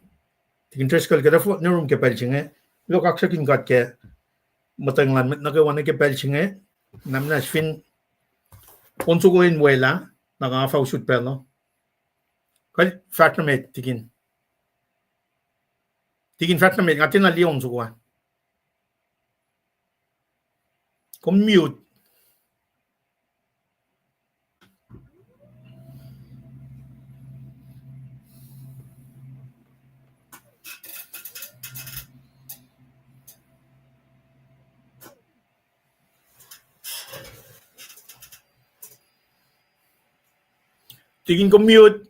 Tikin Driscoll, kuht ac fohlohk nuh yurum ke pacl se inge, kuloh, kaksakihn God ke muhtweng lal met nuh kwewa nuh ke pacl se inge, na muhnahs fin on soko in welah, na nga fah usot pacl uh. Kuh fahsr nuh met, Tikin. Tikin, fahsr nuh met, nga tiacna liye on soko ah. Kom mute. Tikin, kom mute.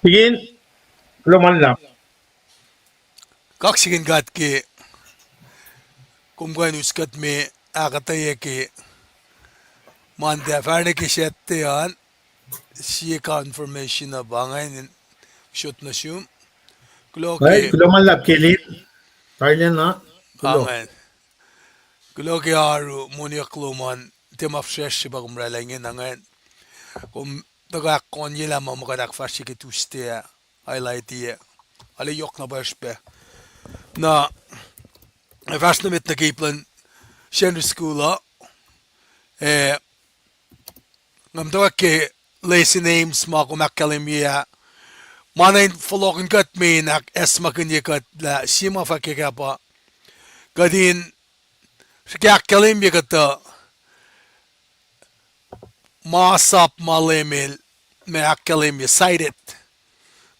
Begin. Kuloh ma luhlahp. Kaksakihn God ke kom kuh in us kuht me ahkuhtweyac ke Monday, fahsr nuh ke Saturday an, sie confirmation uh pa ingacn, sot nuh sum. Kuloh ke, kuloh ma luhlahp Kelin. Tailacna. Kuloh. Ingacn. Kuloh ke oaru, moniyuck lom an, tiac ma fihsracsr se pa kom oraclah ingena ingacn. Kom tuhkuh ahkkohnyelah ma ma kuht ahkfahsrye ke Tuesday ah, highlight-i ah. Arlac yohk na pwacr srihpac. Na, fahsr nuh met nuh ke ip luhn Sunday school uh, eh, nga muhtwacwacack ke lesson aims ma kom ahkkahlwemye ah, ma na in fohlohkihn kuht me in ahk-, acsmakihnye kuht lah sie ma fahk ke kahp uh, kuht in srihke ahkkahlwemye kuhtuh masap ma Leum El, ma ahkkahlwemye, cited.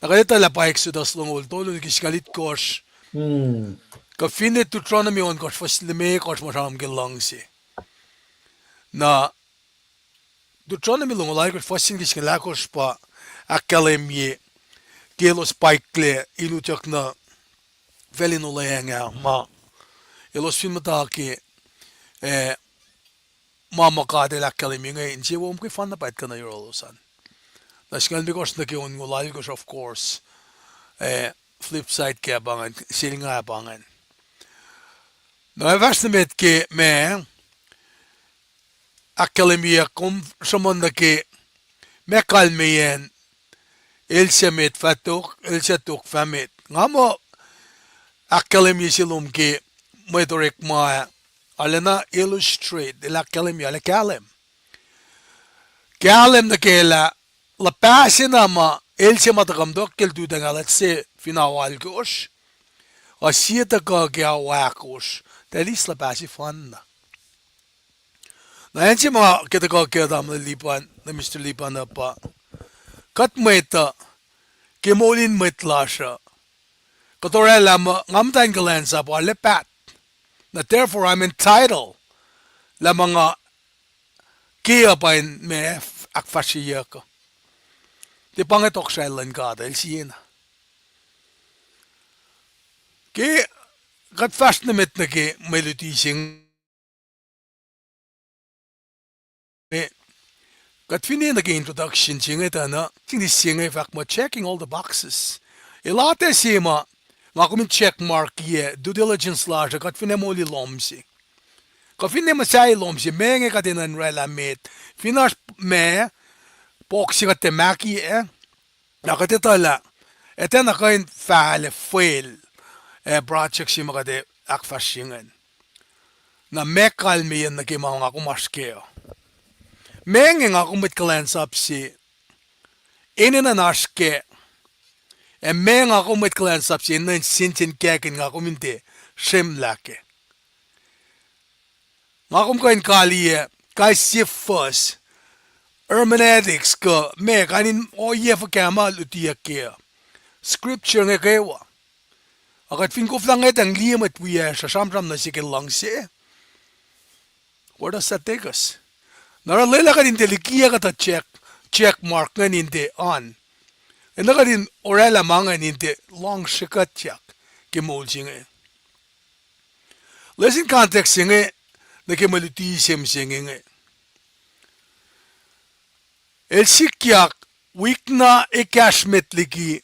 Na kuht etuh lah pa Exodus longoul tolu nuh ke singucul itkohsr. Kuh finne Deuteronomy ohnkohsr fuhs limekohsr ma sramsram ke luhngse. Na Deuteronomy longoul alkohsr fuhs se nuh ke singucul ahkosr pa ahkkahlwemye ke elos paiklac in utyak nuh facl in olweacng ah ma elos fin muhta ke, eh, ma ma God El ahkkahlwemye inge, insewowo muhkwena pa kuht kuh na yohrohlos an. Na singucul limekohsr nuh ke onngoul alkohsr, of course, eh, flip side kac pa ingacn, selnga pa ingacn. Na fahsr nuh met ke ma ahkkahlwemyeyuck, kom sruhmuhn nuh ke ma kalmeyacn el suc met fah tok, el suc tok fah met. Nga muh ahkkahlwemye se lom ke mwet orekma ah, arulacna illustrate, el ahkkahlwemye, arlac kahlwem. Kahlwem nuh ke lah luhpah se na ma el se ma tuhkuh muhtok ke lututacng ah, let's say, fin ao alkohsr, uh, sie tuhkuh ke ao ahkosr, tuh el eis luhpah sefanna. Na acn se ma ke tuhkuh ke tamuhlwel Lipan, na Mister Lipan uh pa, kuht mwet uh, ke moul in mwet lasr uh, kuht oraclah muh nga muhta in kuhlwacnsap arlac paht. Na therefore I'm entitled lah ma nga ke uh pa in ma ahkfahsryeyuck uh. Tiac pa inge tohkohsrahi luhn God, el siena. Ke kuht fahsr nuh met nuh ke mwe luti se inge, kuht finne nuh ke introduction se inge tuh na, sing this se inge fahk muh checking all the boxes. Elah tuh se ma nga kom in check mark-i ac due diligence lasr uh, kuht finne moli lohm se. Kuh finne muhsahi lohm se, ma inge kuht enenuh in oraclah met. Fin oasr ma, box se kuht tiac mark-i ah, na kuht etuh lah, etuh na kuh in fahlac fail, eh, project se ma kuht ac ahkfahsrye ingacn. Na ma kalmeyacn nuh ke ma nga kom oasr kac uh. Ma inge nga kom mwet kuhlwacnsap se, enenuh in oasr kac. Ac ma nga kom mwet kuhlwacnsap se, enenuh in sensenkackihn nga kom in tiac srwemlah kac. Nga kom kuh in kaliyac kais sie fuhs, hermeneutics kuh ma kain in ohiyac fuhkah ma lutiyuck kac uh. Scripture inge kwewa. Ac kuht fin koflah ngwetacng liye mwet wiyacsr uh sramsram nuh se ke luhngse, where does that take us? Na oruh lwelah kuht in tiac likiyac kuhtuh check, check mark ingacn in tiac an. Enenuh kuht in oraclah ma ingacn in tiac luhngse kuhtyak ke moul se inge. Lesin context se inge nuh ke mwe luti se mihsenge inge. El sikyak wik na ekahsr met liki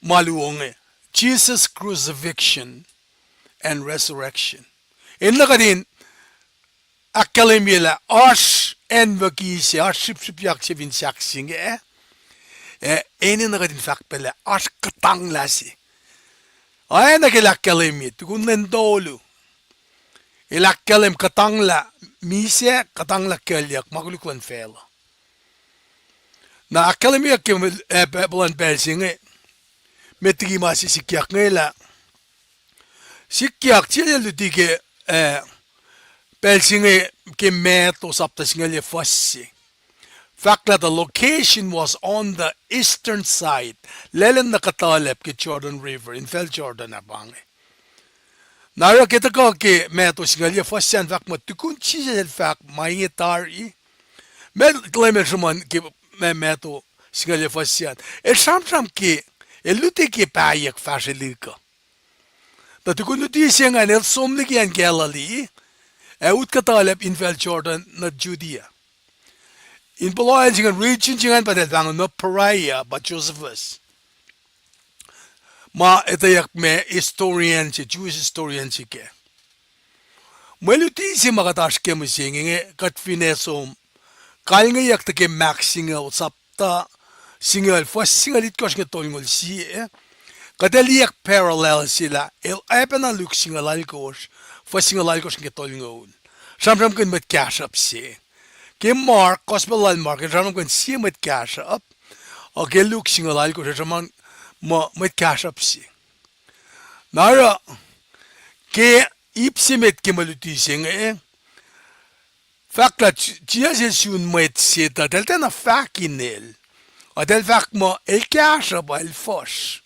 ma luo inge, Jesus' crucifixion and resurrection. Enenuh kuht in ahkkahlwemye lah oasr acnwucki se, oasr srihpsrihpyak se fin sahk se inge, ac enenuh kuht in fahk pac lah oasr kuhtanglah se. Oacna ke el ahkkahlwemye, tukun lwen tolu, el ahkkahlwem kuhtanglah misac, kuhtanglah kuclyuck, ma koluk luhn facluh. Na ahkkahlwemyeyuck ke, eh, puhlan pacl se inge, met liki ma se sikyak inge lah, sikyak, sie luti ke, eh, pacl se inge ke Matthew sapta singucul yac fuhs se. Fahk lah the location was on the eastern side, laclacn na kuhtuhlacp ke Jordan River, infacl Jordan ah pa inge. Na oruh ke tuhkuh ke Matthew singucul yac fuhs se an fahk muh tukun Jisus el fahk ma inge tari, ma Leum el sruhmuhn ke Matthew singucul yac fuhs se an, el sramsram ke, el luti ke pahyuck fahsrwelihk uh. Tuh tukun luti se ingacn el som liki acn Galilee, ac utkuhtuhlacp infacl Jordan nuh Judea. In puhloacng se ingacn, region se ingacn pa eltahl pahngon muh Perea, pa Josephus. ma etweyuck ma historian se, Jewish historian se kac. Mwe luti se ma kuht oasr ke mihsenge inge, kuht fin ac som kalngeyuck tuh ke Mark singucul, sapta singucul, fuhs singucul itkohsr nuh ke tolngoul sie, kuht ac liye parallel se lah el oacpacna Luke singucul alkosr, fuhs singucul alkosr nuh ke tolngoul. Sramsramkihn mwet kahsruhp se. Ke Mark, gospel lal Mark, el sramsramkihn sie mwet kahsruhp, ac ke Luke singucul alkosr, el sramsram muh mwet kahsruhp se. Na oruh, ke ip se met ke mwe luti se inge, fahk lah J-, Jisus el sun mwet se tuh eltahl tiacna fahk inel, ac eltahl fahk muh el kahsruhp, el fuhsr.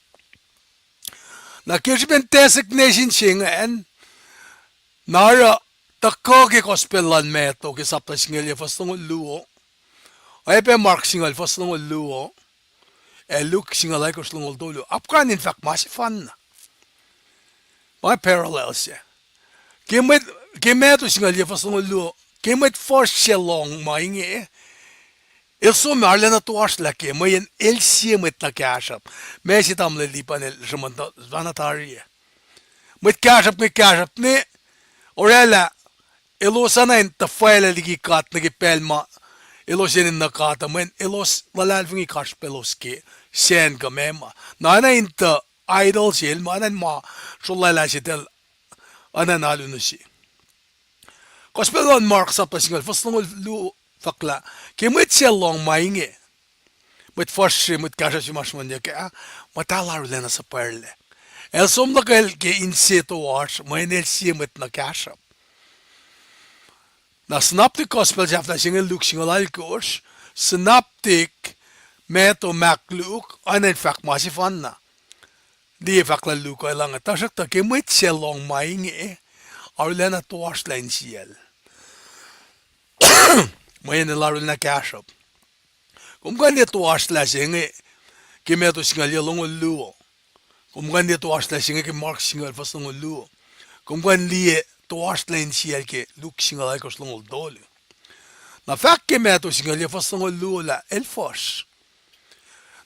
Na ke srihpen designation se ingacn, na oruh tuhkuh ke gospel lal Matthew ke sapta singucul yac fuhs longoul luo, oacyacpac Mark singucul fuhs longoul luo, ac Luke singucul alkosr longoul tolu, apkuhran in fahk ma sefanna. Ma parallel se. Ke mwet, ke Matthew singucul yac fuhs longoul luo, ke mwet fuhsr se lohng ma inge, el som arulacna toasrlah kac, mweyen el sie mwet na kahsruhp. Ma se tamuhlwel Lipan el sruhmuhn tuh, fahna tari ah. Mwet kahsruhp inge kahsruhp ne, oraclah, elos oacna in tuhfahlah liki God nuh ke pacl ma elos enenuh God uh, mweyen elos luhlahlfongi kasrpelos ke sacn kuh meac ma. Na oacna in tuh idol se, el ma oacna in ma srolwaclah se eltahl oacna in alu nuh se. Gospel luhn Mark sapta singucul fuhs longoul luo fahk lah, ke mwet se lohng ma inge, mwet fuhsr se, mwet kahsruhp se ma sruhmuhnyuck ah, muhtahl arulacna suhpwacrlac. El som luhkwel ke inse toasr, mweyen el sie mwet na kahsruhp. Na synoptic gospel sahflah se inge, Luke singucul alkosr, synoptic, Matthew, Mark, Luke, oacna in fahk ma sefanna. Liye fahk lah Luke el inge, tuhsruhktuh ke mwet se lohng ma inge, arulacna toasrlah insiyacl, mweyen el arulacna kahsruhp. Kom kuh in liye toasrlah se inge ke Matthew singucul yac longoul luo. Kom kuh in liye toasrlah se inge ke Mark singucul fuhs longoul luo. Kom kuh in liye toasrlah insiyacl ke Luke singucul alkosr longoul tolu. Na fahk ke Matthew singucul yac fuhs longoul luo lah el fuhsr.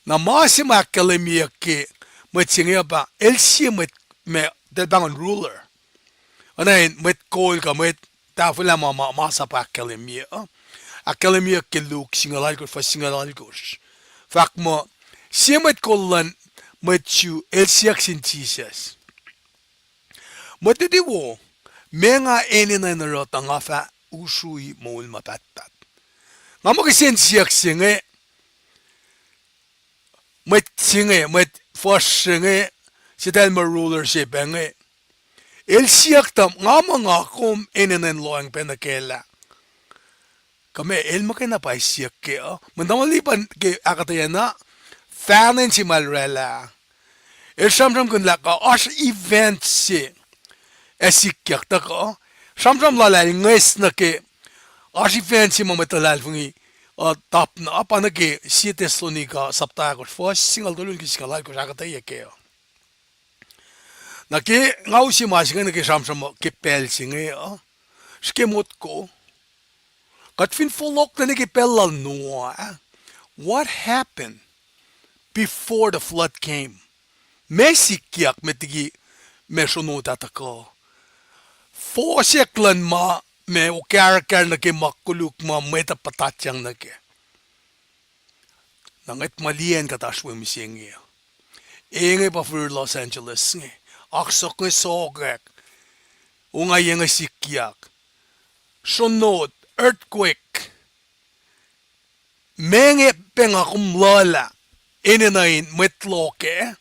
Na ma se ma ahkkahlwemyeyuck ke mwet se inge uh pa el sie mwet ma eltahl pahngon ruler. Oacna in mwet kol kuh mwet tahfwelah ma, ma, masap ahkkahlwemye uh. Ahkkahlwemyeyuck ke Luke singucul alkosr, fuhs singucul alkosr. Fahk muh, sie mwet kol luhn mwet Jew el siyuck sin Jisus, Mwet luti wo, meac nga enenuh in oruh tuh nga fah usrui moul ma pahtpaht? Nga muh kihsen siyuck se inge, mwet se inge, mwet fuhsr se inge, se eltahl muh ruler se pac inge, el siyuck tuh nga muh nga kom enenuh in lohacng pac nuh kac lah. Kuh meac el muhkwena pa siyuck kac uh? Mweyen tamuhlwel Lipan ke ahkuhtweyac na, fahna in se ma el oraclah, el sramsramkihn lah kuh oasr event se ac sikyak tuhkuh, sramsram lal ah el ngwes nuh ke, oasr event se ma mwet luhlahlfongi uh tapna, pa nuh ke Sie Thessalonica sapta ahkosr, fuhs singucul tolu nuh ke singucul alkosr ahkuhtweyac kac uh. Na ke nga use ma se inge nuh ke sramsram ke pacl se inge uh, srihke motko, kuht fin fohlohklac nuh ke pacl lal Noah, what happened before the flood came? Meac sikyak met liki ma sronot ah tuhkuh? Fohsack luhn ma, ma okahrkahr nuh ke ma koluk ma mwet uh puhtatyang nuh kac. Na ngwet ma liyacacng kuht oasr we mihsenge uh. Inge pa firir Los Angeles inge. Oaksohk inge sokwack. Ongaiyac inge sikyak. Sronot, earthquake. Meac inge pa nga kom luhlah enenuh in mwet loh kac,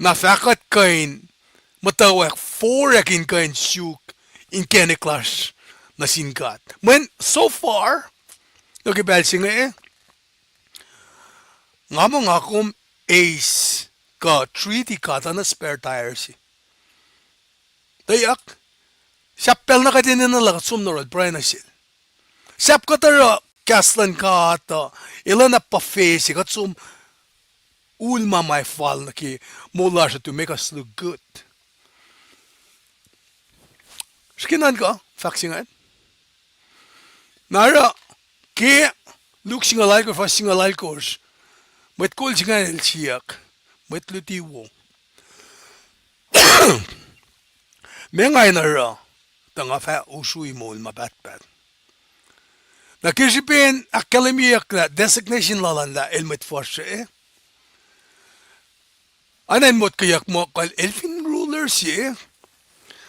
na fah kuht kuh in muhtwacwacack forwack in kuh in suk inkacnek lasr nuh sin God. Mweyen so far, nuh ke pacl se inge, nga muh nga kom eis kuh treat God oacna spare tire se. Tuyak, sahp pacl na kuht enenuh lah kuht som nuh yohrohl pruhe nuh sel. Sahp kuht oruh kahs luhn God uh, el oacna puhfe se, kuht som ul ma ma fal nuh ke moul lasr uh to make us look good. Srihke nuhnkuh fahk se ingacn. Na oruh, ke Luke singucul alkosr, fuhs singucul alkosr, mwet kol se ingacn el siyuck, Mwet luti wo, Meac nga in oruh, tuh nga fah usrui moul ma pahtpaht? Na ke srihpen ahkkahlwemyeyuck lah designation lal an lah el mwet fuhsr, eh? Oacna in motkweyuck muh kuh el fin ruler se,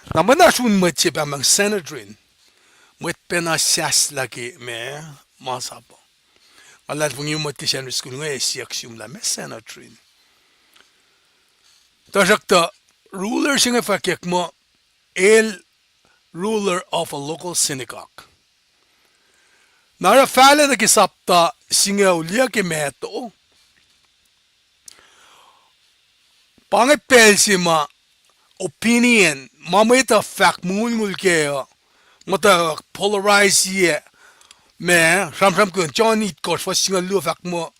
na mwe na sun mwet se pa mang Sanhedrin, mwet pacna sahslah ke ma, masap uh. Nga luhlahlfongi mwet ke Sacnri Skul inge ac siyuck sum lah meac Sanhedrin. Tuhsruhktuh ruler se inge fahkwack muh el ruler of a local synagogue. Na oruh fahlac nuh ke sapta singucul ke Matthew, pa inge pacl se ma opinion, ma mwet uh fahk mongulngul kac uh, muhta polarize-i, ma, sramsramkihn John itkohsr fuhs singucul luo fahk muh,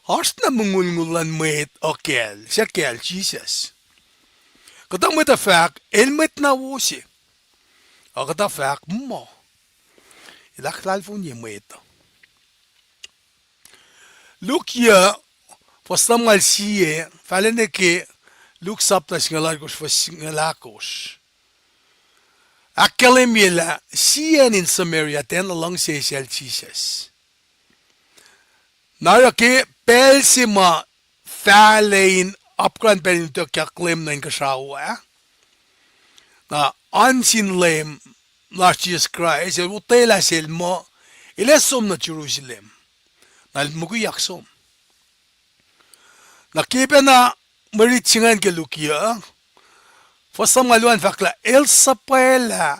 oasr na mongulngul luhn mwet uh kacl, suc kacl Jisus. Kuhtuh mwet uh fahk el mwet na wo se. Ac kuhtuh fahk muh el ahkluhlahlfongi mwet uh. Luke yuh, fuhs lumngaul sie, fahlac nuh ke Luke sapta singucul alkosr fuhs singucul ahkosr, ahkkahlwemye lah sie acn in Samaria tiacna luhngse sel Jisus. Na oruh ke pacl se ma fahlac in apkuhran pacl in utuckyak Leum nuh inkuhsrao ah, na oan sin Leum lasr Jisus Kraist el otwelah sel muh el ac som nuh Jerusalem. Na el mukwiyak som. Na ke pacna mwe rit se ingacn ke Luke yuh, fuhs lumngaul luo an fahk lah el suhpwaclah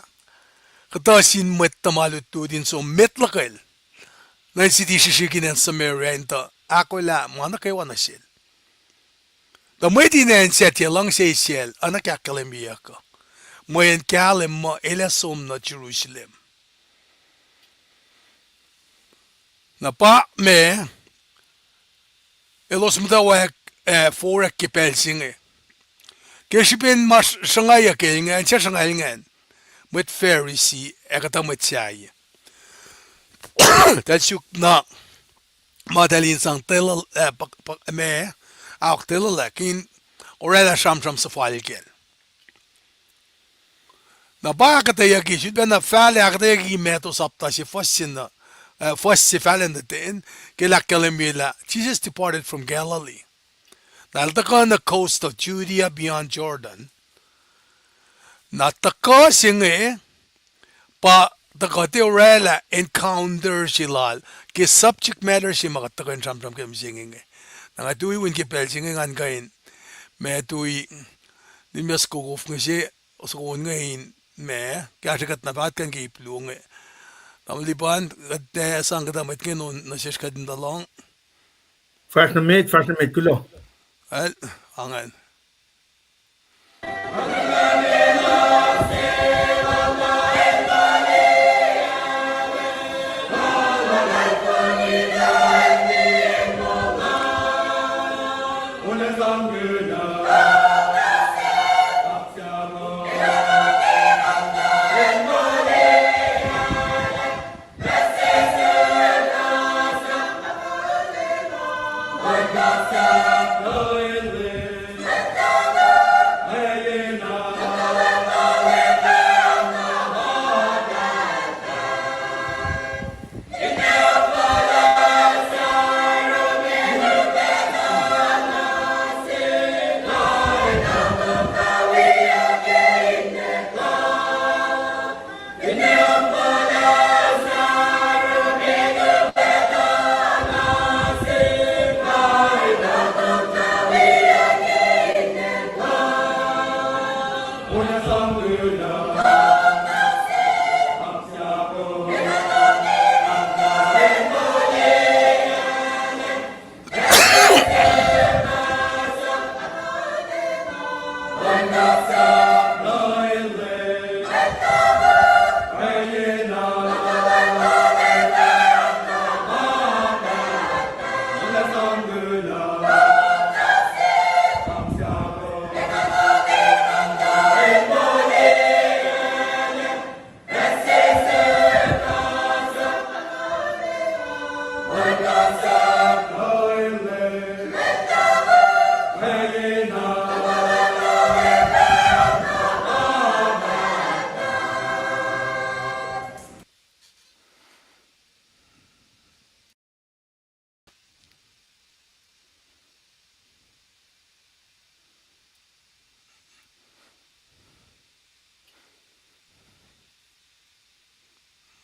kuhtuh sin mwet tuhma lutlut in som met luhkwel nuh in siti srihsrihk in acn Samaria in tuh ahkolah ma nuh kwewa nuh sel. Tuh mwet in acn sac tiac luhngse sel, oacna ke ahkkahlwemyeyuck uh. Mweyen kahlwem muh el ac som nuh Jerusalem. Na pa ma elos muhtwacwacack, eh, forwack ke pacl se inge. Ke srihpen ma sruhngwacyuck el ingacn, suc sruhngwacyuck el ingacn, mwet Pharisee ac kuhtuh mwet sahyac. Tahl suk na ma tahl in sang, eh, ma, ahok, teluhlac in oraclah sramsram suhfal kacl. Na pa ahkuhtweyucki, sifilpacna fahlac ahkuhtweyucki Matthew sapta se fuhs se, eh, fuhs se fahlac nuh ten, ke el ahkkahlwemye lah Jesus departed from Galilee. Na el tuhkuh nuh coast of Judea beyond Jordan. Na tuhkuh se inge pa tuhkuh tiac oraclah encounter se lal ke subject matter se ma kuht tuhkuh in sramsram ke mihsenge inge. Na nga tui win ke pacl se inge ngan kuh in, ma tui, nimet soko kof inge se, soko on inge in, ma, kahsrwe kuht na pahtkuhn ke ip luo inge. Tamuhlwel Lipan, kuht ac sang kuhtuh mwet inge on nuh sesr kuht in tuh lohng. Fahsr nuh met, fahsr nuh met kuloh. Al, angan.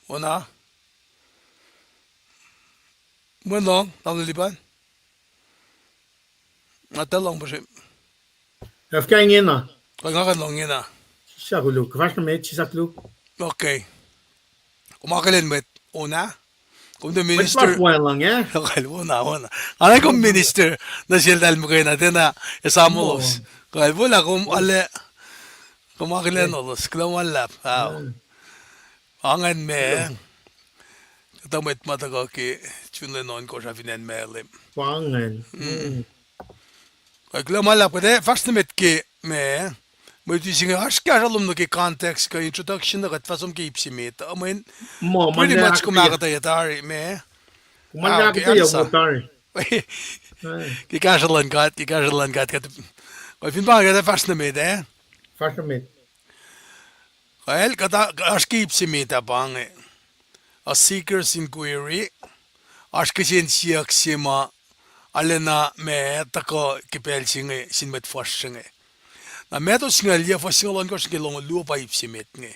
Ona. Mwe lohng, tamuhlwel Lipan. Nga tuh lohng puhsra. Af kac ingena. Kuh nga kuh lohng ingena. Sislah koluk, fahsr nuh met, sislah koluk. Okay. Kom akihlen mwet, ona? Kom tuh minister. Mwet lasr wacngihn, eh? Okay, ona, ona. Nga na kom minister nuh seltahl muhkwena, tiacna esamuhlos. Kuh, wona kom ale, kom akihlen elos, kuloh ma luhlahp. Ao. Angan me. Kuhtuh mwet ma tuhkuh ke June lwen ohnkohsr ah fin acn Malem. Pa ingacn. Kuh kuloh ma luhlahp, kuht ac fahsr nuh met ke ma, mwe luti se inge oasr kahsruh lom nuh ke context kuh introduction uh, kuht fah som ke ip se met uh, mweyen pretty much kom ahkuhtweyac tari ma. Kom ahkuhtweyac tari. Ke kahsruh luhn God, ke kahsruh luhn God, kuht, kuh fin pa kuht ac fahsr nuh met, eh? Fahsr nuh met. Kuh el, kuht oasr ke ip se met ah pa inge. A Seeker's Inquiry, oasr kihsen siyuck se ma arulacna ma tuhkuh ke pacl se inge sin mwet fuhsr se inge. Na Matthew singucul yac fuhs singucul ohnkohsr nuh ke longoul luo pa ip se met inge.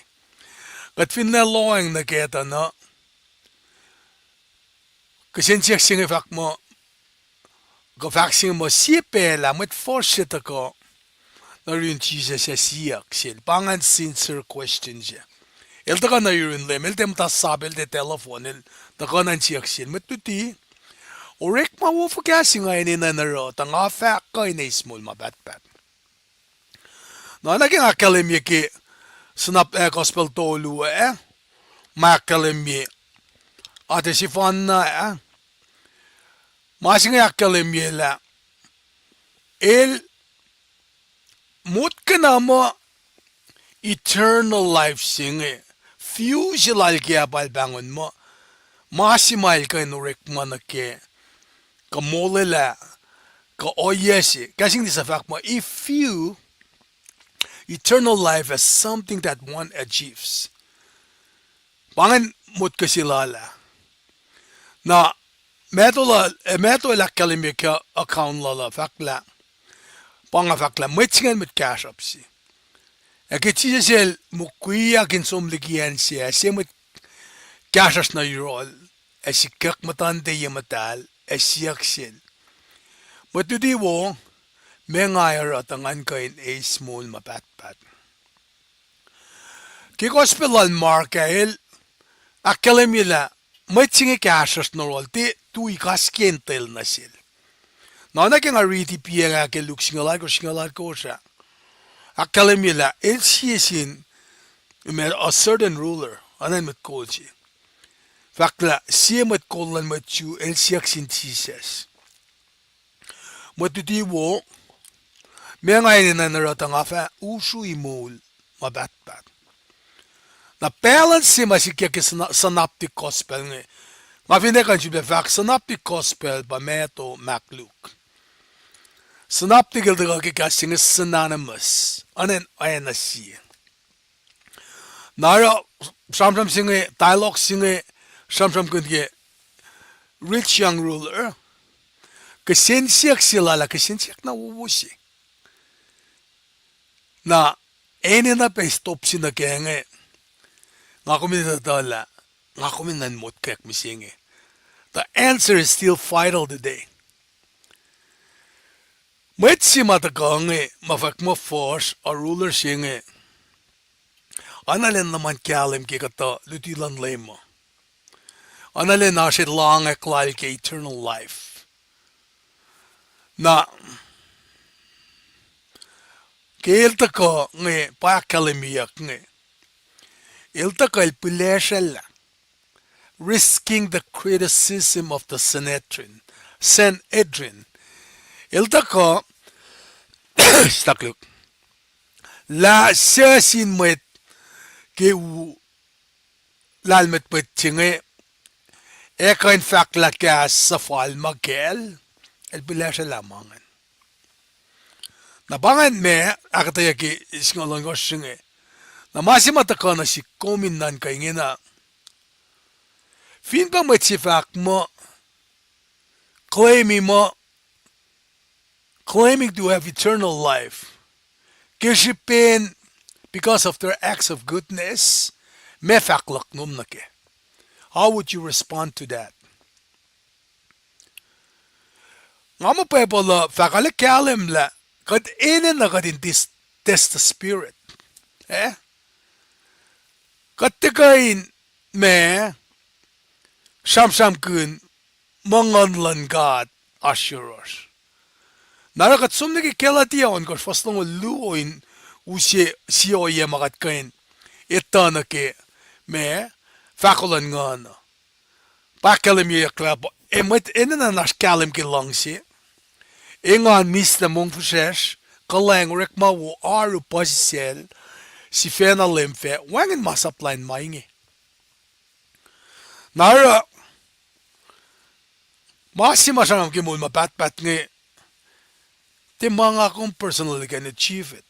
Kuht finne lohacng nuh kac tuh na, kihsen siyuck se inge fahk muh, kuh fahk se inge muh sie pacl ah mwet fuhsr se tuhkuh nuh yurin Jisus ac siyuck sel, pa ingacn sincere question se. El tuhkuh nuh yurin Leum, el tiac muhta sap, el tiac telephone, el tuhkuh nuh in siyuck sel, Mwet Luti, orekma wo fuhkah se nga enenuh in oruh tuh nga fah kuh in eis moul ma pahtpaht? Na, na ke nga ahkkahlwemye ke Sinop-, eh, Gospel tolu ah, ma ahkkahlwemye atac sefanna ah, ma se inge ahkkahlwemye lah el motkwena muh eternal life se inge, fiu se lal ke ah pa el pahngon muh, ma se ma el kuh in orekma nuh kac, kuh molwelah, kuh ohiyac se. Kahs English ah fahk muh, if few, eternal life as something that one achieves. Pa ingacn motko se lal ah. Na, Matthew la-, eh, Matthew el ahkkahlwemye ke account lal uh fahk lah, pa nga fahk lah mwet se ingacn mwet kahsruhp se. Ac ke Jisus el mukwiyak in som liki acn se ah, sie mwet kahsruhsr nuh yohrohl, ac sikyak muhtuhnte ye muhtahl, ac siyuck sel, Mwet Luti wo, meac nga oruh tuh ngan kuh in eis moul ma pahtpaht? Ke Gospel lal Mark ah el ahkkahlwemye lah mwet se inge kahsruhsr nuh yohrohl, tiac tui kas ke in tacl nuh sel. Na oacna ke nga riti piac ah ke Luke singucul alkosr, singucul alkosr ah, ahkkahlwemye lah el sie sin, a certain ruler, oacna mwet kol se. Fahk lah sie mwet kol luhn mwet Jew el siyuck sin Jisus, Mwet Luti wo, meac nga enenuh in oruh tuh nga fah usrui moul ma pahtpaht? Na balance se ma sikyak ke syno-, synoptic gospel inge. Nga finne kuh in sifilpac fahk synoptic gospel pa Matthew, Mark, Luke. Synoptic el tuhkuh ke kahs se inge synonymous, oacna, oacna sie. Na oruh sramsram se inge, dialogue se inge, sramsramkihn ke rich young ruler, kihsen siyuck se lal ah, kihsen siyuck na wowo se. Na enenuh pac stop se nuh kac inge, nga kom in etuh lah, nga kom in nuhnmot kac mihsenge. The answer is still vital today. Mwet se ma tuhkuh inge, ma fahk muh fuhsr, a ruler se inge, oacna lwen luhman kahlwem ke kuhtuh luti luhn Leum uh, oacna lwen oasr lohng-ak lal ke eternal life. Na ke el tuhkuh inge, pa ahkkahlwemyeyuck inge, el tuhkuh el pihlesracllah, risking the criticism of the Sanhedrin, Sanhedrin. El tuhkuh, stuck Luke, lah suc sin mwet ke u lahlmwetmwet se inge ac kuh in fahk lah kahs suhfal ma kacl, el pihlesracllah ma ingacn. Na pa ingacn ma ahkuhtweyac ke singucul ohnkohsr se inge. Na ma se ma tuhkuh nuh sihk kom in nuhnkuh ingena. Fin pa mwet se fahk muh, claim muh, claiming to have eternal life, ke srihpen because of their acts of goodness, ma fahk luhk nuhm nuh kac. How would you respond to that? Nga muh Bible uh fahk lah kahlwem lah kuht enenuh kuht in test, test the spirit. Eh? Kuht tiac kuh in ma sramsramkihn muh Nguhn luhn God oasr yohrohsr. Na oruh kuht som nuh ke Galatia ohnkohsr fuhs longoul luo in use sie ohiyac ma kuht kuh in etuh nuh ke ma fahko luhn Nguhn uh. Pa ahkkahlwemyeyuck lah pa, e, mwet enenuh in oasr kahlwem ke luhngse, engan, mihslac, mongfihsrwacsr, kuhlwacng, orekma wo, oaru, puhsisacl, sifacna leum fac, wacngihn masap lain ma inge. Na oruh, ma se ma sramsram ke moul ma pahtpaht inge, tiac ma nga kom personally can achieve it.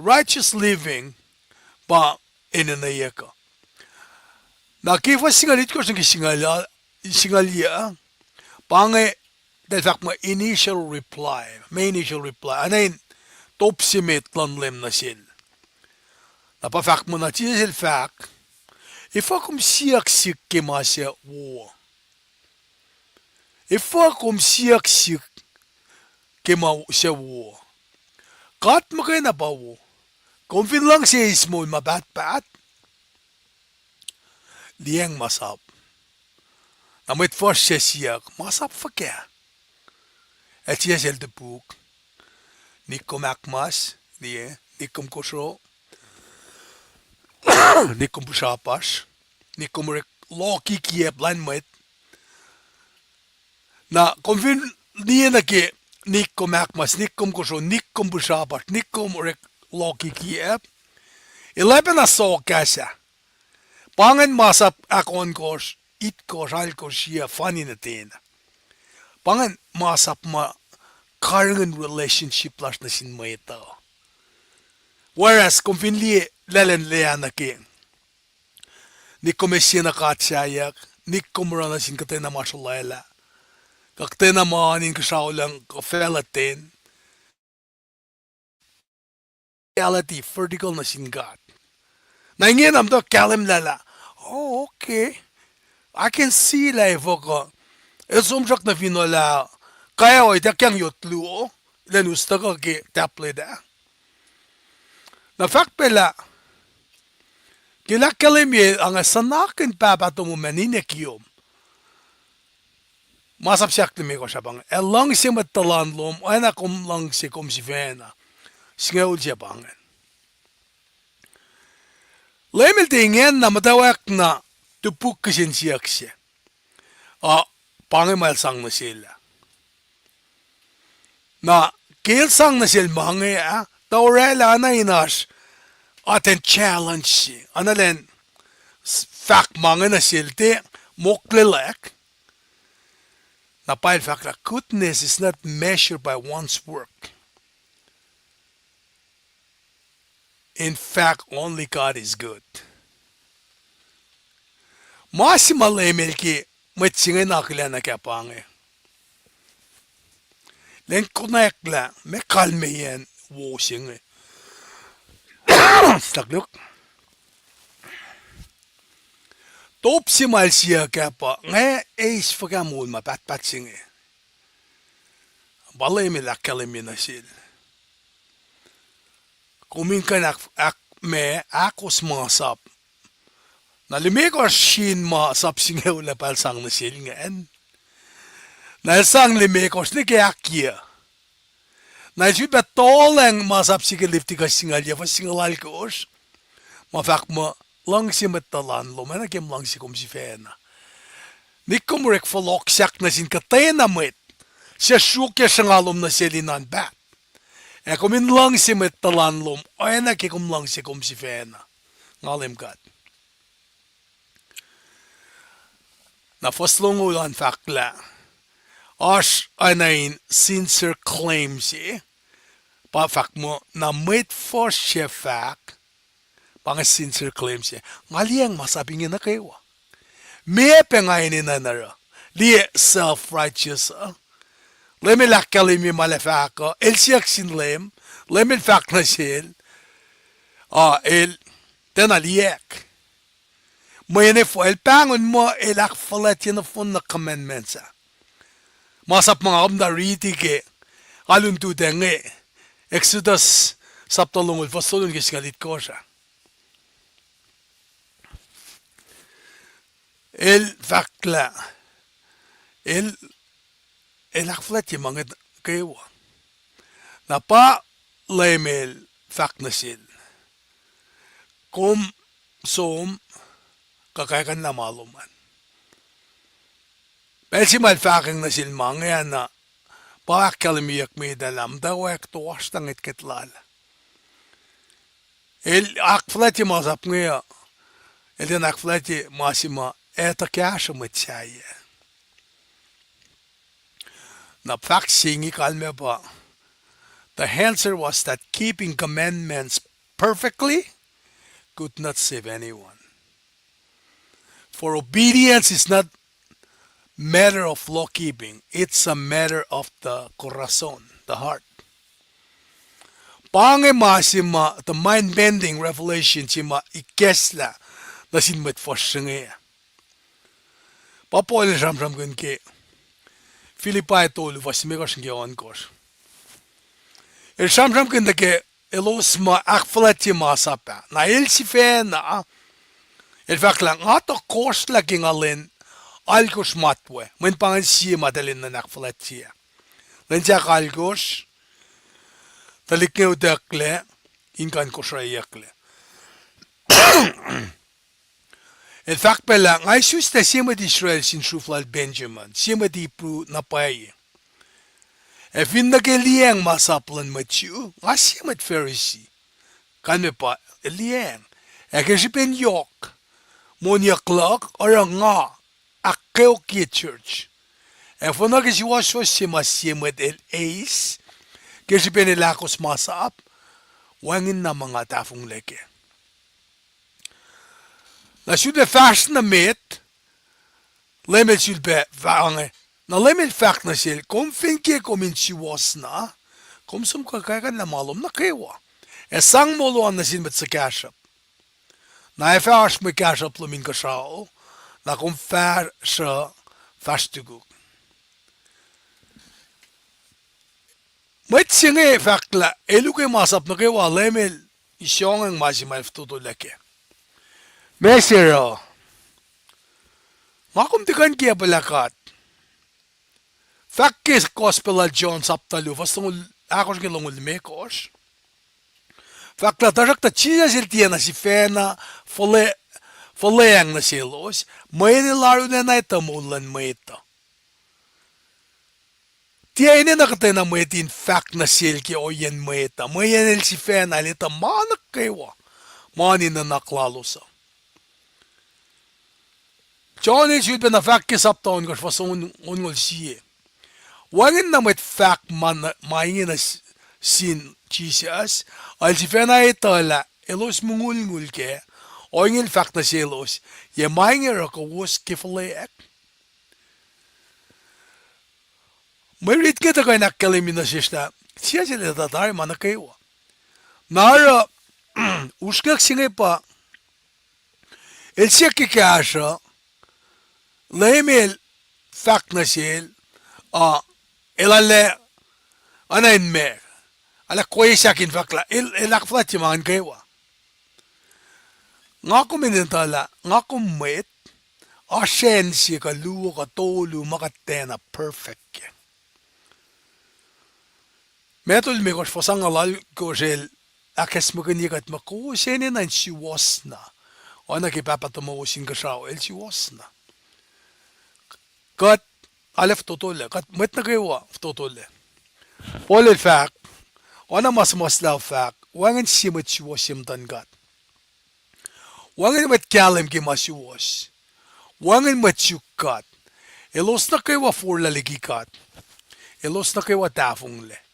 Righteous living pa enenweyuck uh. Na ke fuhs singucul itkohsr nuh ke singucul, singucul yac, pa inge, eltahl fahk muh initial reply, ma initial reply, oacna in top se met luhn Leum nuh sel. Na pa fahk muh na Jisus el fahk, efuh kom siyuck sihk ke ma suc wo? Efuh kom siyuck sihk ke ma suc wo? God muhkwena pa wo. Kom fin luhngse eis moul ma pahtpaht, liyacacng masap. Na mwet fuhsr suc siyuck, masap fuhkah? Ac Jisus el topuk, nik kom ahkmas, liye, nik kom kosro, nik kom pihsrapasr, nik kom orek loh kikiacp lain mwet. Na kom fin liye nuh ke nik kom ahkmas, nik kom kosro, nik kom pihsrapasr, nik kom orek loh kikiacp, el oacpacna sokahs ah. Pa ingacn masap ahkohnkohsr, itkohsr, alkohsr, yac, fani nuh ten. Pa ingacn masap ma karihngihn relationship lasr nuh sin mwet uh. Whereas kom fin liye laclen leah nuh ke nik kom eis sie na god sahyac, nik kom oruh nuh sin kuhtwena ma srolwaclah, kuh kuhtwena ma oan inkuhsrao lucng kuh facluh ten, reality, vertical nuh sin God. Na ingena muhta kahlwem lah lah, oh, okay. I can see lah efuh kuh, el somsrak nuh fin olah, kaoh ituckyang yot luo, lwen us tuhkuh ke tablet ah. Na fahk pac lah, ke lah ahkkahlwemye, nga suhnakihn pahpah tomom ac ninac kiyom. Masap se ahklimekohsr ah pa inge, ac luhngse mwet tuhlan lom oacna kom luhngse kom sifacna. Singucul se pa ingacn. Leum el tiac ingena muhtwacwacack na topuk kihsen siyuck se. Uh, pa inge ma el sang nuh sel ah. Na ke el sang nuh sel ma inge ah, tuh oraclah oacna in oasr, oacna challenge se, oacna elan s-, fahk ma inge nuh sel tiac moklwelwack. Na pa el fahk lah goodness is not measured by one's work. In fact, only God is good. Ma se ma Leum el ke mwet se inge in akihlen ah ke pa inge, lwen konwacack lah meac kalmeyacn wo se inge. Stuck look. Top se ma el siyuck ah pa, nga eis fuhkah moul ma pahtpaht se inge? Pa Leum el ahkkahlwemye nuh sel, kom in kuh in ahk-, ahk-, ma, ahkos masap. Na limekohsr sin masap singucul ah pa el sang nuh sel ingacn. Na el sang limekohsr nuh ke ahkyac. Na el sifilpac tohlacng masap se ke Leviticus singucul yac, fuhs singucul alkosr, ma fahk muh, luhngse mwet tuhlan lom oacna ke kom luhngse kom sifacna. Nik kom orek fohlohk sahk nuh sin kuhtwena mwet suc sruokyac sruhnga lom nuh sel in oan paht. Ac kom in luhngse mwet tuhlan lom oacna ke kom luhngse kom sifacna. Nga Leum God. Na fuhs longoul an fahk lah oasr oacna in sincere claim se, pa fahk muh na mwet fuhsr suc fahk, pa inge sincere claim se, nga liyacacng masap inge nuh kwewa. Meac pac nga enenuh in oruh? Liye self-righteous uh. Leum el ahkkahlwemye ma el ac fahk uh, el siyuck sin Leum, Leum el fahk nuh sel, uh, el tiacna liyacack. Mweyen efuh? El pahngon muh el ahkfuhlwactye nohfohn na commandments ah. Masap ma nga kom tuh riti ke alu in tuhtah inge, Exodus sapta longoul, fuhs tolu nuh ke singucul itkohsr ah. El fahk lah el, el ahkfuhlwactye ma inge kwewa. Na pa Leum El fahk nuh sel, kom som kuh kwackuhnlah ma lom an. Pacl se ma El fahkwacng nuh sel ma inge ah na, pa ahkkahlwemyeyuck met ah lah muhtwacwacack toasr tuh ngwetngwet lal ah. El ahkfuhlwactye masap inge uh, el tiacna ahkfuhlwactye ma se ma ac tuh kahsruh mwet sahyac. Na fahk se inge kalmac pa, the answer was that keeping commandments perfectly could not save anyone. For obedience is not matter of law keeping, it's a matter of the corazon, the heart. Pa inge ma se ma the mind bending revelation se ma ikacslah nuh sin mwet fuhsr se inge. Pa Paul el sramsramkihn ke Philippi tolu fuhs limekohsr nuh ke ohnkohsr. El sramsramkihn nuh ke elos ma ahkfuhlwactye masap ah. Na el sifacna, el fahk lah nga tuh kohsrlah ke nga lwen alkosr matwac, mweyen pa ingacn sie ma eltahl enenuh in ahkfuhlwactye ah. Lwen sahk alkosr, tuhlihk inge utucklac, in kuh in kosrweyucklac. El fahk pac lah nga isuslac sie mwet Israel sin sruf lal Benjamin, sie mwet Hebrew na pwacye. Ac fin nuh ke liyacacng masap luhn mwet Jew, nga sie mwet Pharisee. Kalmac pa, el liyacacng. Ac ke srihpen yohk moniyuck luhk, oruh nga ahkkweokye church. Ac fuhnuh ke suwohswohs se ma sie mwet el eis, ke srihpen el ahkos masap, wacngihn na ma nga tahfonglac kac. Na sulpac fahsr nuh met, Leum El sulpac fahk inge. Na Leum El fahk nuh sel, kom fin ke kom in suwohs na, kom som kuh kwackuhnlah ma lom nuh kwewa, ac sang moul an nuh sin mwet suhkahsruhp. Na ac fah oasr mwe kahsruhp lom inkuhsrao, na kom fahsruh fahsr tukuk. Mwet se inge fahk lah el ukwe masap nuh kwewa, Leum El isongacng ma se ma el fototolac kac. Ma se oruh, nga kom tiac kuh in kiacpwelah God. Fahk ke Gospel lal John sapta luo, fuhs longoul ahkosr ke longoul limekohsr. Fahk lah tuhsruhktuh Jisus El tiacna sifacna fuhla-, fuhlweacng nuh selos, mweyen El arulacna etuh moul luhn mwet uh. Tiac enenuh kuhtwena mwet in fahk nuh sel ke ohiyacn mwet uh, mweyen El sifacna El etuh ma nuh kwewa, ma in nuhnak lalos uh. John el sulpac na fahk ke sapta ohnkohsr fuhs onngoul sie. Wacngihn na mwet fahk ma, ma inge nuh s-, sin Jisus, El sifacna etuh lah elos mongulngul kac, ohinge El fahk nuh selos, yac ma inge oruh kowos ke fuhlweack? Mwe rit inge tuh kuh in ahkkahlwemye nuh sesr lah Jisus El etuh tari ma nuh kwewa. Na oruh, usrnguck se inge pa, el siyuck ke kahsruh, Leum El fahk nuh sel, uh, el arlac, oacna in ma, arlac kwesak in fahk lah, el, el ahkfuhlwactye ma ingacn kwewa. Nga kom enenuh etuh lah, nga kom mwet, oasr acn se kuh luo kuh tolu ma kuht tiacna perfect kac. Matthew limekohsr fuhs angngaul alkosr el ahkacsmakihnye kuht muh kowos enenuh in suwohs na, oacna ke Pahpah tomowos inkuhsrao El suwohs na. Kuht arlac fototolac, kuht mwet nuh kwewa fototolac. Paul el fahk, oacna ma suhmuhslah uh fahk, wacngihn sie mwet suwohs ye muhtuhn God. Wacngihn mwet kahlwem ke ma suwohs. Wacngihn mwet suk God. Elos nuh kwewa forlah liki God. Elos nuh kwewa tahfonglac.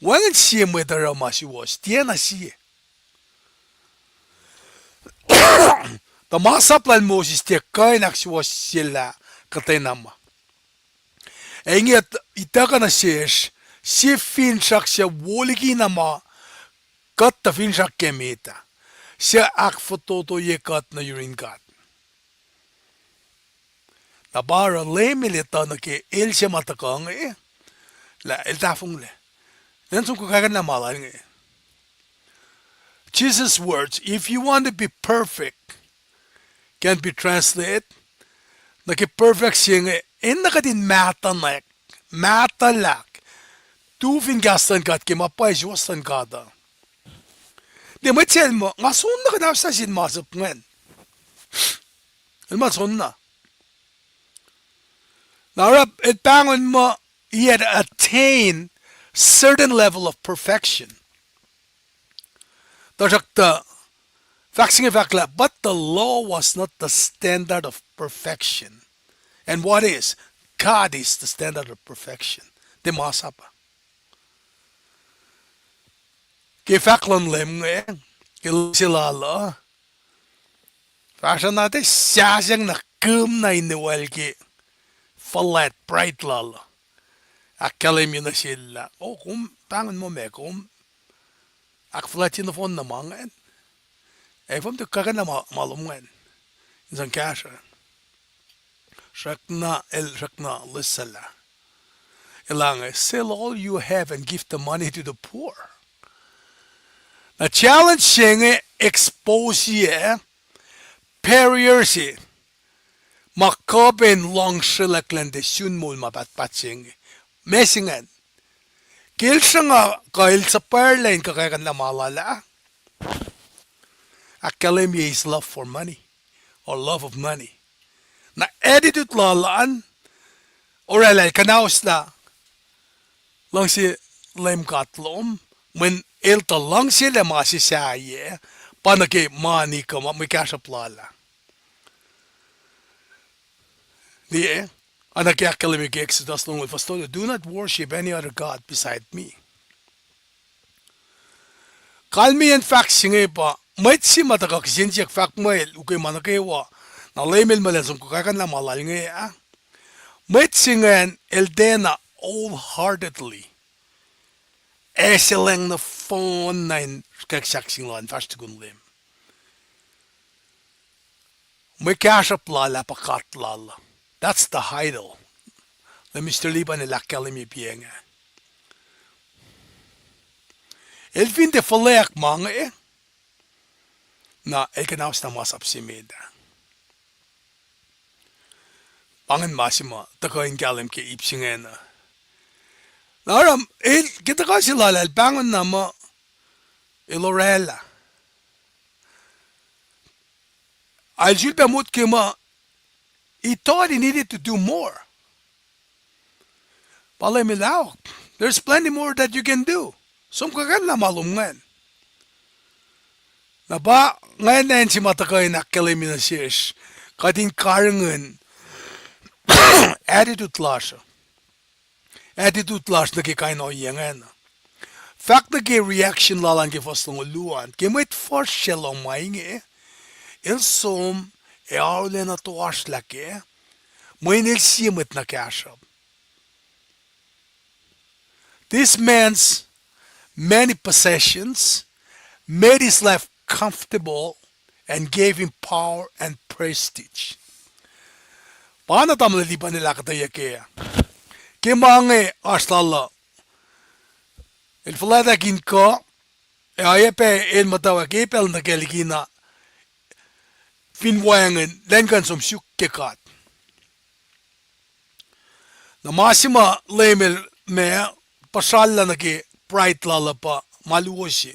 Wacngihn sie mwet oruh ma suwohs, tiacna sie. Tuh masap lal Moses tiac kuh in ahksuwohsyelah kuhtwena ma. Ac inge ituckuh nuh sesr sie finsrak suc wo liki na ma kuht tuh finsrak ke met ah, suc ahkfototoye kuht nuh yurin God. Na pa oruh Leum El etuh nuh ke el se ma tuhkuh inge, lah el tahfonglac. Elan som kuh kakihnlah ma lal inge. Jesus' words, if you want to be perfect, can be translated, nuh ke perfect se inge, enenuh kuht in mahtuhnak, mahtuhlah, tu fin kahs luhn God ke ma pwacye suwohs luhn God uh. Tiac mwet se el muh, nga soenna kuhnauslah sin masap ingacn. El muh soenna. Na oruh el pahngon muh he had attained certain level of perfection. Tuhsruhktuh, fahk se inge fahk lah, but the law was not the standard of perfection. And what is? God is the standard of perfection. Tiac masap ah. Ke fahk luhn Leum inge, ke luhngse lal uh, fahsruh na tiac sahseng na kom na in wal ke fuhlwact pride lal uh. Ahkkahlwemye nuh sel lah, o, kom pahngon muh meac kom ahkfuhlwactye nohfohn na ma ingacn. Ac fom tuh kakihnlah ma, ma lom ingacn in sang kahsruh. Srackna, el srackna lihslah. Elange, sell all you have and give the money to the poor. Na challenge se inge expose-ye barrier se ma kuh pac in luhngsrelahk elan tiac sun moul ma pahtpaht se inge. Ma se ingacn. Ke el sruhnga kuh el suhpwacrlac in kuh kakihnlah ma lal ah, ahkkahlwemye his love for money, or love of money. Na attitude lal an oraclah el kuhnauslah luhngse Leum God lom, mweyen el tuh luhngselac ma se sahyac, pa nuh ke mani kuh ma mwe kahsruhp lal ah. Liye, oacna ke ahkkahlwemye ke Exodus longoul fuhs tolu, do not worship any other god beside me. Kalmeyacn fahk se inge pa, mwet se ma tuhkuh kihsen siyuck fahk muh el ukwe ma nuh kwewa, na Leum El muh elan som kuh kakihnlah ma lal inge ah. Mwet se ingacn el tiacna wholeheartedly eselacng nohfohn na in kaksakihn lal in fahsr tukun Leum. Mwe kahsruhp lal ah pa god lal. That's the idol. Lah Mister Liban el ahkkahlwemye pa inge. El fin tiac fuhlweack ma inge, na el kuhnauslah masap se met ah. Pa ingacn ma se ma tuhkuh in kahlwem ke ip se ingacn uh. Na oruh el ke tuhkuh se lal ah el pahngon na muh el oraclah. El sulpac motko muh he thought he needed to do more. Pa Leum El, there's plenty more that you can do. Som kuh kakihnlah ma lom ingacn. Na pa ingacn acn se ma tuhkuh in ahkkahlwemye nuh sesr, kuht in karihngihn attitude lasr uh. Attitude lasr nuh ke kain ohiyac ingacn. Fahk nuh ke reaction lal an ke fuhs longoul luo an, ke mwet fuhsr se lohm ma inge, el som ac arulacna toasrlah kac, mweyen el sie mwet na kahsruhp. This man's many possessions made his life comfortable and gave him power and prestige. Pa na tamuhlwel Liban el ahkuhtweyac kac. Ke ma inge oasr lal uh, el fuhlwactakihn kuh, ac oacyacpac el muhtwacwacack ke pacl nuh kac likina fin wacngihn lwen kuh in som suk ke God. Na ma se ma Leum El ma puhsrallah nuh ke pride lal uh pa ma luo se.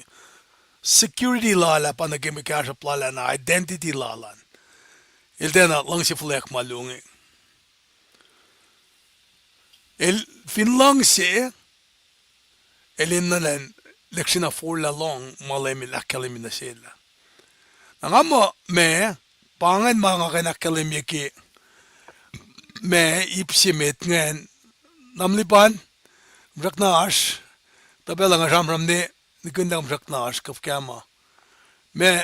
Security lal ah pa nuh ke mwe kahsruhp lal ah, na identity lal an. El tiacna luhngse fuhlweack ma luo inge. El fin luhngse, el enenuh elan lihksreni forlah lohng ma Leum El ahkkahlwemye nuh sel ah. Na nga muh ma, pa ingacn ma nga kuh in ahkkahlwemye ke ma ip se met ingacn. Tamuhlwel Liban, kom srackna oasr, tuh pacl uh nga sramsram ne, nihkihn lah kom srackna oasr kuh fuhkah ma. Ma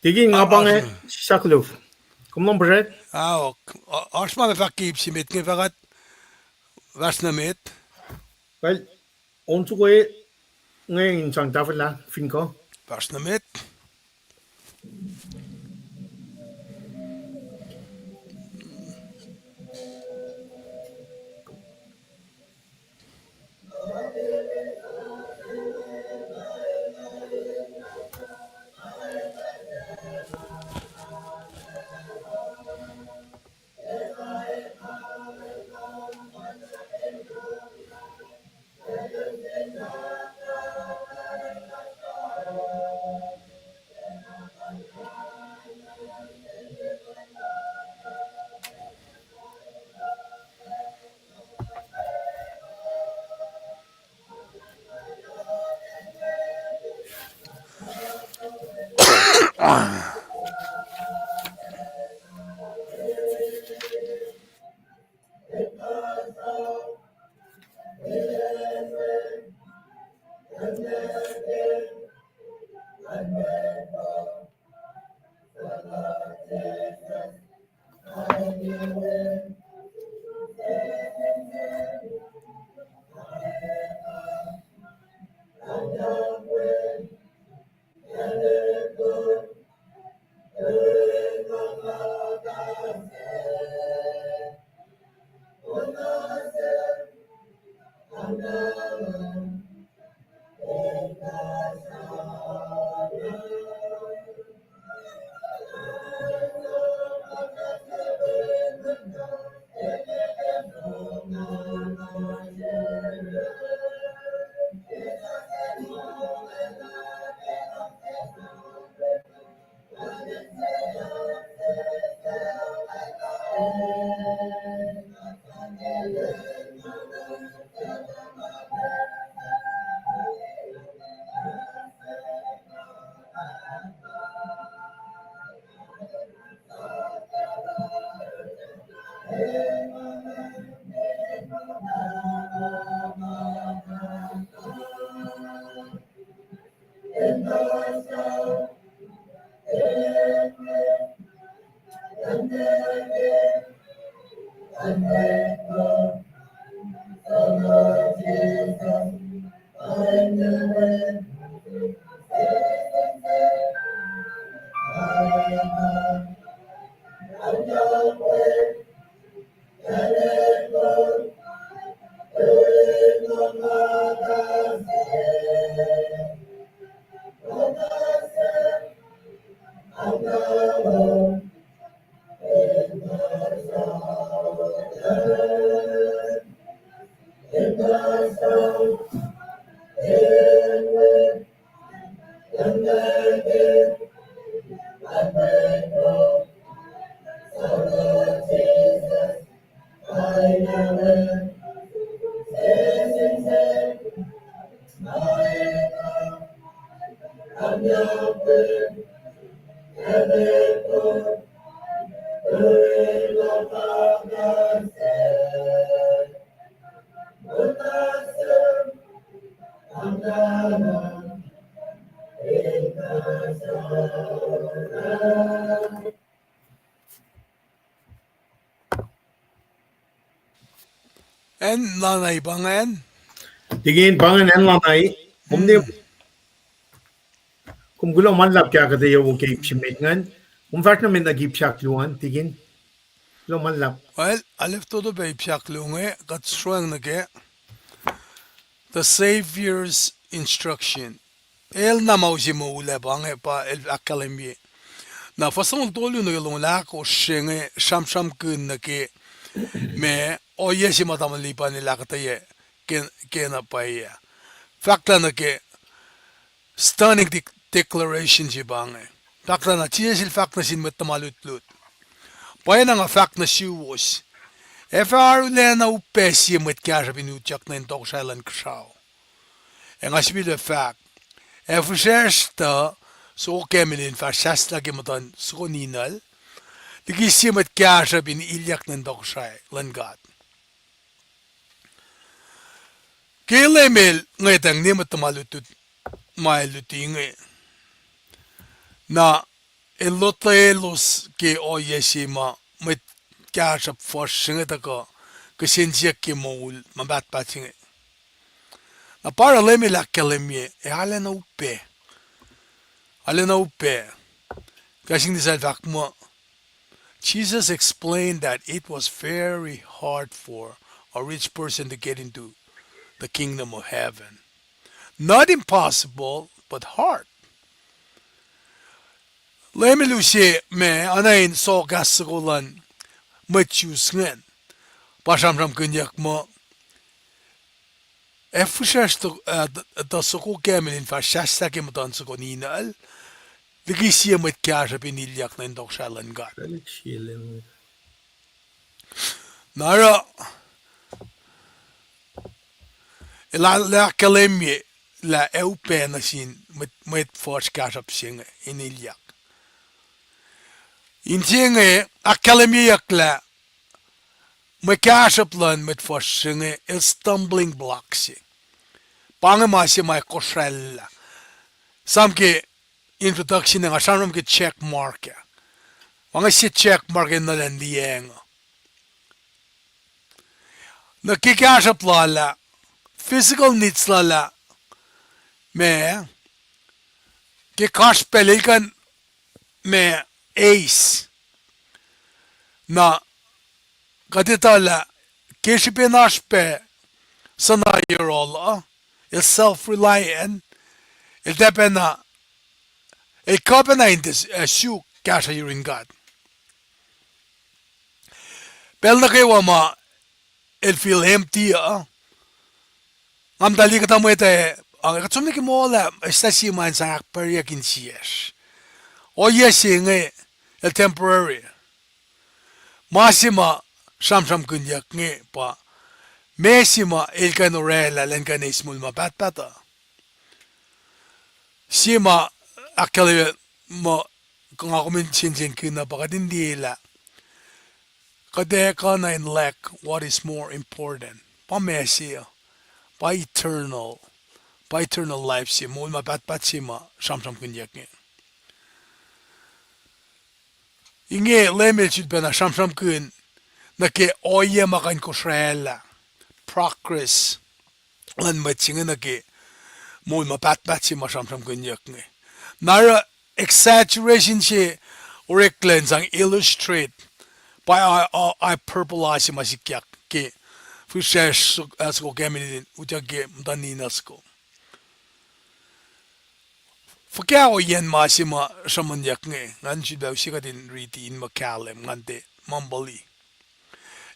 Kiki nga pa inge sisakluh. Kom lom puhsret? Ahok, oasr ma ma fahk ke ip se met inge fahk kuht fahsr nuh met. Kal, on soko inge in sang tahfwelah fin kuh. Fahsr nuh met. Acn Lanai pa ingacn. Tikin, pa ingacn acn Lanai. Kom ne, kom kuloh ma luhlahp ke ahkuhtweyac wo ke ip se met ingacn. Kom fahsr nuh met nuh ke ip se ahkluo an, Tikin. Kuloh ma luhlahp. Well, arlac fototo pac ip se ahkluo inge, kuht sroacng nuh ke The Savior's Instruction. El na ma use moul ah pa inge, pa el ahkkahlwemye. Na fuhs longoul tolu nuh ke longoul ahkosr se inge sramsramkihn nuh ke ma ohiyac se ma tamuhlwel Lipan el ahkuhtweyac ke, ke na pwacye. Fahk lah nuh ke stunning de-, declaration se pa inge. Fahk lah na Jisus el fahk nuh sin mwet tuhma lutlut, pwacyena nga fahk nuh suwos, ac fah arulacna upac sie mwet kahsruhp in utyak nuh in tohkohsrahi luhn Kuhsrao. Ac nga sifilpac fahk, ac fihsracsr tuh soko camel in fah sahslah ke muhtuhn soko ninahl, liki sie mwet kahsruhp in ilyak nuh in tohkohsrahi luhn God. Ke Leum el ngwetacng ne mwet tuhma lutlut ma el luti inge, na el lotwelos ke ohiyac se ma mwet kahsruhp fuhsr se inge tuhkuh kihsen siyuck ke moul ma pahtpaht se inge. Na pa oruh Leum el ahkkahlwemye, ac arulacna upac. Arulacna upac. Kahs Inglis el fahk muh, Jesus explained that it was very hard for a rich person to get into the kingdom of heaven. Not impossible, but hard. Leum el use ma oacna in sohkahs soko luhn mwet Jews ingacn. Pa sramsramkihnyuck muh, ac fihsracsr tuh, uh, tuh soko camel in fah sahslah ke muhtuhn soko ninahl, liki sie mwet kahsruhp in ilyak nuh in tohkohsrahi luhn God. Na oruh el ahkkahlwemye lah ac upac nuh sin mwet, mwet fuhsr kahsruhp se inge in ilyak. In se inge ahkkahlwemyeyuck lah mwe kahsruhp luhn mwet fuhsr se inge el stumbling block se. Pa inge ma se ma kosracllah. Sam ke introduction ah nga sramsram ke check mark ah. Pa inge se check mark enenuh elan liyacacng uh. Nuh ke kahsruhp lal ah, physical needs lal ah, ma, ke kasr pacl el kuh in ma eis. Na kuht etuh lah ke srihpen oasr pac suhna yohrohl uh, el self-reliant, el tiac pacna, el kuh pacna in, eh, suk kahsruh yurin God. Pacl nuh kwewa ma el feel empty uh, nga muhta liye kuhtuh mwet ah, ah, kuht som nuh ke moul ah, eslah sie ma in sang ahkpwacryuck insiyacsr. Ohiyac se inge, el temporary. Ma se ma sramsramkihnyuck inge pa, ma se ma el kuh in orwaclah elan kuh in eis moul ma pahtpaht uh. Sie ma ahkkahlwemye muh nga kom in sensenkihn uh pa kuht in liye lah kuht ac kuh na in lack what is more important. Pa ma se uh, pa eternal, pa eternal life se, moul ma pahtpaht se ma sramsramkihnyuck inge. Inge Leum el sifilpacna sramsramkihn nuh ke ohiyac ma kuh in kosracllah progress luhn mwet se inge nuh ke moul ma pahtpaht se ma sramsramkihnyuck inge. Na oruh exaggeration se oreklac in sang illustrate pa, uh, uh, hyperbole se ma sikyak ke fihsracsr suk-, uh, soko Cameron, utuck ke muhtuhn ninac soko. Fuhkah ohiyacn ma se ma sruhmuhnyuck inge, ngan sifilpac use kuht in riti in muh kahlwem, ngan tiac mumbly.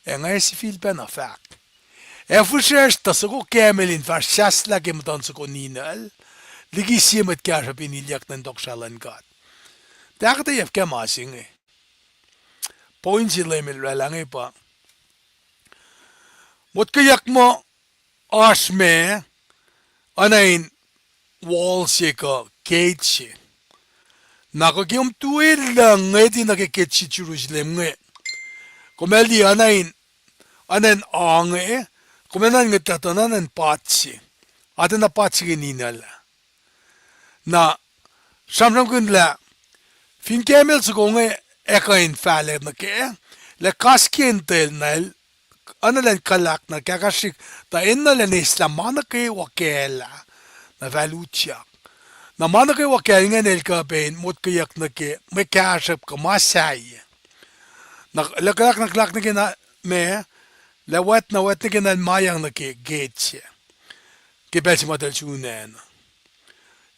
Ac nga ac sifilpacna fahk, ac fihsracsr tuh soko Cameron fahsr sahslah ke muhtuhn soko ninac, liki sie mwet kahsruhp in ilyak nuh in tohkohsrahi luhn God. Tiac ahkuhtweyac fuhkah ma se inge. Point se Leum el oraclah inge pa, motkweyuck muh oasr ma, oacna in wall se kuh gate se. Na kuh ke kom tuh luhng ngwetacng nuh ke gate se Jerusalem inge, kom ac liye oacna in, oacna in ange, kom ac nuhnkuh tuh oacna in pat se. Atacna pat se ke ninac lah. Na sramsramkihn lah fin Cameron soko inge ac kuh in fahlac nuh kac, lah kas ke intel na el, oacna elan kuhlahk na kahkahsrihk, tuh enenuh elan eslah ma nuh kwewa kacl ah, na fah utyak. Na ma nuh kwewa kacl ingacn el kuh pac in motkweyuck nuh ke mwe kahsruhp kuh ma sahyac. Na lah kuhlahk na kuhlahk nuh ke na ma, lah wet na wet nuh ke na el mayang nuh ke gate se ke pacl se ma tuh el sun acn.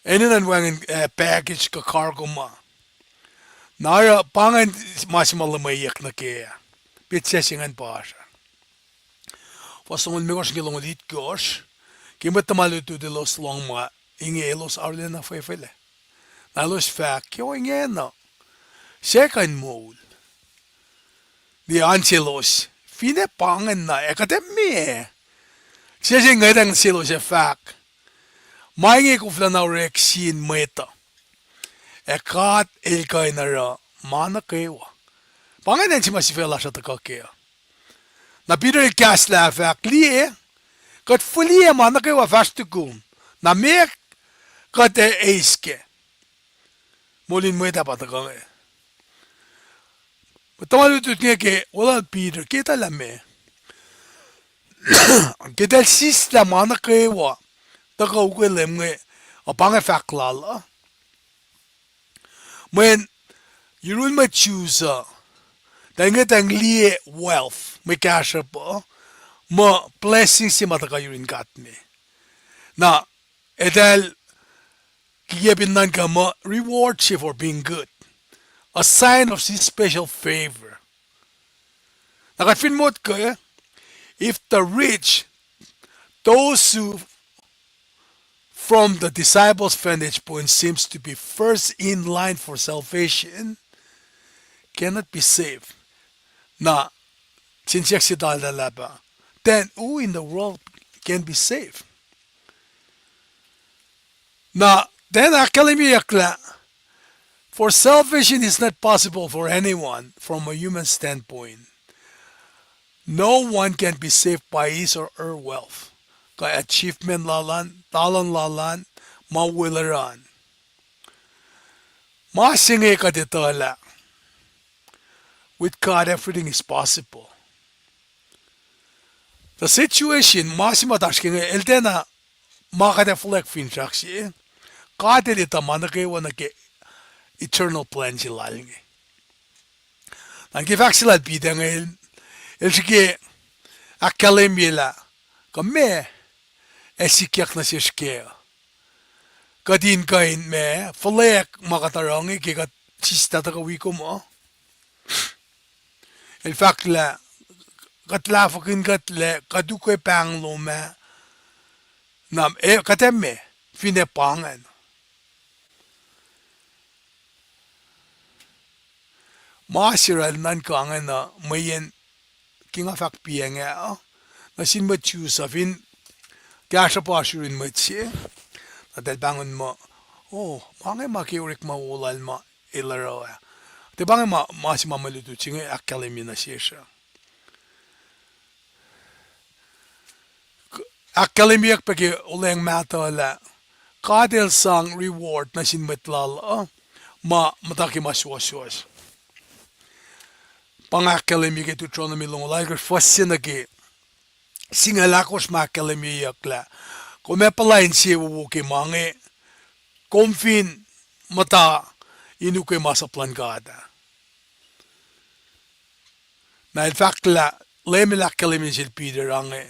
Enenuh in wacngihn, eh, package kuh cargo ma. Na oruh pa ingacn ma se ma lumweyuck nuh ke, petsac se ingacn pa oasr ah. Fuhs longoul limekohsr nuh ke longoul itkohsr, ke mwet tuhma lutlut elos lohng ma inge elos arulacna fwefwelac. Na elos fahk, ke ohinge na, se kuh in moul. Liye an selos, finne pa ingacn na ac kuht ac meac? Sese ngwetacng selos ac fahk, ma inge koflacna orek sin mwet uh, ac God el kuh in oruh ma nuh kwewa. Pa ingacn acn se ma sifac lasr uh tuhkuh kac uh. Na Peter el kahslah fahk, liye, kuht fihliyac ma nuh kwewa fahsr tukum, na meac kuht ac eis kac? Moul in mwet ah pa tuhkuh inge. Mwet tuhma lutlut inge ke welul Peter, ke etuh lah meac? Ke eltahl sislah ma nuh kwewa tuhkuh ukwe Leum inge, uh, pa inge fahk lal uh. Mweyen yurun mwet Jews uh, eltahl ngwetacng liye wealth, mwe kahsruhp uh, muh blessing se ma tuhkuh yurin God me. Na eltahl kikiacp in nuhnkuh muh reward se for being good, a sign of his special favor. Na kuht fin motko, if the rich, those who from the disciples' vantage point seems to be first in line for salvation, cannot be saved. Na, sin siyuck se taltalap ah, then who in the world can be saved? Na, then ahkkahlwemyeyuck lah, For salvation is not possible for anyone from a human standpoint. No one can be saved by his or her wealth, kuh achievement lal an, talent lal an, ma weluran. Ma se inge kuht etuh lah with God everything is possible. The situation, ma se ma oasr ke inge, el tiacna ma kuht ac fuhlweack finsrak se. God el etuh ma nuh kwewa nuh ke eternal plan se lal inge. Na ke fahk se lal Peter inge, el, el srihke ahkkahlwemye lah kuh meac ac sikyak nuh sesr kac. Kuht in kuh in meac, fuhlweack ma kuht oruh inge ke kuht sislah tuhkuh wi kom uh. El fahk lah kuht lahfwekihn kuht lah kuht ukwe pahng lom ah, na, e, kuht ac meac, finne pa ingacn. Ma se oruh el nuhnkuh ingacn uh mweyen ke nga fahk piac inge uh, nuh sin mwet Jew uh fin kahsruhp oasr yurin mwet se, na eltahl pahngon muh, o, ma inge ma ke orekma wo lal ma el oruh ah. Tiac pa inge ma, ma se ma mwe lutlut se inge ahkkahlwemye nuh sesr uh. Ahkkahlwemyeyuck pac ke Olweacng Mahtuh lah God El sang reward nuh sin mwet Lal uh ma muhta ke ma suwohswohs. Pa nga ahkkahlwemye ke Deuteronomy longoul alkosr fuhs se nuh ke singucul ahkosr ma ahkkahlwemyeyuck lah, kom ac puhla insewowo ke ma inge, kom fin muhta in ukwe masap luhn God ah. Na el fahk lah Leum El ahkkahlwemye sel Peter inge,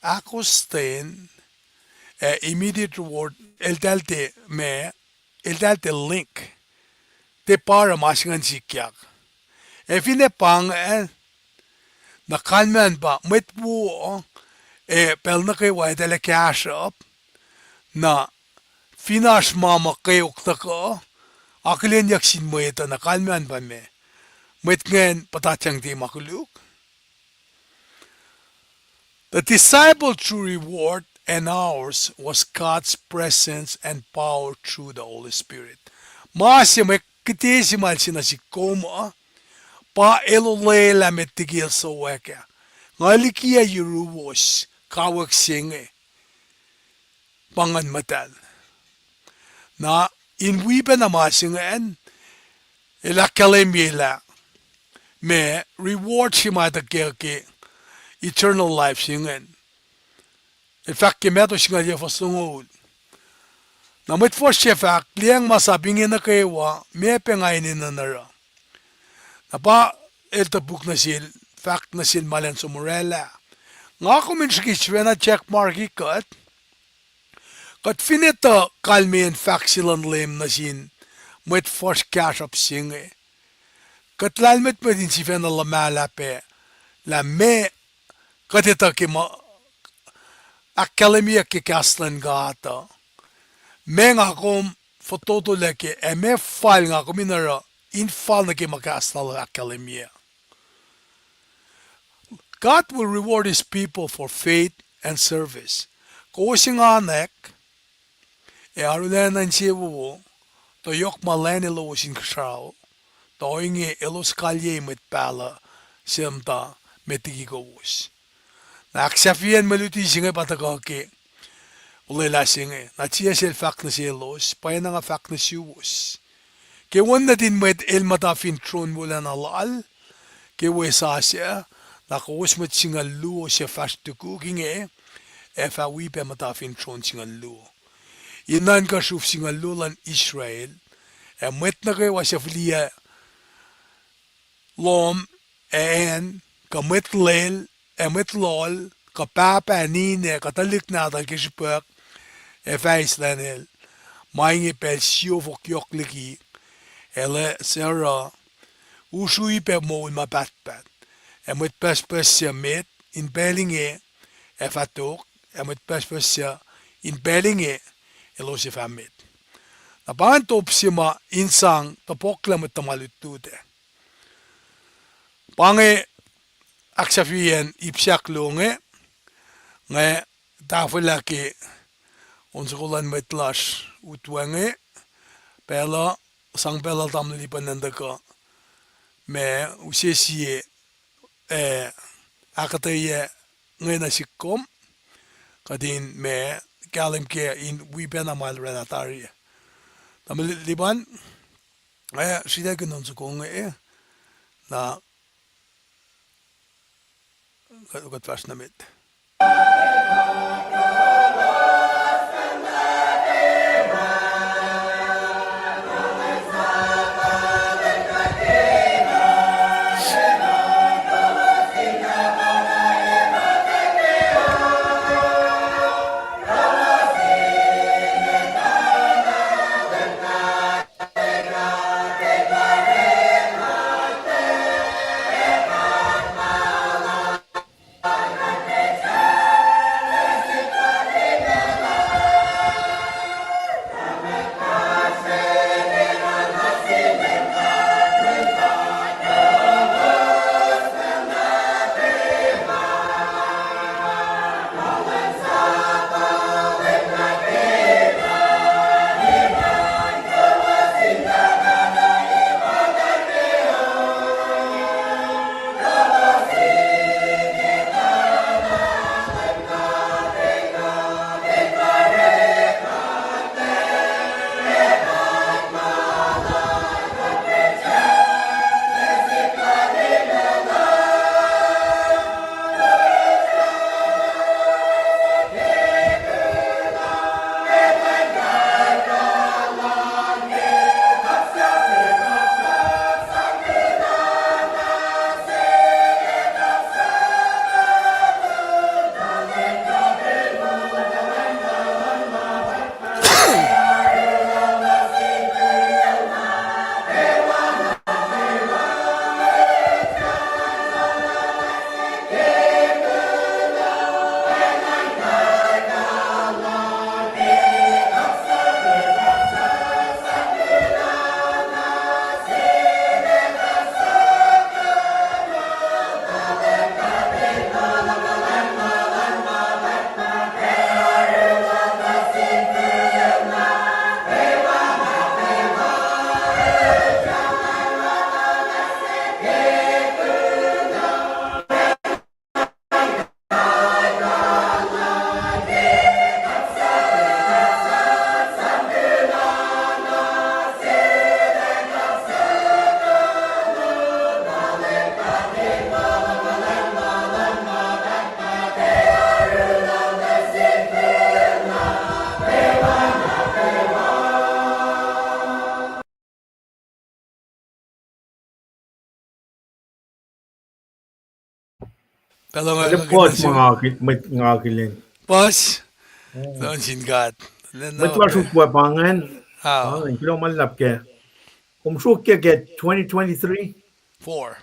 ahkostwen, ac immediate reward, eltahl tiac meac, eltahl tiac link. Tiac pa oruh ma se ingacn sikyak. Ac finne pa ingacn, na kalmacn pa mwet wo, ac pacl nuh kwewa eltahl ac kahsruhp, na fin oasr ma ma kweok tuhkuh, akihlenyuck sin mwet uh, na kalmacn pa meac, mwet ingacn puhtatyang tiac ma koluk. The disciple true reward and ours was God's presence and power through the Holy Spirit. Ma se mwe kite se ma el se nuh sihk kom uh, pa el olwelah met liki el suhwack ah. Nga likiyac yuruwos kawuck se inge, pa Nguhn Muhtahl. Na in wi pacna ma se ingacn, el ahkkahlwemye lah meac, reward se ma etuh kac ke eternal life se ingacn. El fahk ke Matthew singucul yac fuhs longoul. Na mwet fuhsr se fahk, liyacacng masap inge nuh kwewa, meac pac nga enenuh in oruh? Na pa el topuk nuh sel, fahk nuh sel ma elan som orwaclah, nga kom in srihke sifacna checkmarki kuht? Kuht fin etuh kalmeyacn fahk se luhn Leum nuh sin mwet fuhsr kahsruhp se inge, kuht lahlmwetmwet in sifacna luhmahlah pac lah meac kuht etuh ke ma ahkkahlwemyeyuck ke kahs luhn God uh, meac nga kom fototolac kac, ac meac fal nga kom in oruh in fal nuh ke ma kahs lal uh ahkkahlwemye. God will reward his people for faith and service. Kowos enganwack ac arulacna insewowo, tuh yohk ma lwen elos in kuhsrao, tuh ohinge elos kalyei mwet pahluh suc muhta met liki kowos. Na ahksahfyeyacn mwe luti se inge pa tuhkuh ke olwelah se inge. Na Jisus el fahk nuh selos, pwacyena nga fahk nuh suwos, ke Wen nuhtin Mwet el muhta fin tron wolacna lal ke we sasuc, na kowos mwet singucul luo suc fahsr tukuk inge ac fah wi pac muhta fin tron singucul luo, in nuhnkuh sruf singucul luo luhn Israel. Ac mwet nuh kwewa suc fihliyac lohm ac acn, kuh mwet lel, ac mwet lol, kuh pahpah, ninac, kuh tuhlihk nahtuhl ke srihpuhk ac fahsr lacnel, ma inge pacl siofok yohk liki, ac suc oruh, usrui pac moul ma pahtpaht. Ac mwet pucspucs suc met in pacl inge ac fah tok, ac mwet pucspucs suc in pacl inge elos ac fah met. Na pa ingacn top se ma in sang topuklah mwet tuhma lutlut ac. Pa inge ahksahfyeyacn ip se ahkluo inge, nga tahfwelah ke on soko luhn mwet lasr utwe inge, pacl uh sang pacl lal tamuhlwel Lipan an tuhkuh, ma use sie, eh, ahkuhtweyac inge nuh sihk kom, kuht in ma kahlwem kac in wi pacna ma el oraclah tari. Tamuhlwel Lipan, eh, sritacl ke on soko inge, eh, na kuht fahsr nuh met. Pacl uh nga, nga pos ma nga akihlen. Pos. Kuloh sin God. Mwet lasr ukwe pa ingacn. Kuloh ma luhlahp kac. Kom sruokyac ke twenty twenty-three? Four.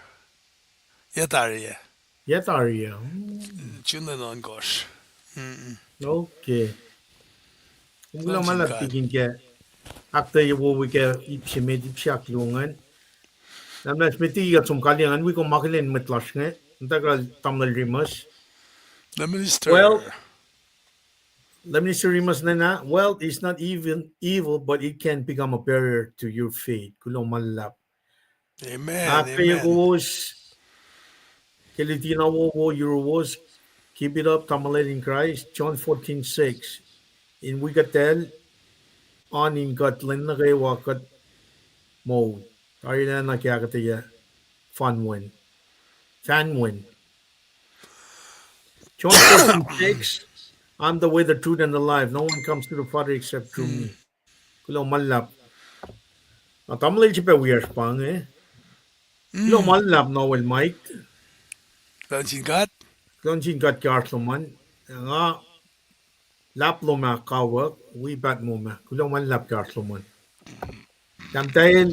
Yac tari ah? Yac tari ah? June ohnkohsr. Okay. Kom kuloh ma luhlahp tikin ke ahkuhtweyac wowo ke ip se met, ip se ahkluo ingacn. Na muhnahs met liki kuht som kaliyac ingacn, wi kom akihlen mwet lasr inge, muhta kal tamuhlwel Remus. Well, Minister Remus nena, wealth is not even evil, but it can become a barrier to your faith. Kuloh ma luhlahp. Ahkkweye kowos ke luti na wowo yuruwos, keep it up, tamuhlwel in Christ, John fourteen six. In wi kuhtacl, oan in kuht lwen nuh kwewa kuht moul. Tarilacna ke ahkuhtweyac fanwin. Fanwin. John fourteen six, I'm the way, the truth, and the life. No one comes to the Father except through me. Kuloh ma luhlahp. Na tamuhlwel se pac wiyacsr pa inge. Kuloh ma luhlahp Noel Mike. Kuloh nuh sin God. Kuloh nuh sin God ke oasr lom an. Nga luhlahp lom ah kawuck, wi pahtmo ma. Kuloh ma luhlahp ke oasr lom an. Tahmtahel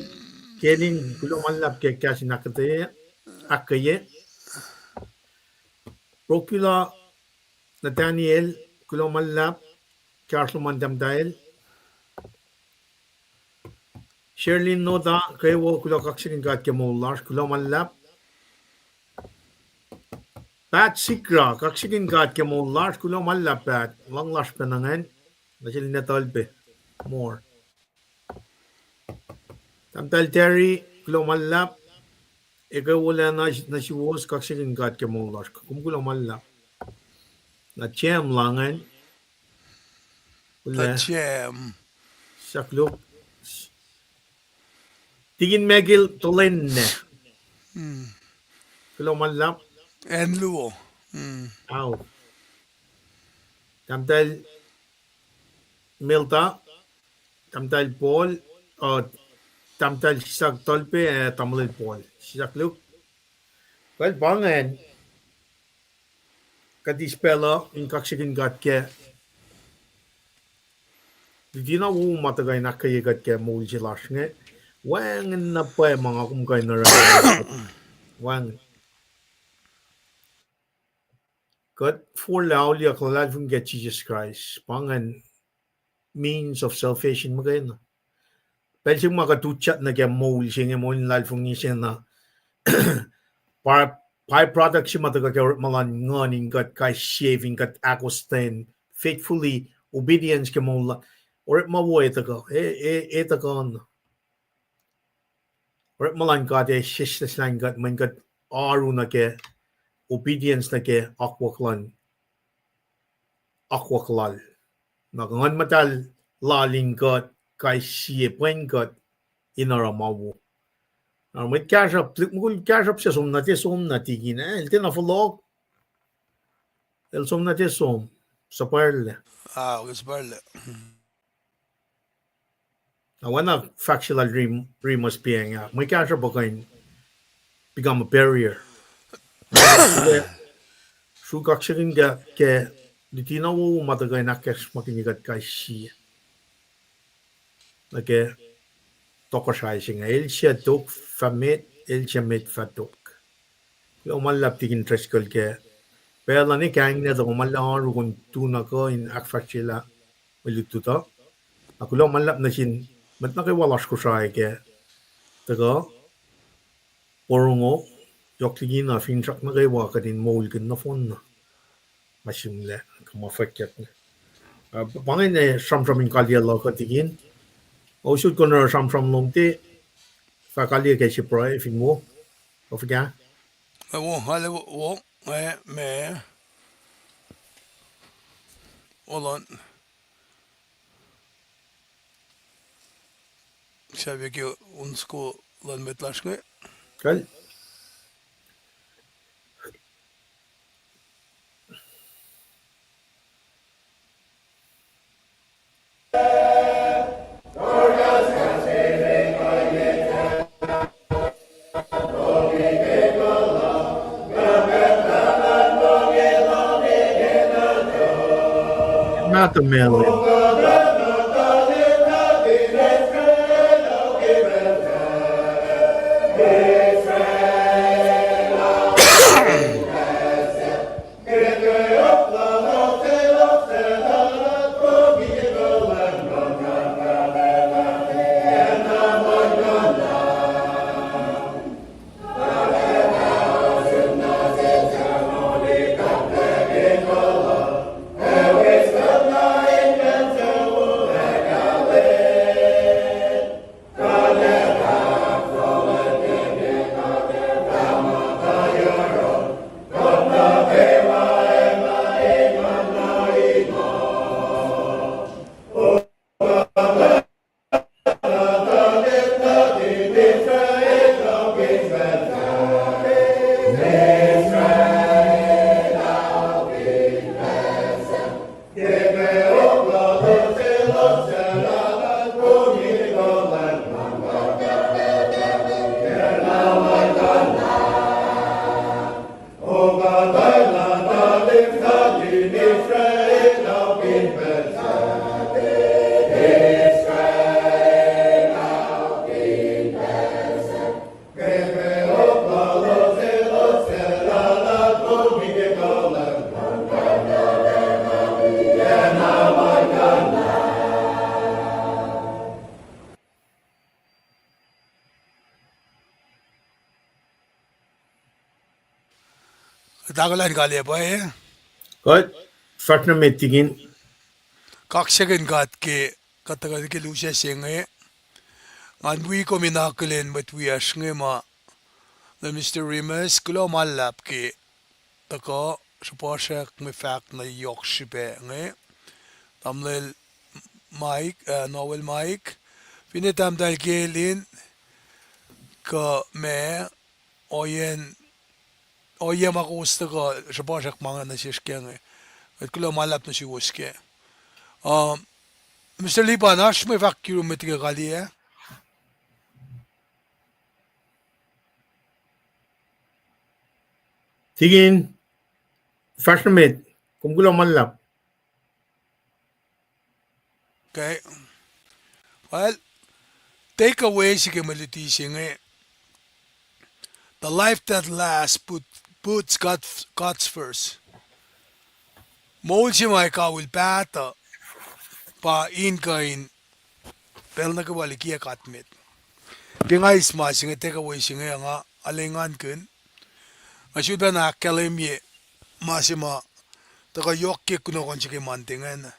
Kelin, kuloh ma luhlahp ke kahs in ahkuhtweyac, ahkkweye. Rokula Nathaniel, kuloh ma luhlahp ke oasr lom an tahmtahel. Sherlyn Noda, kwewa, kuloh, kaksakihn God ke moul lasr, kuloh ma luhlahp. Pat Sikra, kaksakihn God ke moul lasr, kuloh ma luhlahp Pat, luhng lasr pacna ingacn, nuh sel Netolpe, more. Tahmtahel Terry, kuloh ma luhlahp. Eke wolacna nuh suwos, kaksakihn God ke moul lasr. Kom kuloh ma luhlahp. Na Jem la ingacn. Kuloh. Jem. Sahk luk. Tikin Michael Tolenne. Kuloh ma luhlahp. Acn luo. Ao. Tahmtahel Melta, tahmtahel Paul, uh, tahmtahel Sisak Tolpe, uh, tamuhlwel Paul. Sisak luk. Kal pa ingacn, kuht eis pacl uh in kaksakihn God ke luti na wowo ma tuhkuh in ahkkweye kuht ke moul se lasr inge. Wacngihn na pwacye ma nga kom kuh in oruh. Wacngihn. Kuht forlah auliyak luhlahlfongi ke Jisus Kraist, pa ingacn means of salvation muhkwena. Pacl se ma kuht utyak nuh ke moul se inge, moul in luhlahlfongi se na, by-, byproduct se ma tuhkuh ke orekma luhn nguhn in kuht kais sie fin kuht ahkostwen, faithfully, obedience ke moul la-, orekma wo e tuhkuh, e, e, e tuhkuh na. Orekma luhn God ac sesseslah kuht mweyen kuht oaru nuh ke obedience nuh ke akwuck luhn, akwuck lal. Na Nguhn Muhtahl lal in kuht kais sie pwen kuht in oruh ma wo. Na mwet kahsruhp, tuhlihk mukul kahsruhp se som na tiac som na tikin, eh, el tiacna fohlohk. El som na tiac som, suhpwacrlac. Ah, okay, suhpwacrlac. Na oacna fahk se lal Rim-, Rimas Piang ah, mwe kahsruhp uh kuh in become a barrier. Srui kaksakihn ke, ke luti na wowo ma tuhkuh in ahkacsmakihnye kuht kais sie nuh ke tohkohsrahi se inge, el suc tok fah met, el suc met fah tok. Kuloh ma luhlahp Tikin Driscoll ke pacl uh ne kainglac tuh kom arlac oaru kom tu na kuh in ahkfahsryelah mwe lutlut uh. Na kuloh ma luhlahp nuh sin mwet nuh kwewa lasr Kosrae ke tuhkuh porongo, yohk liki na finsrak nuh kwewa kuht in moulkihn nohfohn na ma sihmlac kuh ma fwackyuck. Uh, pa inge sramsram in kaliyac luhk uh tikin. Oasr kuht kuh in oruh sramsram lom te, fah kaliyac ke sie pruhe fin wo, kuh fuhkah? Wo, ale wo, eh, me, olon. Sahp ke unsko luhn mwet lasr inge. Kal. Mahtuh Mel. Kuht ahkolah in kaliyac pwacye. Kuht fahsr nuh met tikin. Kaksakihn God ke kuht tuhkuh ke lusac se inge. Ngan wi kom in akihlen mwet wiyacsr inge ma, na Mister Remus, kuloh ma luhlahp ke tuhkuh srihpasrak mwe fahk nuh yohk srihpac inge. Tamuhlwel Mike, uh, Noel Mike, finne tahmtahel Kelin, kuh ma, ohiyacn, ohiyac ma kowos tuhkuh srihpasrak ma inge nuh sesr ke inge. Kuht kuloh ma luhlahp nuh suwos kac. Um, Mister Liban, oasr mwe fahk yurum met ke kaliyac? Tikin, fahsr nuh met, kom kuloh ma luhlahp. Okay. Well, take away se ke mwe luti se inge. The life that lasts put, puts God, God's first. Moul se ma ac kawihl pahtuh pa in kuh in pacl nuh kwewa likiyac God met. Ke nga eis ma se inge, take away se inge, nga arulacna engankihn. Nga sulpacna ahkkahlwemye ma se ma tuhkuh yohk ke kunohkohn se ke Monday ingacn.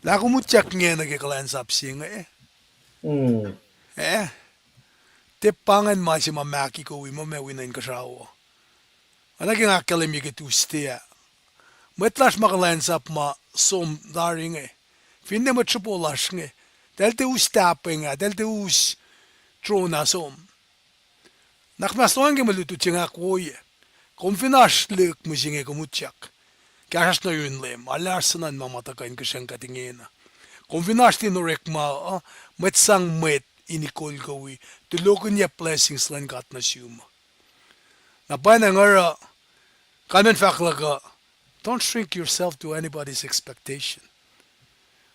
Lah kom utyak ingena ke kuhlwacnsap se inge. Eh? Tiac pa ingacn ma se ma Maki kowi muh ma wi nuh inkuhsrao uh. Oacna ke nga ahkkahlwemye ke Tuesday ah, mwet lasr ma kuhlwacnsap ma som tari inge, finne mwet sruhpo lasr inge, eltahl tiac us tahpweng ah, eltahl tiac us tron ah som. Nuhnak muhnahs lohacng ke mwe lutlut se nga ahkwoye. Kom fin oasr lihk mihsenge, kom utyak. Kahsruhsr nuh yurin Leum, arlac oasr suhnuhn ma ma tuhkuh in kihsreng kuht ingena. Kom fin oasr lin orekma uh, mwet sang mwet in ikol kowi, tulokihnyac blessings luhn God nuh sum. Na pwacnwacng oruh, kalmacn fahk luhk uh, don't shrink yourself to anybody's expectation.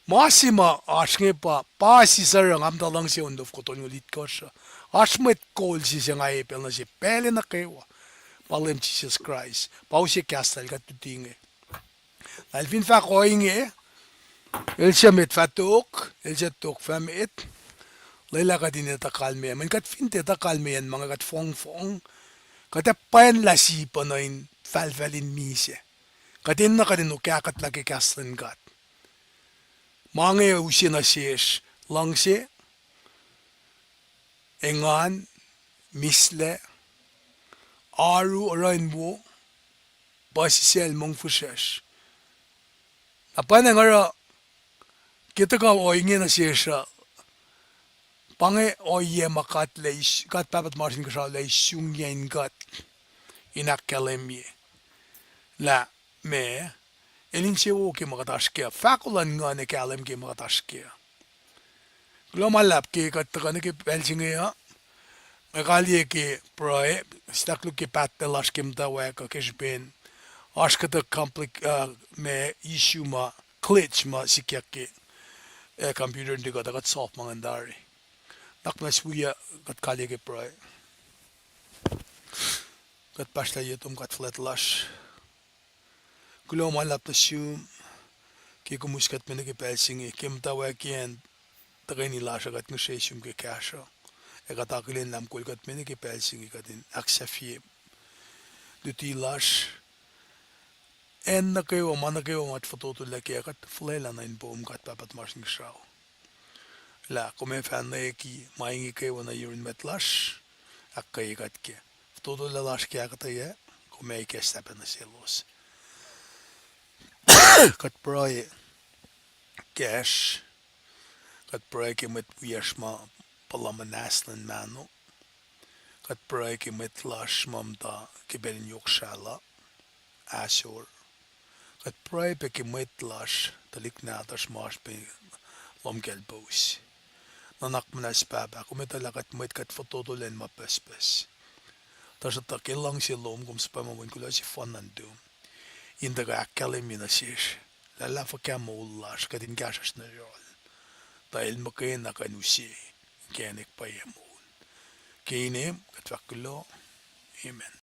Ma se ma oasr inge pa, pa sisor nga muhta luhngse on lofko tolngoul itkohsr uh. Oasr mwet kol se se nga e pacl nuh se pacl nuh kwewa. Pa Leum Jisus Kraist, pa use kahs lal kuht luti inge. Na el fin fahk ohinge, el suc met fah tok, el suc tok fah met. Lwelah kuht in etuh kalmeyac. Mweyen kuht fin tiac etuh kalmeyacn ma inge kuht fongfong, kuht ac pwacnlah sip uh nuh in falfal in misac. Kuht enenuh kuht in okah kuhtlah ke kahs luhn God. Ma inge use nuh sesr luhngse, engan, mislac, oaru, oruh in wo, puhsisacl, mongfihsrwacsr. Na pwacnwacng oruh ke tuhkuh ohinge nuh sesr uh, pa inge ohiyac ma God, God Pahpah tuhmasr Inkuhsrao El ac isungyacn kuht in ahkkahlwemye lah meac, El insewowo ke ma kuht oasr kac, fahko luhn nguhn ac kahlwem ke ma kuht oasr kac. Kuloh ma luhlahp ke kuht tuhkuh nuh ke pacl se inge uh. Nga kaliyac ke pruhe, sitakluk ke pahtlac lasr ke muhtwacwacack uh ke srihpen oasr kuhtuh compli-, uh, ma issue ma glitch ma sikyak ke, uh, computer in tuh kuht, kuht solve ma ingacn tari. Nuhnak muhnahs wi uh, kuht kaliyac ke pruhe. Kuht pahsrlah ye tom God fuhlwact lasr. Kuloh ma luhlahp nuh sum ke kom us kuht me nuh ke pacl se inge, ke muhtwacwacack an tuhkweni lasr uh kuht ngihsre sum ke kahsruh. Ac kuht akihlen lah kom kol kuht me nuh ke pacl se inge kuht in ahksahfye luti lasr. Acn nuh kwewa, ma nuh kwewa ma kuht fototolac kac, kuht fuhlwelah nuh in poum God Pahpah tuhmasr Inkuhsrao. Lah kom ac fah nweki ma inge kwewa nuh yurin mwet lasr, ahkkweye kuht kac. Fototolac lasr ke ahkuhtweyac, kom ac ikacslah pac nuh selos. Kuht pruhe kacsr, kuht pruhe ke mwet wiyacsr ma puhla muhnahs luhn mahno. Kuht pruhe ke mwet lasr ma muhta ke pacl in yohk srahluh, ahsor. Kuht pruhe pac ke mwet lasr, tuhlihk nahtuhsr ma oasr pac lohm kaclpous. Nuhnak muhnahs Pahpah, kom etuh lah kuht mwet kuht fototolac in ma pucspucs. Tuhsruhktuh ke luhngse lom kom suhpwacma wen kuloh sefanna nuhtum in tuhkuh ahkkahlwemye nuh sesr lah lah fuhkah moul lasr kuht in kahsruhsr nuh yohrohl. Tuh el muhkwena kuh in use inkacnek pwacye moul. Ke inem kuht fahk kuloh. Amen.